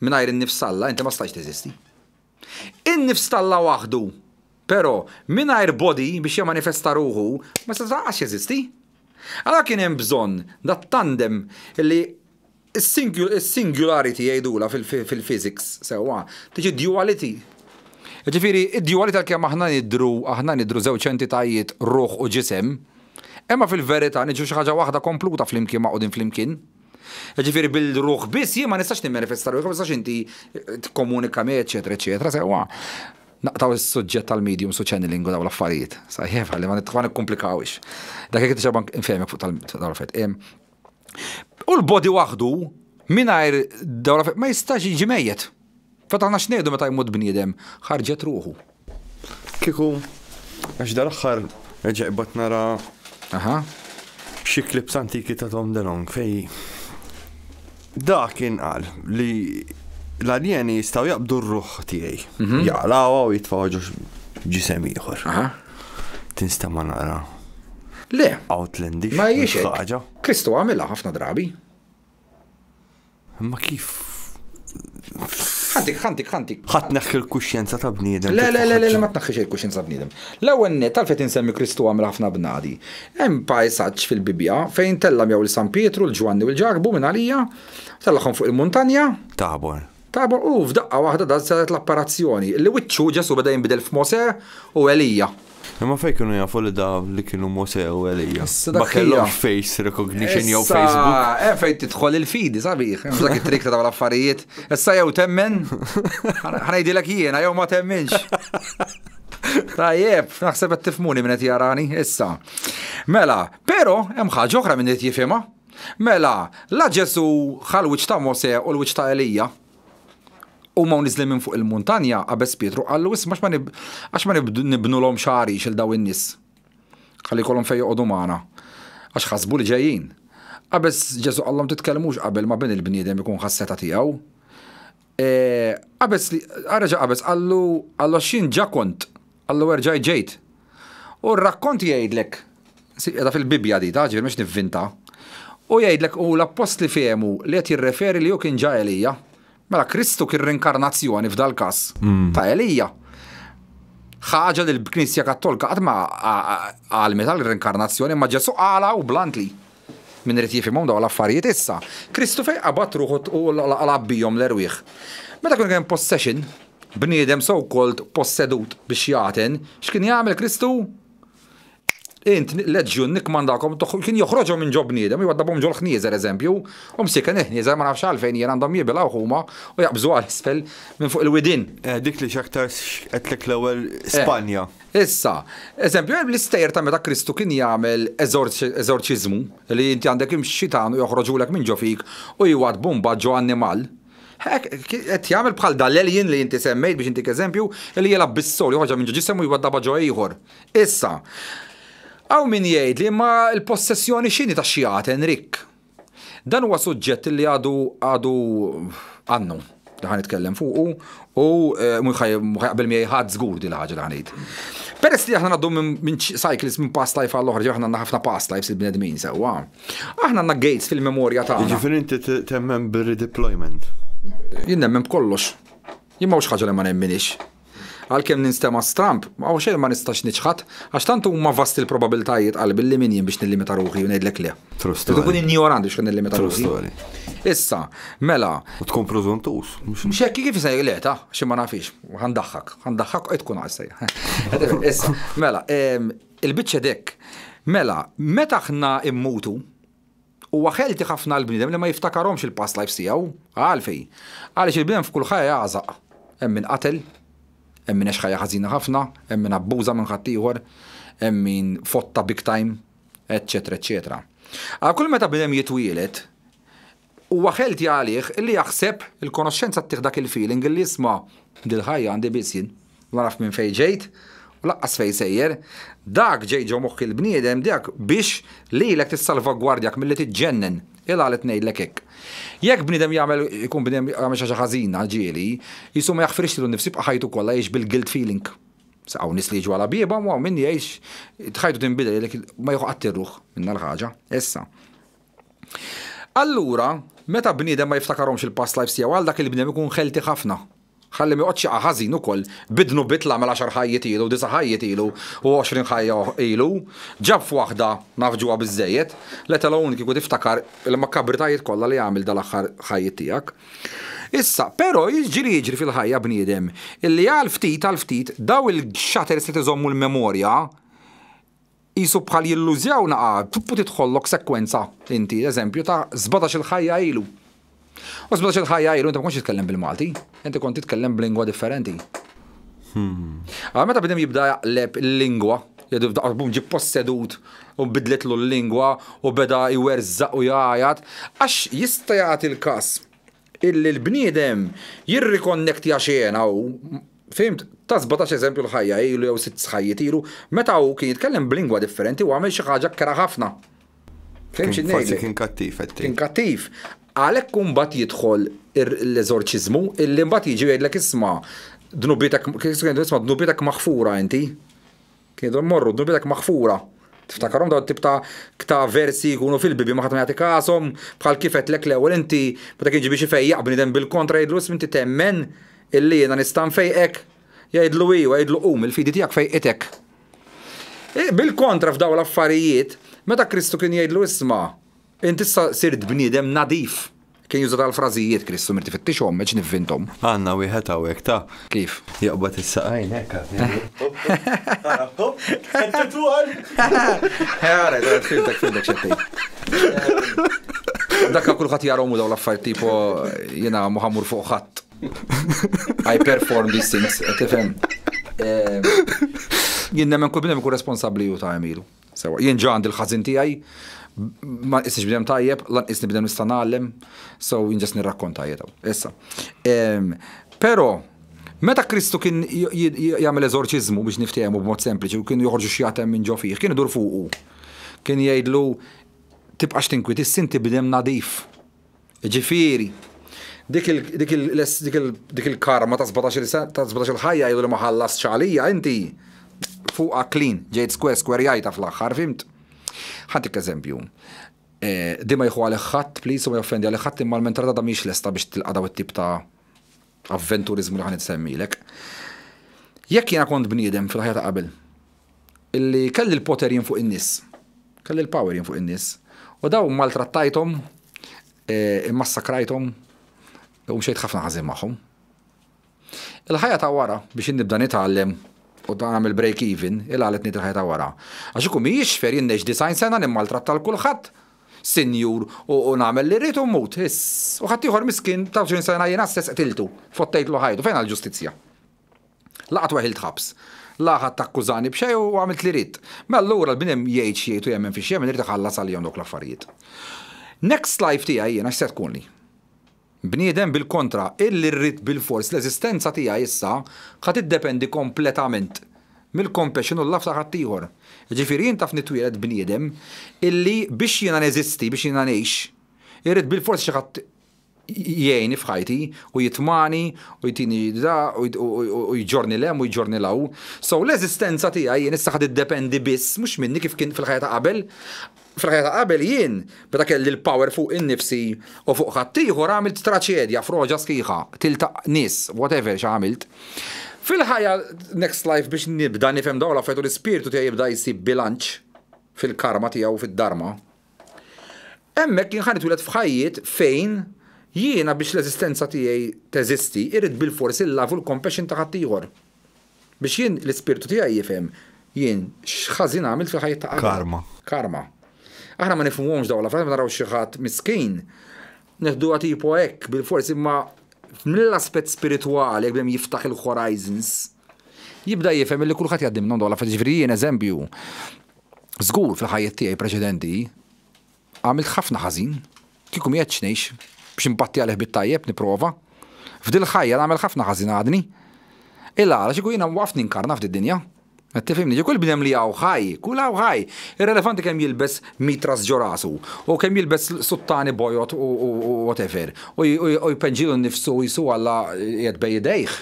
S4: mingħajr in-nifs t'Alla, inti ma stajtx teżisti. In-nifs t'Alla waħdu, però, mingħajr body biex jimmanifesta ruħu, ma seta' lanqas jeżisti. Allura kien hemm bżonn dat-tandem li s-singularity jgħidulha fil-physics, sewwa, tiġi duality. Jiġifieri, id-duality għalkemm aħna nidhru, aħna nidhru żewġ entitajiet ruħ u ġisem, imma fil-verità niġu xi ħaġa waħda kompluta flimkien magħqudin flimkien. Jiġifieri bil-ruħ biss jien ma nistax nimmanifesta ruħi, ma nistax inti tikkomunika miegħi, eċetera, eċetera, sewwa. Naqtgħu s-suġġett tal-mediums u channeling u dawn l-affarijiet. Sajjeb, ħalli ma nikkumplikawx. Dak jekk tixgħu nfehmek fuq dawn l-affarijiet. U l-body waħdu mingħajr dawn l-affarijiet ma jistax jiġi mejjet. Fatt aħna x'ngħidu meta jmut bniedem? Ħarġet ruħu.
S3: Kieku, għax dal-aħħar reġa' qbadt nara xi clips antiki ta' Tom DeLonge fej da kien qal li l-aljeni jistgħu jaqbdu r-ruħ tiegħi. Mhm. Jaqlawha u jitfgħuha ġo ġisem ieħor. Tinstema' naqra.
S4: Le.
S3: Outlandish.
S4: Ma hijiex ħaġa. Kristu għamilha ħafna drabi.
S3: Imma kif?
S4: Ħantik, ħantik, ħantik.
S3: Ħa tneħħi l-kuxjenza ta' bniedem.
S4: Le, le, le, le, ma tneħħix il-kuxjenza ta' bniedem. L-ewwel nett għalfejn insemmi Kristu għamel ħafna bnadi. Hemm pajsaġġ fil-Bibbja fejn tella' miegħu lil San Pietru, 'l Ġwanni u 'l Ġakbu minn għalija, tellagħhom fuq il-muntanja.
S3: Tabor.
S4: Tabor u f'daqqa waħda da saret l-apparazzjoni li wiċċu Ġesù beda jinbidel f'Mosè u Elija.
S3: Imma fejn kienu jafu li da li kienu Mosè u Elija? Ma kellhomx face recognition jew Facebook.
S4: Hemm fejn tidħol il-fidi sabiħ, hemm dak it-trick ta' dawn l-affarijiet. Issa jew temmen, ħa ngħidilek jiena jew ma temminx. Tajjeb, naħseb qed tifhmuni min qed jarani issa. Mela, però hemm ħaġa oħra min irid jifhimha. Mela, la Ġesù ħa l-wiċċ ta' Mosè u l-wiċċ ta' Elija. Huma u niżlin minn fuq il-muntanja, qabeż Pietru qallu, Isma' għax ma nibnulhomx għarix 'il dawn in-nies? Ħalli jkollhom fejn joqogħdu magħna. Għax ħasbu li ġejjin. Qabeż Ġesù qallhom titkellmux qabel ma Bin il-bniedem ikun ħa s-setgħa tiegħu. Qabeż li, reġa' qabeż qallu, qallu għax jien ġa kont, qallu erġajt ġejt. U r-rakkont jgħidlek, qiegħda fil-Bibbja di, ta' ġifieri mhux nivvinta. U jgħidlek u l-appostli fehmu li qed jirreferi li hu kien ġa Elija. Mela Kristu kien rinkarnazzjoni f'dal-każ ta' Elija. Ħaġa li l-Knisja Kattolika qatt ma għallmet għal rinkarnazzjoni, imma Ġesù qalha u bluntly. Min irid jifhimhom dawn l-affarijiet issa. Kristu fejn qabad ruħu u qalab bihom l-erwieħ? Meta kien hemm possession, bniedem so called possedut biex jagħten, x'kien jagħmel Kristu? Int leġjun nikkmandakom kien joħroġhom minn ġo bniedem u jwaddabhom ġol-ħnieżer eżempju, u msieken il-ħnieżer ma nafx għalfejn jien għandhom jibilgħuh huma u jaqbżu għal isfel minn fuq il-widien.
S3: Eh, dik li x'aktarx għedtlek l-ewwel Spanja.
S4: Issa, eżempju, hemm l-istejjer ta' meta Kristu kien jagħmel eżorċiżmu, li inti għandek xitan u joħroġulek minn ġo fik u jwaddbu mbagħad ġo annimal. Hekk qed jagħmel bħal dal-alien li inti semmejt biex intik eżempju, li jilgħab bis-soul, joħroġha minn ġo ġisem u jwaddabha ġo ieħor. Issa, hawn min jgħid li imma l-possessjoni x'inhi tax-xjaten, Rick? Dan huwa suġġett li għadu għadu għannu li ħan nitkellem fuqu u eh, mhux jaqbel miegħi ħadd żgur din ħaġa li ħanid. Peress li aħna ngħaddu minn cycles minn past life għall oħra, aħna għandna ħafna past lives il-bnedmin sewwa. Aħna għandna gates fil-memorja tagħna.
S3: Jiġifieri inti temmen bir-redeployment.
S4: Jien nemmen b'kollox. Jien m'hawnx ħaġa li ma nemminix. Għalkemm ninstema' stramb, hawn xejn ma nistax niċħad, għax tant huma vasti l-probabiltajiet qalbi li min jien biex nillimita ruħi u ngħidlek le.
S3: True story.
S4: Irrid inkun injorant biex nillimita
S3: True
S4: ruħi.
S3: story.
S4: Issa, mela.
S3: U tkun prużuntuż.
S4: Mhux hekk kif se le ta' xi ma nafix. Ħa ndaħħak, ħa ndaħħak u tkun għassejja. Issa, mela, il-biċċa dek. Mela, meta aħna immutu, Huwa healthy ħafna għall-bniedem li ma jiftakarhomx il-past lives tiegħu. Għalfejn? Għaliex il-bniedem f'kull ħajja jagħżaq. Hemm min qatel, hemm min għex ħajja ħażina ħafna, hemm min abbuża minn ħaddieħor, hemm min fotta big time, eċċetera eċċetera. Għal kull meta bniedem jitwieled, huwa healthy għalih li jaħseb, il-konoxxenza ttih dak il-feeling li isma' dil-ħajja għandi biss jien. La naf minn fejn ġejt u laqqas fejn sejjer. Dak ġej ġo moħħ il-bniedem dak biex lilek tissalvagwardjak milli tiġġennen. Il-għala qed ngħidlek hekk. Jekk bniedem jagħmel ikun bniedem jagħmel xi ħaġa ħażina ġieli, qisu ma jaħfirx lilu nnifsu jibqa' ħajtu kollha jgħix bil-guilt feeling. Hawn nies li jiġu għal għabiebhom u hawn min jgħix ħajtu tinbidel jgħidlek ma jieħu qatt ir-ruħ minnha l-ħaġa. Issa. Allura, meta bniedem ma jiftakarhomx il-past lives tiegħu għal dak il-bniedem ikun healthy ħafna. Ħalli ma joqgħodx jaqa' ħażin ukoll bi dnubiet li għamel għaxar ħajjiet ilu, disa' ħajjiet ilu u 20 ħajja ilu. Ġab f'waħda nafġuha biżżejjed, let alone kieku tiftakar il-makabritajiet kollha li għamilt dal-aħħar ħajjiet tiegħek. Issa, però jiġri jiġri fil-ħajja bniedem illi għal ftit għal ftit daw il-shutters li tiżommu l-memorja qisu bħal jillużjaw naqa' u tidħollok sekwenza inti, eżempju, ta' 17-il ħajja ilu. U 17-il ħajja ilu inti ma kontx titkellem bil-Malti, inti kont titkellem b'lingwa differenti. Għal meta bidem jibda jaqleb il-lingwa, jgħidu f'daqqa bum ġie possedut u bidlitlu l-lingwa u beda jwerżaq u jgħajat, għax jista' jagħti l-każ illi l-bniedem jirrikonnektja xena hu, fhimt, ta' 17 eżempju l-ħajja ilu jew sitt ħajjiet ilu, meta hu kien jitkellem b'lingwa differenti u għamel xi ħaġa kerha ħafna. Fhimt xi
S3: Forsi kien kattiv qed
S4: Kien kattiv. Għalhekk imbagħad jidħol l-eżorċiżmu illi mbagħad jiġi jgħidlek isma' dnubitek, isma' dnubitek maħfura inti. Kienu jmorru, dnubitek maħfura. Tiftakarhom dawn tip ta' ta' versi jkunu fil-Bibbja ma ħadd ma jagħti każhom, bħal kif għedtlek l-ewwel inti meta kien ġie biex ifejjaq bniedem bil-kontra jgħidlu isma' inti temmen illi jiena nista' nfejqek? Jgħidlu iva, jgħidlu qum, il-fidi tiegħek fejqitek. Bil-kontra f'dawn l-affarijiet, meta Kristu kien jgħidlu isma' Int issa sirt bniedem nadif. Kien juża dal-frażijiet Kristu mir tifittixhom, m'għedx nivvinthom.
S3: Għandna wieħed hawnhekk ta'.
S4: Kif?
S3: Jaqbad is-saqajn hekk Ara, hop, qed titwal.
S4: Ara, fimtek, fimtek x'qed tgħid. Dak kulħadd jarahom dawn l-affarijiet tipo jiena mhu ħammur fuq ħadd. I perform these things, tifhem. Jien nemmen kull bniedem ikun responsabbli hu ta' għemilu. Sewa, jien ġa għandi l-ħażin tiegħi, ma nqisniex bniedem tajjeb, lanqisni bniedem nista' ngħallem, so jien ġast nirrakkonta jiet hawn. Issa. Però, meta Kristu kien jagħmel eżorċiżmu biex niftehmu b'mod sempliċi u kienu joħorġu xjaten minn ġo fih, kien idur fuqu. Kien jgħidlu tibqax tinkwiet, issa inti bniedem nadif. Jiġifieri, dik il-karma ta' 17-il ħajja jgħidu li ma ħallastx għalija, inti fuqha clean, ġejt square square jgħajta fl-aħħar, fhimt? Ħa ntik eżempju. Di ma jieħu għalih ħadd, please, u ma joffendi għalih ħadd, imma l-mentalità għadha mhijiex lesta biex tilqa' dawn it-tip ta' avventuriżmu li ħa nsemmilek. Jekk jiena kont bniedem fil-ħajja ta' qabel, illi kelli l-poter jien fuq in-nies. Kelli l-power jien fuq in-nies. U daw maltrattajthom, immassakrajthom, u mxejt ħafna ħażin magħhom. Il-ħajja ta' wara biex nibda nitgħallem u nagħmel break even, il-għalet ngħid il-ħajja ta' wara. Għax ikun mhijiex fair jien ngħix 90 sena nimmaltratta 'l kulħadd, sinjur, u nagħmel li rrid u mmut. Iss, u ħaddieħor miskin ta' 20 sena jiena stess qtiltu, fottejtlu ħajtu, fejn għall-ġustizzja? La qatt weħilt ħabs. La ħadd akkużani b'xejn u għamilt li rrid. Mela allura l-bniedem jgħid x'jgħid u jemmen fi x'jemmen irid iħallas għalihom dawk l-affarijiet. Next life tiegħi jiena x'se tkun li? Bniedem bil-kontra, illi rrid bilfors l-eżistenza tiegħi issa ħa tiddependi kompletament mill-compassion u l-love ta' ħaddieħor. Jiġifieri jien taf nitwieled bniedem illi biex jiena neżisti, biex jiena ngħix, irrid bilfors xi ħadd jgħinni f'ħajti u jitmani u jtini da u jġorni 'l hemm u jġorni 'l hawn. So l-eżistenza tiegħi jien issa ħa tiddependi biss mhux minni kif kien fil-ħajja ta' qabel. Fil-ħajja ta' qabel jien, meta kelli l-power fuq innifsi u fuq ħaddieħor għamilt traċedja, froġa sħiħa, qtilt nies, whatever x'għamilt. Fil-ħajja next life biex nibda nifhem dawn l-affarijiet u l-ispirtu tiegħi jibda jsib bilanċ fil-karma tiegħu u fid-dharma. Hemmhekk jien ħa nitwieled f'ħajjiet fejn jiena biex l-eżistenza tiegħi teżisti irrid bilfors il-love u l-compassion ta' ħaddieħor. Biex jien l-ispirtu tiegħi jifhem jien x'ħażin għamilt fil-ħajja ta' qabel.
S3: Karma.
S4: Karma. Aħna ma nifhmuhomx dawn l-affarijiet, ma naraw xi ħadd miskin, neħduha tipo hekk bilfors imma mill-aspett spiritwali jekk bdem jiftaħ il-horizons, jibda jifhem li kulħadd jgħaddi minnhom dawn l-affarijiet. Ġifieri jien eżempju, żgur fil-ħajja tiegħi preċedenti għamilt ħafna ħażin. Kieku miegħedx ngħix biex impatti għalih bit-tajjeb nipprova. F'dil ħajja nagħmel ħafna ħażin għadni. Illa għala xieku jiena waqft ninkarna f'did-dinja. Qed tifhimni, kull bniedem li hawn ħaj, kull hawn ħaj, irrelevanti kemm jilbes mitras ġo rasu u kemm jilbes suttani bojod u whatever, u jpenġilu nnifsu u jisu Alla qiegħed bejn idejh.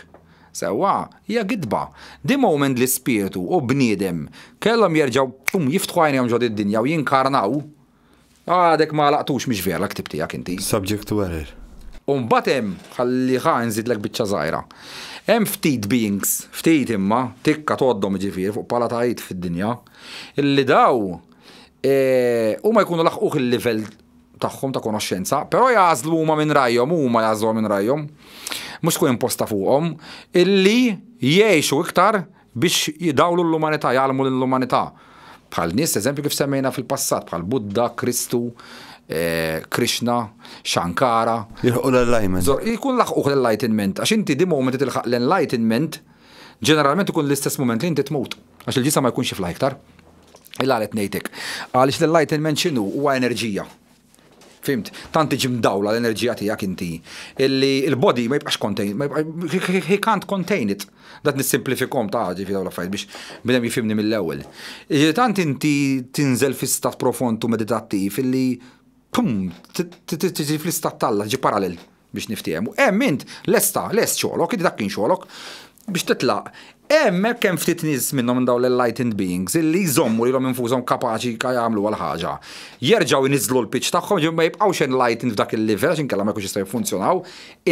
S4: Sewwa, hija gidba. The moment li spiritu u bniedem kellhom jerġgħu pum jiftħu għajnejhom ġo did-dinja u jinkarnaw, għadek ma għalaqtux mhix vera l-ktieb tiegħek inti.
S3: Subject to error.
S4: U mbagħad hemm, ħalli ħa nżidlek biċċa żgħira. Hemm ftit beings, ftit imma, tikka tgħoddhom jiġifieri fuq pala ta' id fid-dinja, illi daw huma jkunu laħquh il-livell tagħhom ta' konoxxenza, però jagħżlu huma minn rajhom, huma jagħżluha minn rajhom, mhux tkun imposta fuqhom, illi jgħixu iktar biex jdawlu l-umanità, jgħallmu lill-umanità. Bħal nies, eżempju kif semmejna fil-passat, bħal Buddha, Kristu, Krishna, Shankara.
S3: Jilħqu l-enlightenment.
S4: Jkun laħqu l-enlightenment, għax inti di moment tilħaq l-enlightenment, ġeneralment ikun l-istess moment li inti tmut, għax il-ġisem ma jkunx jiflaħ iktar. Illa għalet ngħidlek. Għaliex l-enlightenment x'inhu? Huwa enerġija. Fhimt? Tant tiġi mdawla l-enerġija tiegħek inti. Illi il-body ma jibqax contain, he can't contain it. Dat nissimplifikom ta' ġifi dawn l-affarijiet biex bnedem jifhimni mill-ewwel. Tant inti tinżel fi stat profond u meditattiv illi pum, tiġi fl-istat t'Alla, tiġi parallel biex niftehmu. Hemm int lesta, lest xogħlok, inti dak kien xogħlok biex titlaq. Hemmhekk hemm ftit nies minnhom minn dawn l-enlightened beings illi jżommu lilhom infushom kapaċi jagħmlu għal ħaġa. Jerġgħu jniżlu l-pitch tagħhom, ġifieri ma jibqgħux enlightened f'dak il-livell għax inkella ma jkunx jistgħu jiffunzjonaw,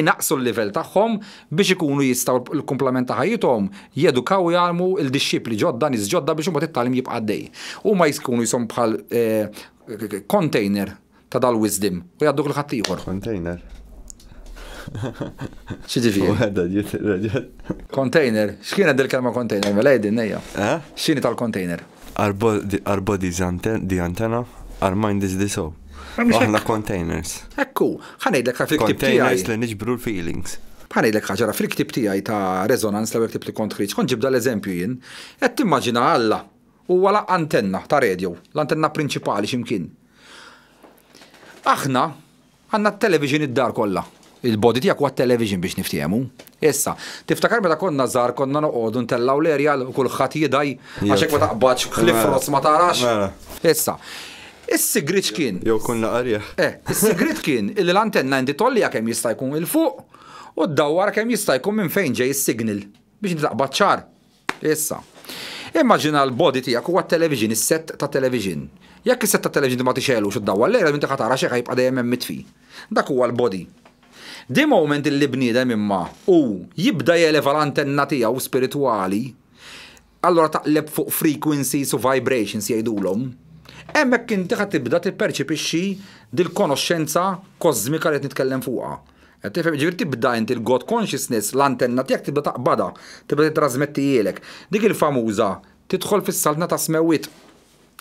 S4: inaqqsu l-livell tagħhom biex ikunu jistgħu l-kumplament ta' ħajjithom jedukaw u jgħallmu l-dixxipli ġodda, nies ġodda biex imbagħad it-tagħlim jibqa' għaddej. Huma jkunu jisom bħal container ta' dal-wisdom u jgħadduk lil ħaddieħor.
S3: Container.
S4: X'jiġifieri?
S3: Waħda ġiet raġel.
S4: Container. X'kienet dil-kelma container? Mela għidin ejja.
S3: Eh?
S4: X'inhi tal-container?
S3: Our body, our body is the antenna, our mind is the soul. Aħna containers.
S4: Ekku, ħa ngħidlek fil-ktieb
S3: Containers
S4: tiegħi.
S3: li niġbru l-feelings.
S4: Ħa ngħidlek ħaġa fil-ktieb tiegħi ta' Resonance l-ewwel ktieb li kont ħriġt, kont ġibda l-eżempju jien, qed timmaġina Alla huwa la antenna ta' radio, l-antenna prinċipali x'imkien. Aħna għandna t-television id-dar kollha. Il-body tiegħek huwa television biex niftehmu. Issa, tiftakar meta konna żgħar konna noqogħdu ntellgħu l-aerial u kulħadd jidaj għax hekk ma taqbadx ħlief ross ma tarax.
S3: Mela.
S4: Issa, is-sigriet kien.
S3: Jew kunna qarjaħ.
S4: Is-sigriet kien illi l-antenna inti tollija kemm jista' jkun 'il fuq u ddawwar kemm jista' jkun minn fejn ġej is-signal biex inti taqbad ċar. Issa, immaġina l-body tiegħek huwa television, is-set ta' television. Jekk is-set ta' television ma tixgħelux u ddawwar l-aerial inti ħa tara xi jibqa' dejjem hemm mitfi. Dak huwa l-body. Di moment illi bniedem imma u jibda jeleva l-antenna tiegħu spiritwali, allora taqleb fuq frequencies u vibrations jgħidulhom. Hemmhekk inti ħa tibda tipperċepixxi dil-konoxxenza kosmika li qed nitkellem fuqha. Qed tifhem? Ġifieri tibda inti l-God consciousness, l-antenna tiegħek tibda taqbadha, tibda titrasmettihielek. Dik il-famuża tidħol fis-saltna tas-smewwiet.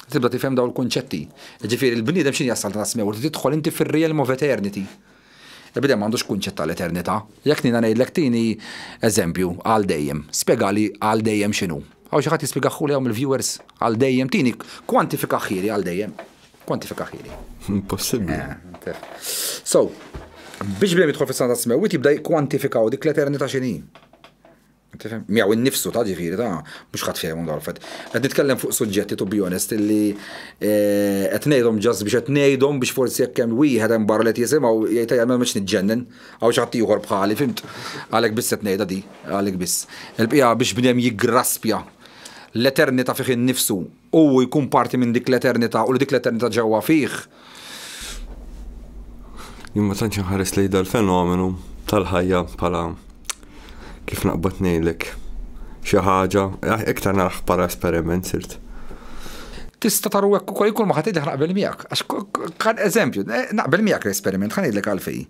S4: Tibda tifhem dawn il-kunċetti. Ġifieri l-bniedem x'inhi s-saltna tas-smewwiet? Tidħol inti fir-realm of eternity. Il-bniedem m'għandux kunċett tal-eternità. Jekk nina ngħidlek tini eżempju għal dejjem, spjegali għal dejjem x'inhu. Hawn xi ħadd jispjegaħuli hawn mill-viewers għal dejjem tini kwantifikaħieli għal dejjem. Kwantifikaħieli.
S3: Impossibbli.
S4: Eh, so, biex bniedem jidħol fis-saltna tas-smewwiet jibda jikkwantifikaw dik l-eternità x'inhi. Tifhem? Miegħu innifsu ta' ġifieri ta' mhux ħadd fehmhom dawn l-affarijiet. Qed nitkellem fuq suġġetti to be honest illi eh, qed ngħidhom ġast biex qed ngħidhom biex forsi jekk hemm wieħed hemm barra li qed jisimgħu jgħid ejja mhux niġġennen hawn xi ħadd ieħor bħali fimt. Għalhekk biss qed ngħidha di, għalhekk biss. Il-bqija biex bniedem jiggraspja l-eternità fih innifsu u jkun parti minn dik l-eternità u li dik l-eternità ġewwa fih.
S3: Jien ma tantx inħares lejn dal-fenomenu tal-ħajja bħala kif naqbad ngħidlek xi ħaġa, eh, iktar narah bħala esperiment sirt.
S4: Tista' taru hekk ukoll kull ma ħadd jgħidlek naqbel miegħek. Għax kan eżempju, eh, naqbel miegħek l-esperiment, ħa ngħidlek għalfejn.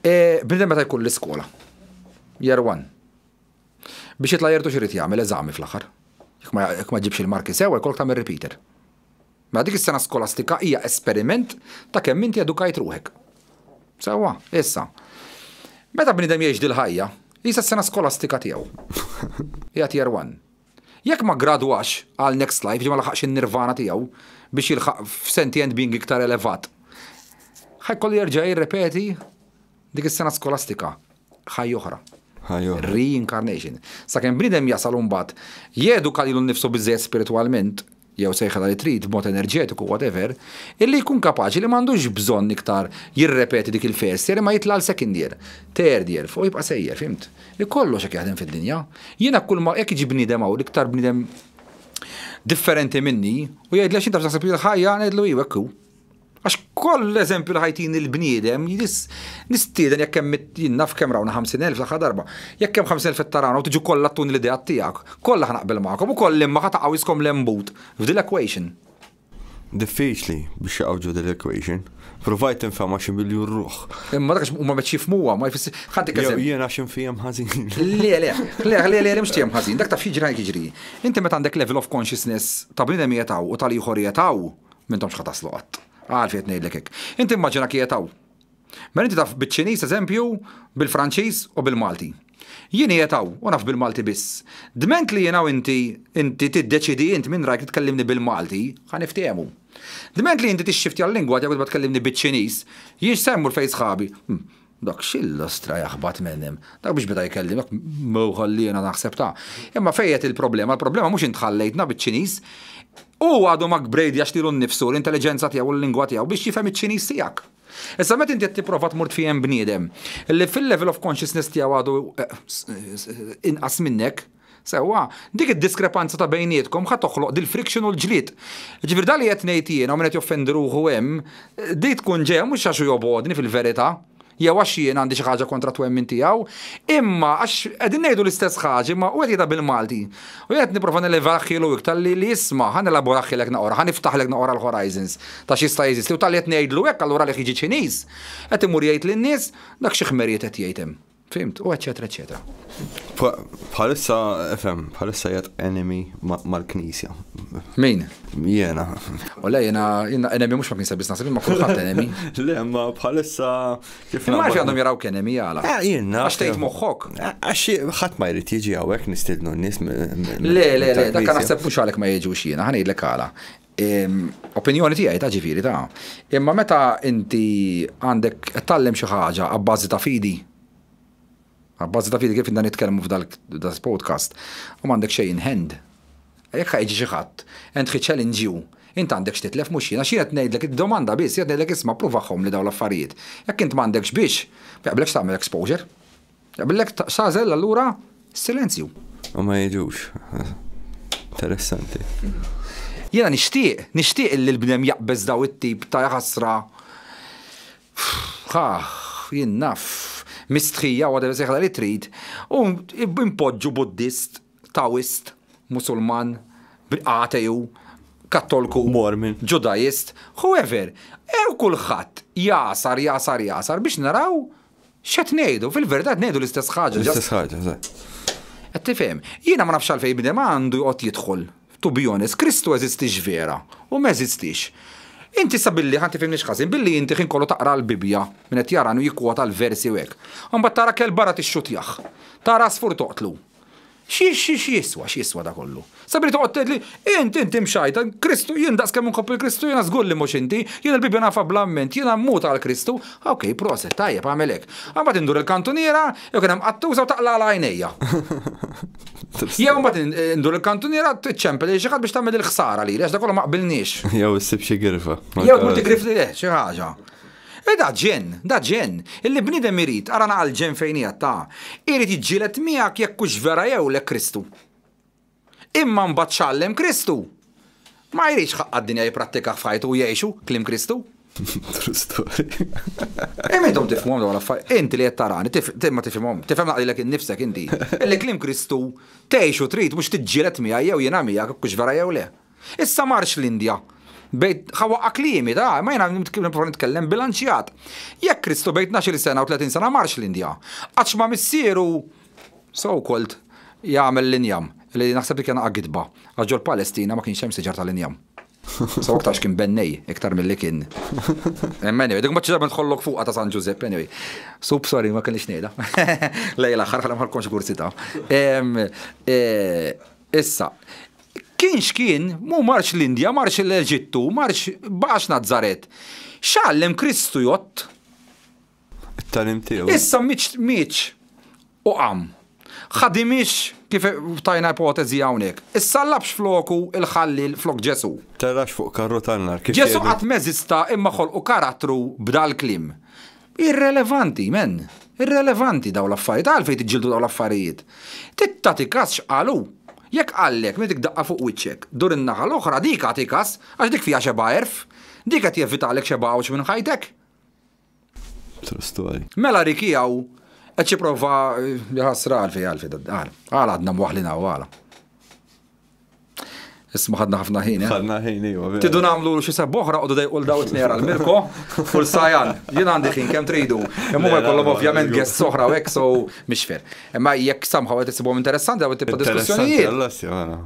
S4: Eh, bniedem meta jkun l-iskola. Year one. Biex jitla' year two x'irid jagħmel eżami fl-aħħar. Jekk ma ġibx il-marki sewa jkollok tagħmel repeater. Mela dik is-sena skolastika hija esperiment ta' kemm inti edukajt ruħek. Sewwa, issa. Meta bniedem jgħix dil-ħajja, qisha s-sena skolastika tiegħu. Qiegħed year one. Jekk ma ggradwax għal next life, ġi ma laħaqx in-nirvana tiegħu biex jilħaq f'sentient being iktar elevat, ħa jkollu jerġa' jirrepeti dik is-sena skolastika ħajja oħra. Reincarnation. Sakemm bniedem jasal imbagħad jeduka lilu nnifsu biżżejjed spiritwalment, jew sejħilha li trid b'mod enerġetiku whatever, illi jkun kapaċi li m'għandux bżonn iktar jirrepeti dik il-first year imma jitla' għal second year, third year, fuq jibqa' sejjer, fhimt? Li kollox hekk jaħdem fid-dinja. Jiena kull ma jekk jiġi bniedem hawn l-iktar bniedem differenti minni u jgħidli għax inti taħseb li l-ħajja ngħidlu iwa hekk hu. Għax koll eżempju li ħajtini l-bniedem, nistieden jekk hemm jien naf kemm rawna 50,000 l-aħħar darba. Jekk hemm 50,000 qed tarawna u tiġu kollha ttuni l-ideat tiegħek, kollha ħa naqbel magħkom u koll imma ħa taqgħu iskom lembut f'dil equation.
S3: Diffiċli biex jaqgħu ġo dil equation. Provajt infehmha xi miljun ruħ.
S4: Imma dak għax huma m'qedx jifhmuha, ma jfisser. Ħa ntik
S3: Jew
S4: eżempju.
S3: jien għax infiehem ħażin.
S4: Le, le, le, le, le, mhux tiegħem ħażin. Dak taf x'jiġri ħa jiġri. Inti meta għandek level of consciousness ta' bniedem jetaw u tal-ieħor jetaw, m'intomx ħa taslu qatt. Għalfejn qed ngħidlek hekk. Inti immaġina qiegħed hawn. Mela inti taf biċ-Ċiniż eżempju, bil-Franċiż u bil-Malti. Jien qiegħed hawn u naf bil-Malti biss. Dment li jiena u inti inti tiddeċidi int minn rajk li tkellimni bil-Malti, ħa niftehmu. Dment li inti tixxiftja l-lingwa tiegħek u tibda tkellimni biċ-Ċiniż, jien x'se mmur fejn sħabi? Hm, dak x'illustra jaħbat minn hemm. Dak biex beda jkellim, dak mhu ħalliena naħseb ta'. Imma fejn qed il-problema? Il-problema mhux int ħallejtna biċ-Ċiniż. Hu għadu ma kbrejdjax lilu nnifsu, l-intelliġenza tiegħu u l-lingwa tiegħu biex jifhem iċ-Ċiniż tiegħek. Issa meta inti qed tipprova tmur tfiehem bniedem li fil-level of consciousness tiegħu għadu inqas minnek, sewwa, dik id-diskrepanza ta' bejnietkom ħa toħloq dil-friction u l-ġlied. Ġifieri dak li qed ngħid jiena u min qed joffendi ruħu hemm, di tkun ġejja mhux għax hu jobgħodni fil-verità, jew għax jien għandi xi ħaġa kontra twemmin tiegħu, imma għax qegħdin ngħidu l-istess ħaġa imma hu qed jgħidha bil-Malti. U jien qed nipprova nelevaħilu iktar li li isma' ħa nelaboraħilek naqra, ħa niftaħlek naqra l-horizons ta' x'jista' jeżisti u talli qed ngħidlu hekk allura għalih jiġi Ċiniż qed imur jgħid lin-nies dak xi ħmerijiet qed jgħid hemm. Fhimt? U eċċetera eċċetera.
S3: Bħalissa, ifhem, bħalissa qiegħed enemy mal-Knisja.
S4: Min?
S3: Jiena.
S4: U le, jiena enemy mhux ma' Knisja biss naħseb imma kulħadd enemy.
S3: Le, ma bħalissa
S4: kif Ma għalfejn għandhom jarawk enemy għala.
S3: Eh, jien
S4: Għax tgħid moħħok.
S3: Eh, għax ħadd ma jrid jiġi hawnhekk nistiednu n-nies.
S4: Le, le, le, dak naħseb mhux għalhekk ma jiġux jiena, ħa ngħidlek għala. Opinjoni tiegħi ta' ġifieri ta' imma meta inti għandek qed tgħallem xi ħaġa abbażi ta' fidi, abbażi ta' fidi kif inna nitkellmu f'dal podcast, u m'għandek xejn in hand. Jekk ħa jiġi xi ħadd and he challenge you, int għandek x'titlef mhux jien, għax jien qed ngħidlek id-domanda biss, jien qed ngħidlek isma' ppruvahom li dawn l-affarijiet. Jekk int m'għandekx biex, ma jaqbillekx tagħmel exposure. Jaqbillek tagħżel allura s-silenzju.
S3: U ma jiġux. Interessanti.
S4: Jiena nixtieq, nixtieq illi l-bniedem jaqbeż daw it-tip ta' ħasra ħa, jien naf, mistħija, whatever sejħilha li trid, u npoġġu Buddist, Taoist, Musulman, ateju, Kattolku,
S3: Mormon,
S4: Ġudajist, whoever. Ew kulħadd jagħsar, jagħsar, jagħsar biex naraw x'qed ngħidu. Fil-verità qed ngħidu l-istess ħaġa.
S3: L-istess ħaġa, eżatt.
S4: Qed tifhem? Jiena ma nafx għalfejn bniedem għandu joqgħod jidħol. To be honest, Kristu eżistix vera u ma eżistix. Inti sa billi, ħa tifhimnix ħażin, billi inti ħin kollu taqra l-Bibbja minn qed jarani u jikkwota l-versi u hekk. Imbagħad tara kelb barra tixxutjah. Tara għasfur toqtlu. Xi xi x'jiswa, x'jiswa da kollu? Sabri toqgħod tgħidli, int inti mxajta, Kristu, jien daqs kemm inħobb il-Kristu, jiena żgur li mhux inti, jiena l-Bibbja nafha bl-amment, jiena mmut għal Kristu. Ok, proset, tajjeb, għamel hekk. Imbagħad indur il-kantuniera, jew kien hemm qattusa u taqla' għal għajnejja. Jew imbagħad indur il-kantuniera tiċċempel lil xi ħadd biex tagħmel il-ħsara lili, għax da kollu ma qbilniex.
S3: Jew issib xi girfa.
S4: Jew tmur tigrif li xi ħaġa. E da ġenn, da ġenn, illi bniedem irid, ara naqa' l-ġenn fejn qiegħed ta', irid jiġġieled miegħek jekk hux vera jew le Kristu. Imma mbagħad x'għallem Kristu? Ma jridx ħaqq għad-dinja jipprattikah f'ħajtu u jgħixu kliem Kristu.
S3: True story.
S4: Imma intom tifhmuhom dawn l-affarijiet. Inti li qed tarani, ma tifhimhom, tifhem naqra lilek innifsek inti. Illi kliem Kristu tgħixu trid mhux tiġġieled miegħi jew jiena miegħek jekk hux vera jew le. Issa marx l-Indja. Bejt, ħa waqqa' kliemi, ta, imma jiena nipprova nitkellem bilanċjat. Jekk Kristu bejn tnax-il sena u 30 sena marx l-Indja, għax ma' missieru so called jagħmel l-injam, li naħseb li kien gidba, għax ġol-Palestina ma kienx hemm siġar tal-injam. So aktarx kien bennej iktar milli kien. Imma anyway, dik ma ċi darba nidħollok fuqha ta' San Ġużepp, anyway. Sup, sorry, ma kellix ngħidha. Lejla aħħar ħalli ma ħolkomx kursità. Issa, kien x'kien, mhu marx l-Indja, marx l-Eġittu, marx baqax Nazaret. X'għallem Kristu jgħodd?
S3: It-tagħlim tiegħu.
S4: Issa mietx mietx u qam. Ħadimiex kif tajna ipoteżi hawnhekk. Issallabx floku il-ħalliel flok Ġesù.
S3: Telax fuq karru tan-nar kif
S4: Ġesù qatt m'eżista imma ħolqu karattru b'dal-kliem. Irrelevanti, men. Irrelevanti dawn l-affarijiet. Għalfejn tiġġieldu dawn l-affarijiet? Trid tagħti kas x'qal hu. Jekk qallek minn dik daqqa fuq wiċċek, dur in-naħa l-oħra dik agħti kas għax dik fiha xebgħa għerf. Dik qed jevitalek xebgħa għawġ minn ħajtek.
S3: True story.
S4: Mela Ricky hawn qed jipprova jaħasra għalfejn għalfejn għala. Għala għadna mwaħħlin hawn għala. Isma ħadna ħafna ħin, eh?
S3: Ħadna ħin, iva.
S4: Tidu nagħmlu xi seb oħra qogħdu dejqu l daw it-tnejn għal Mirko u l-Sajan. Jien għandi ħin kemm tridu. Imma huma jkollhom ovvjament guests oħra u hekk so mhix fair. Imma jekk somehow qed issibhom interessanti daw it-tip ta' diskussjonijiet.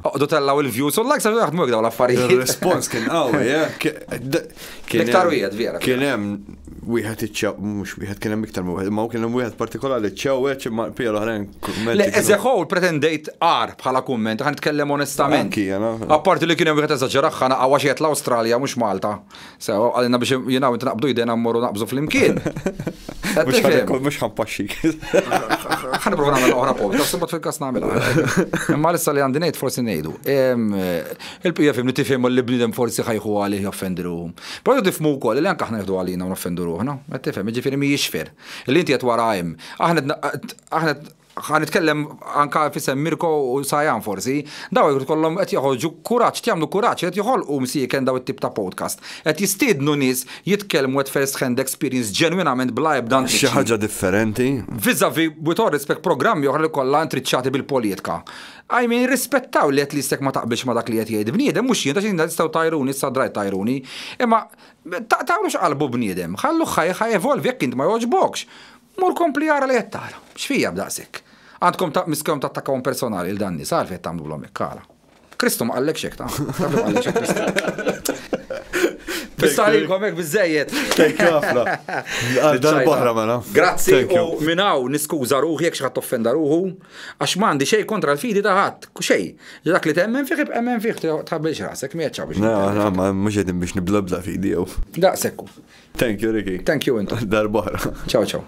S4: Oqgħodu tellgħu il-views u l-likes għax jaħdmu hekk dawn l-affarijiet.
S3: Ir-respons kien qawwi, eh?
S4: L-iktar wieħed vera.
S3: Kien hemm wieħed iċċew, mhux wieħed kien hemm iktar minn wieħed, imma kien hemm wieħed partikolari ċċewweġ imma l-bqija l-oħrajn kummenti.
S4: Le, as a whole pretendejt agħar bħala kumment, ħa nitkellem onestament.
S3: Anki jiena.
S4: Apparti li kien hemm wieħed eżaġeraha naqgħu għax qiegħed l-Awstralja mhux Malta. Sewa, qalilna biex jiena u inti naqbdu jdejna mmorru naqbżu flimkien.
S3: Mhux ħa mhux ħa npaxxik.
S4: Ħa nipprova nagħmel oħra podcast, imbagħad fil-każ nagħmilha. Imma issa li għandi ngħid forsi ngħidu. Il-bqija fimni tifhem li bniedem forsi ħajħu għalih joffendi ruħu. Però tifhmu wkoll li anke aħna nieħdu għalina u noffendu ruħna. Qed tifhem, jiġifieri mhijiex fair. Li inti qed wara hemm. Aħna aħna ħa nitkellem anka f'isem Mirko u Sajan forsi, daw jrid kollhom qed joħorġu kuraġġ, jagħmlu kuraġġ, qed joħolqu msieken daw it-tip ta' podcast. Qed jistiednu nies jitkellmu at first hand experience ġenwinament bla ebda
S3: Xi ħaġa differenti.
S4: Vis-a-vis with all respect programmi oħra li kollha intriċċati bil-politika. I mean, rispettaw li at least jekk ma taqbilx ma dak li qed jgħid bniedem, mhux jien, għax tistgħu tgħajruni, issa drajt tgħajruni, imma taqtgħulux qalbu bniedem, ħalluh ħa ħa jevolvi jekk int ma jogħġbokx. Mur kompli ara li qed tara. X'fija b'daqshekk? Għandkom ta' miskom tattakkawhom personali il dan nies, għalfejn qed tagħmlulhom hekk għala. Kristu ma qallekx hekk ta' taf li ma qallekx hekk Kristu. Issa għalilkom hekk biżejjed.
S3: Thank you ħafna. Għal darb'oħra mela.
S4: Grazzi u minn hawn niskuża ruħi jekk xi ħadd offenda ruħu. Għax m'għandi xejn kontra l-fidi ta' ħadd, xejn. Li dak li temmen fih ibqa' emmen fih, tħabbilx rasek, m'iegħedx hawn biex.
S3: Le, aħna ma mhux qegħdin biex nibdlu ebda fidi jew.
S4: Daqshekk hu.
S3: Thank you Ricky.
S4: Thank you intom.
S3: Darb'oħra.
S4: Ciao ciao.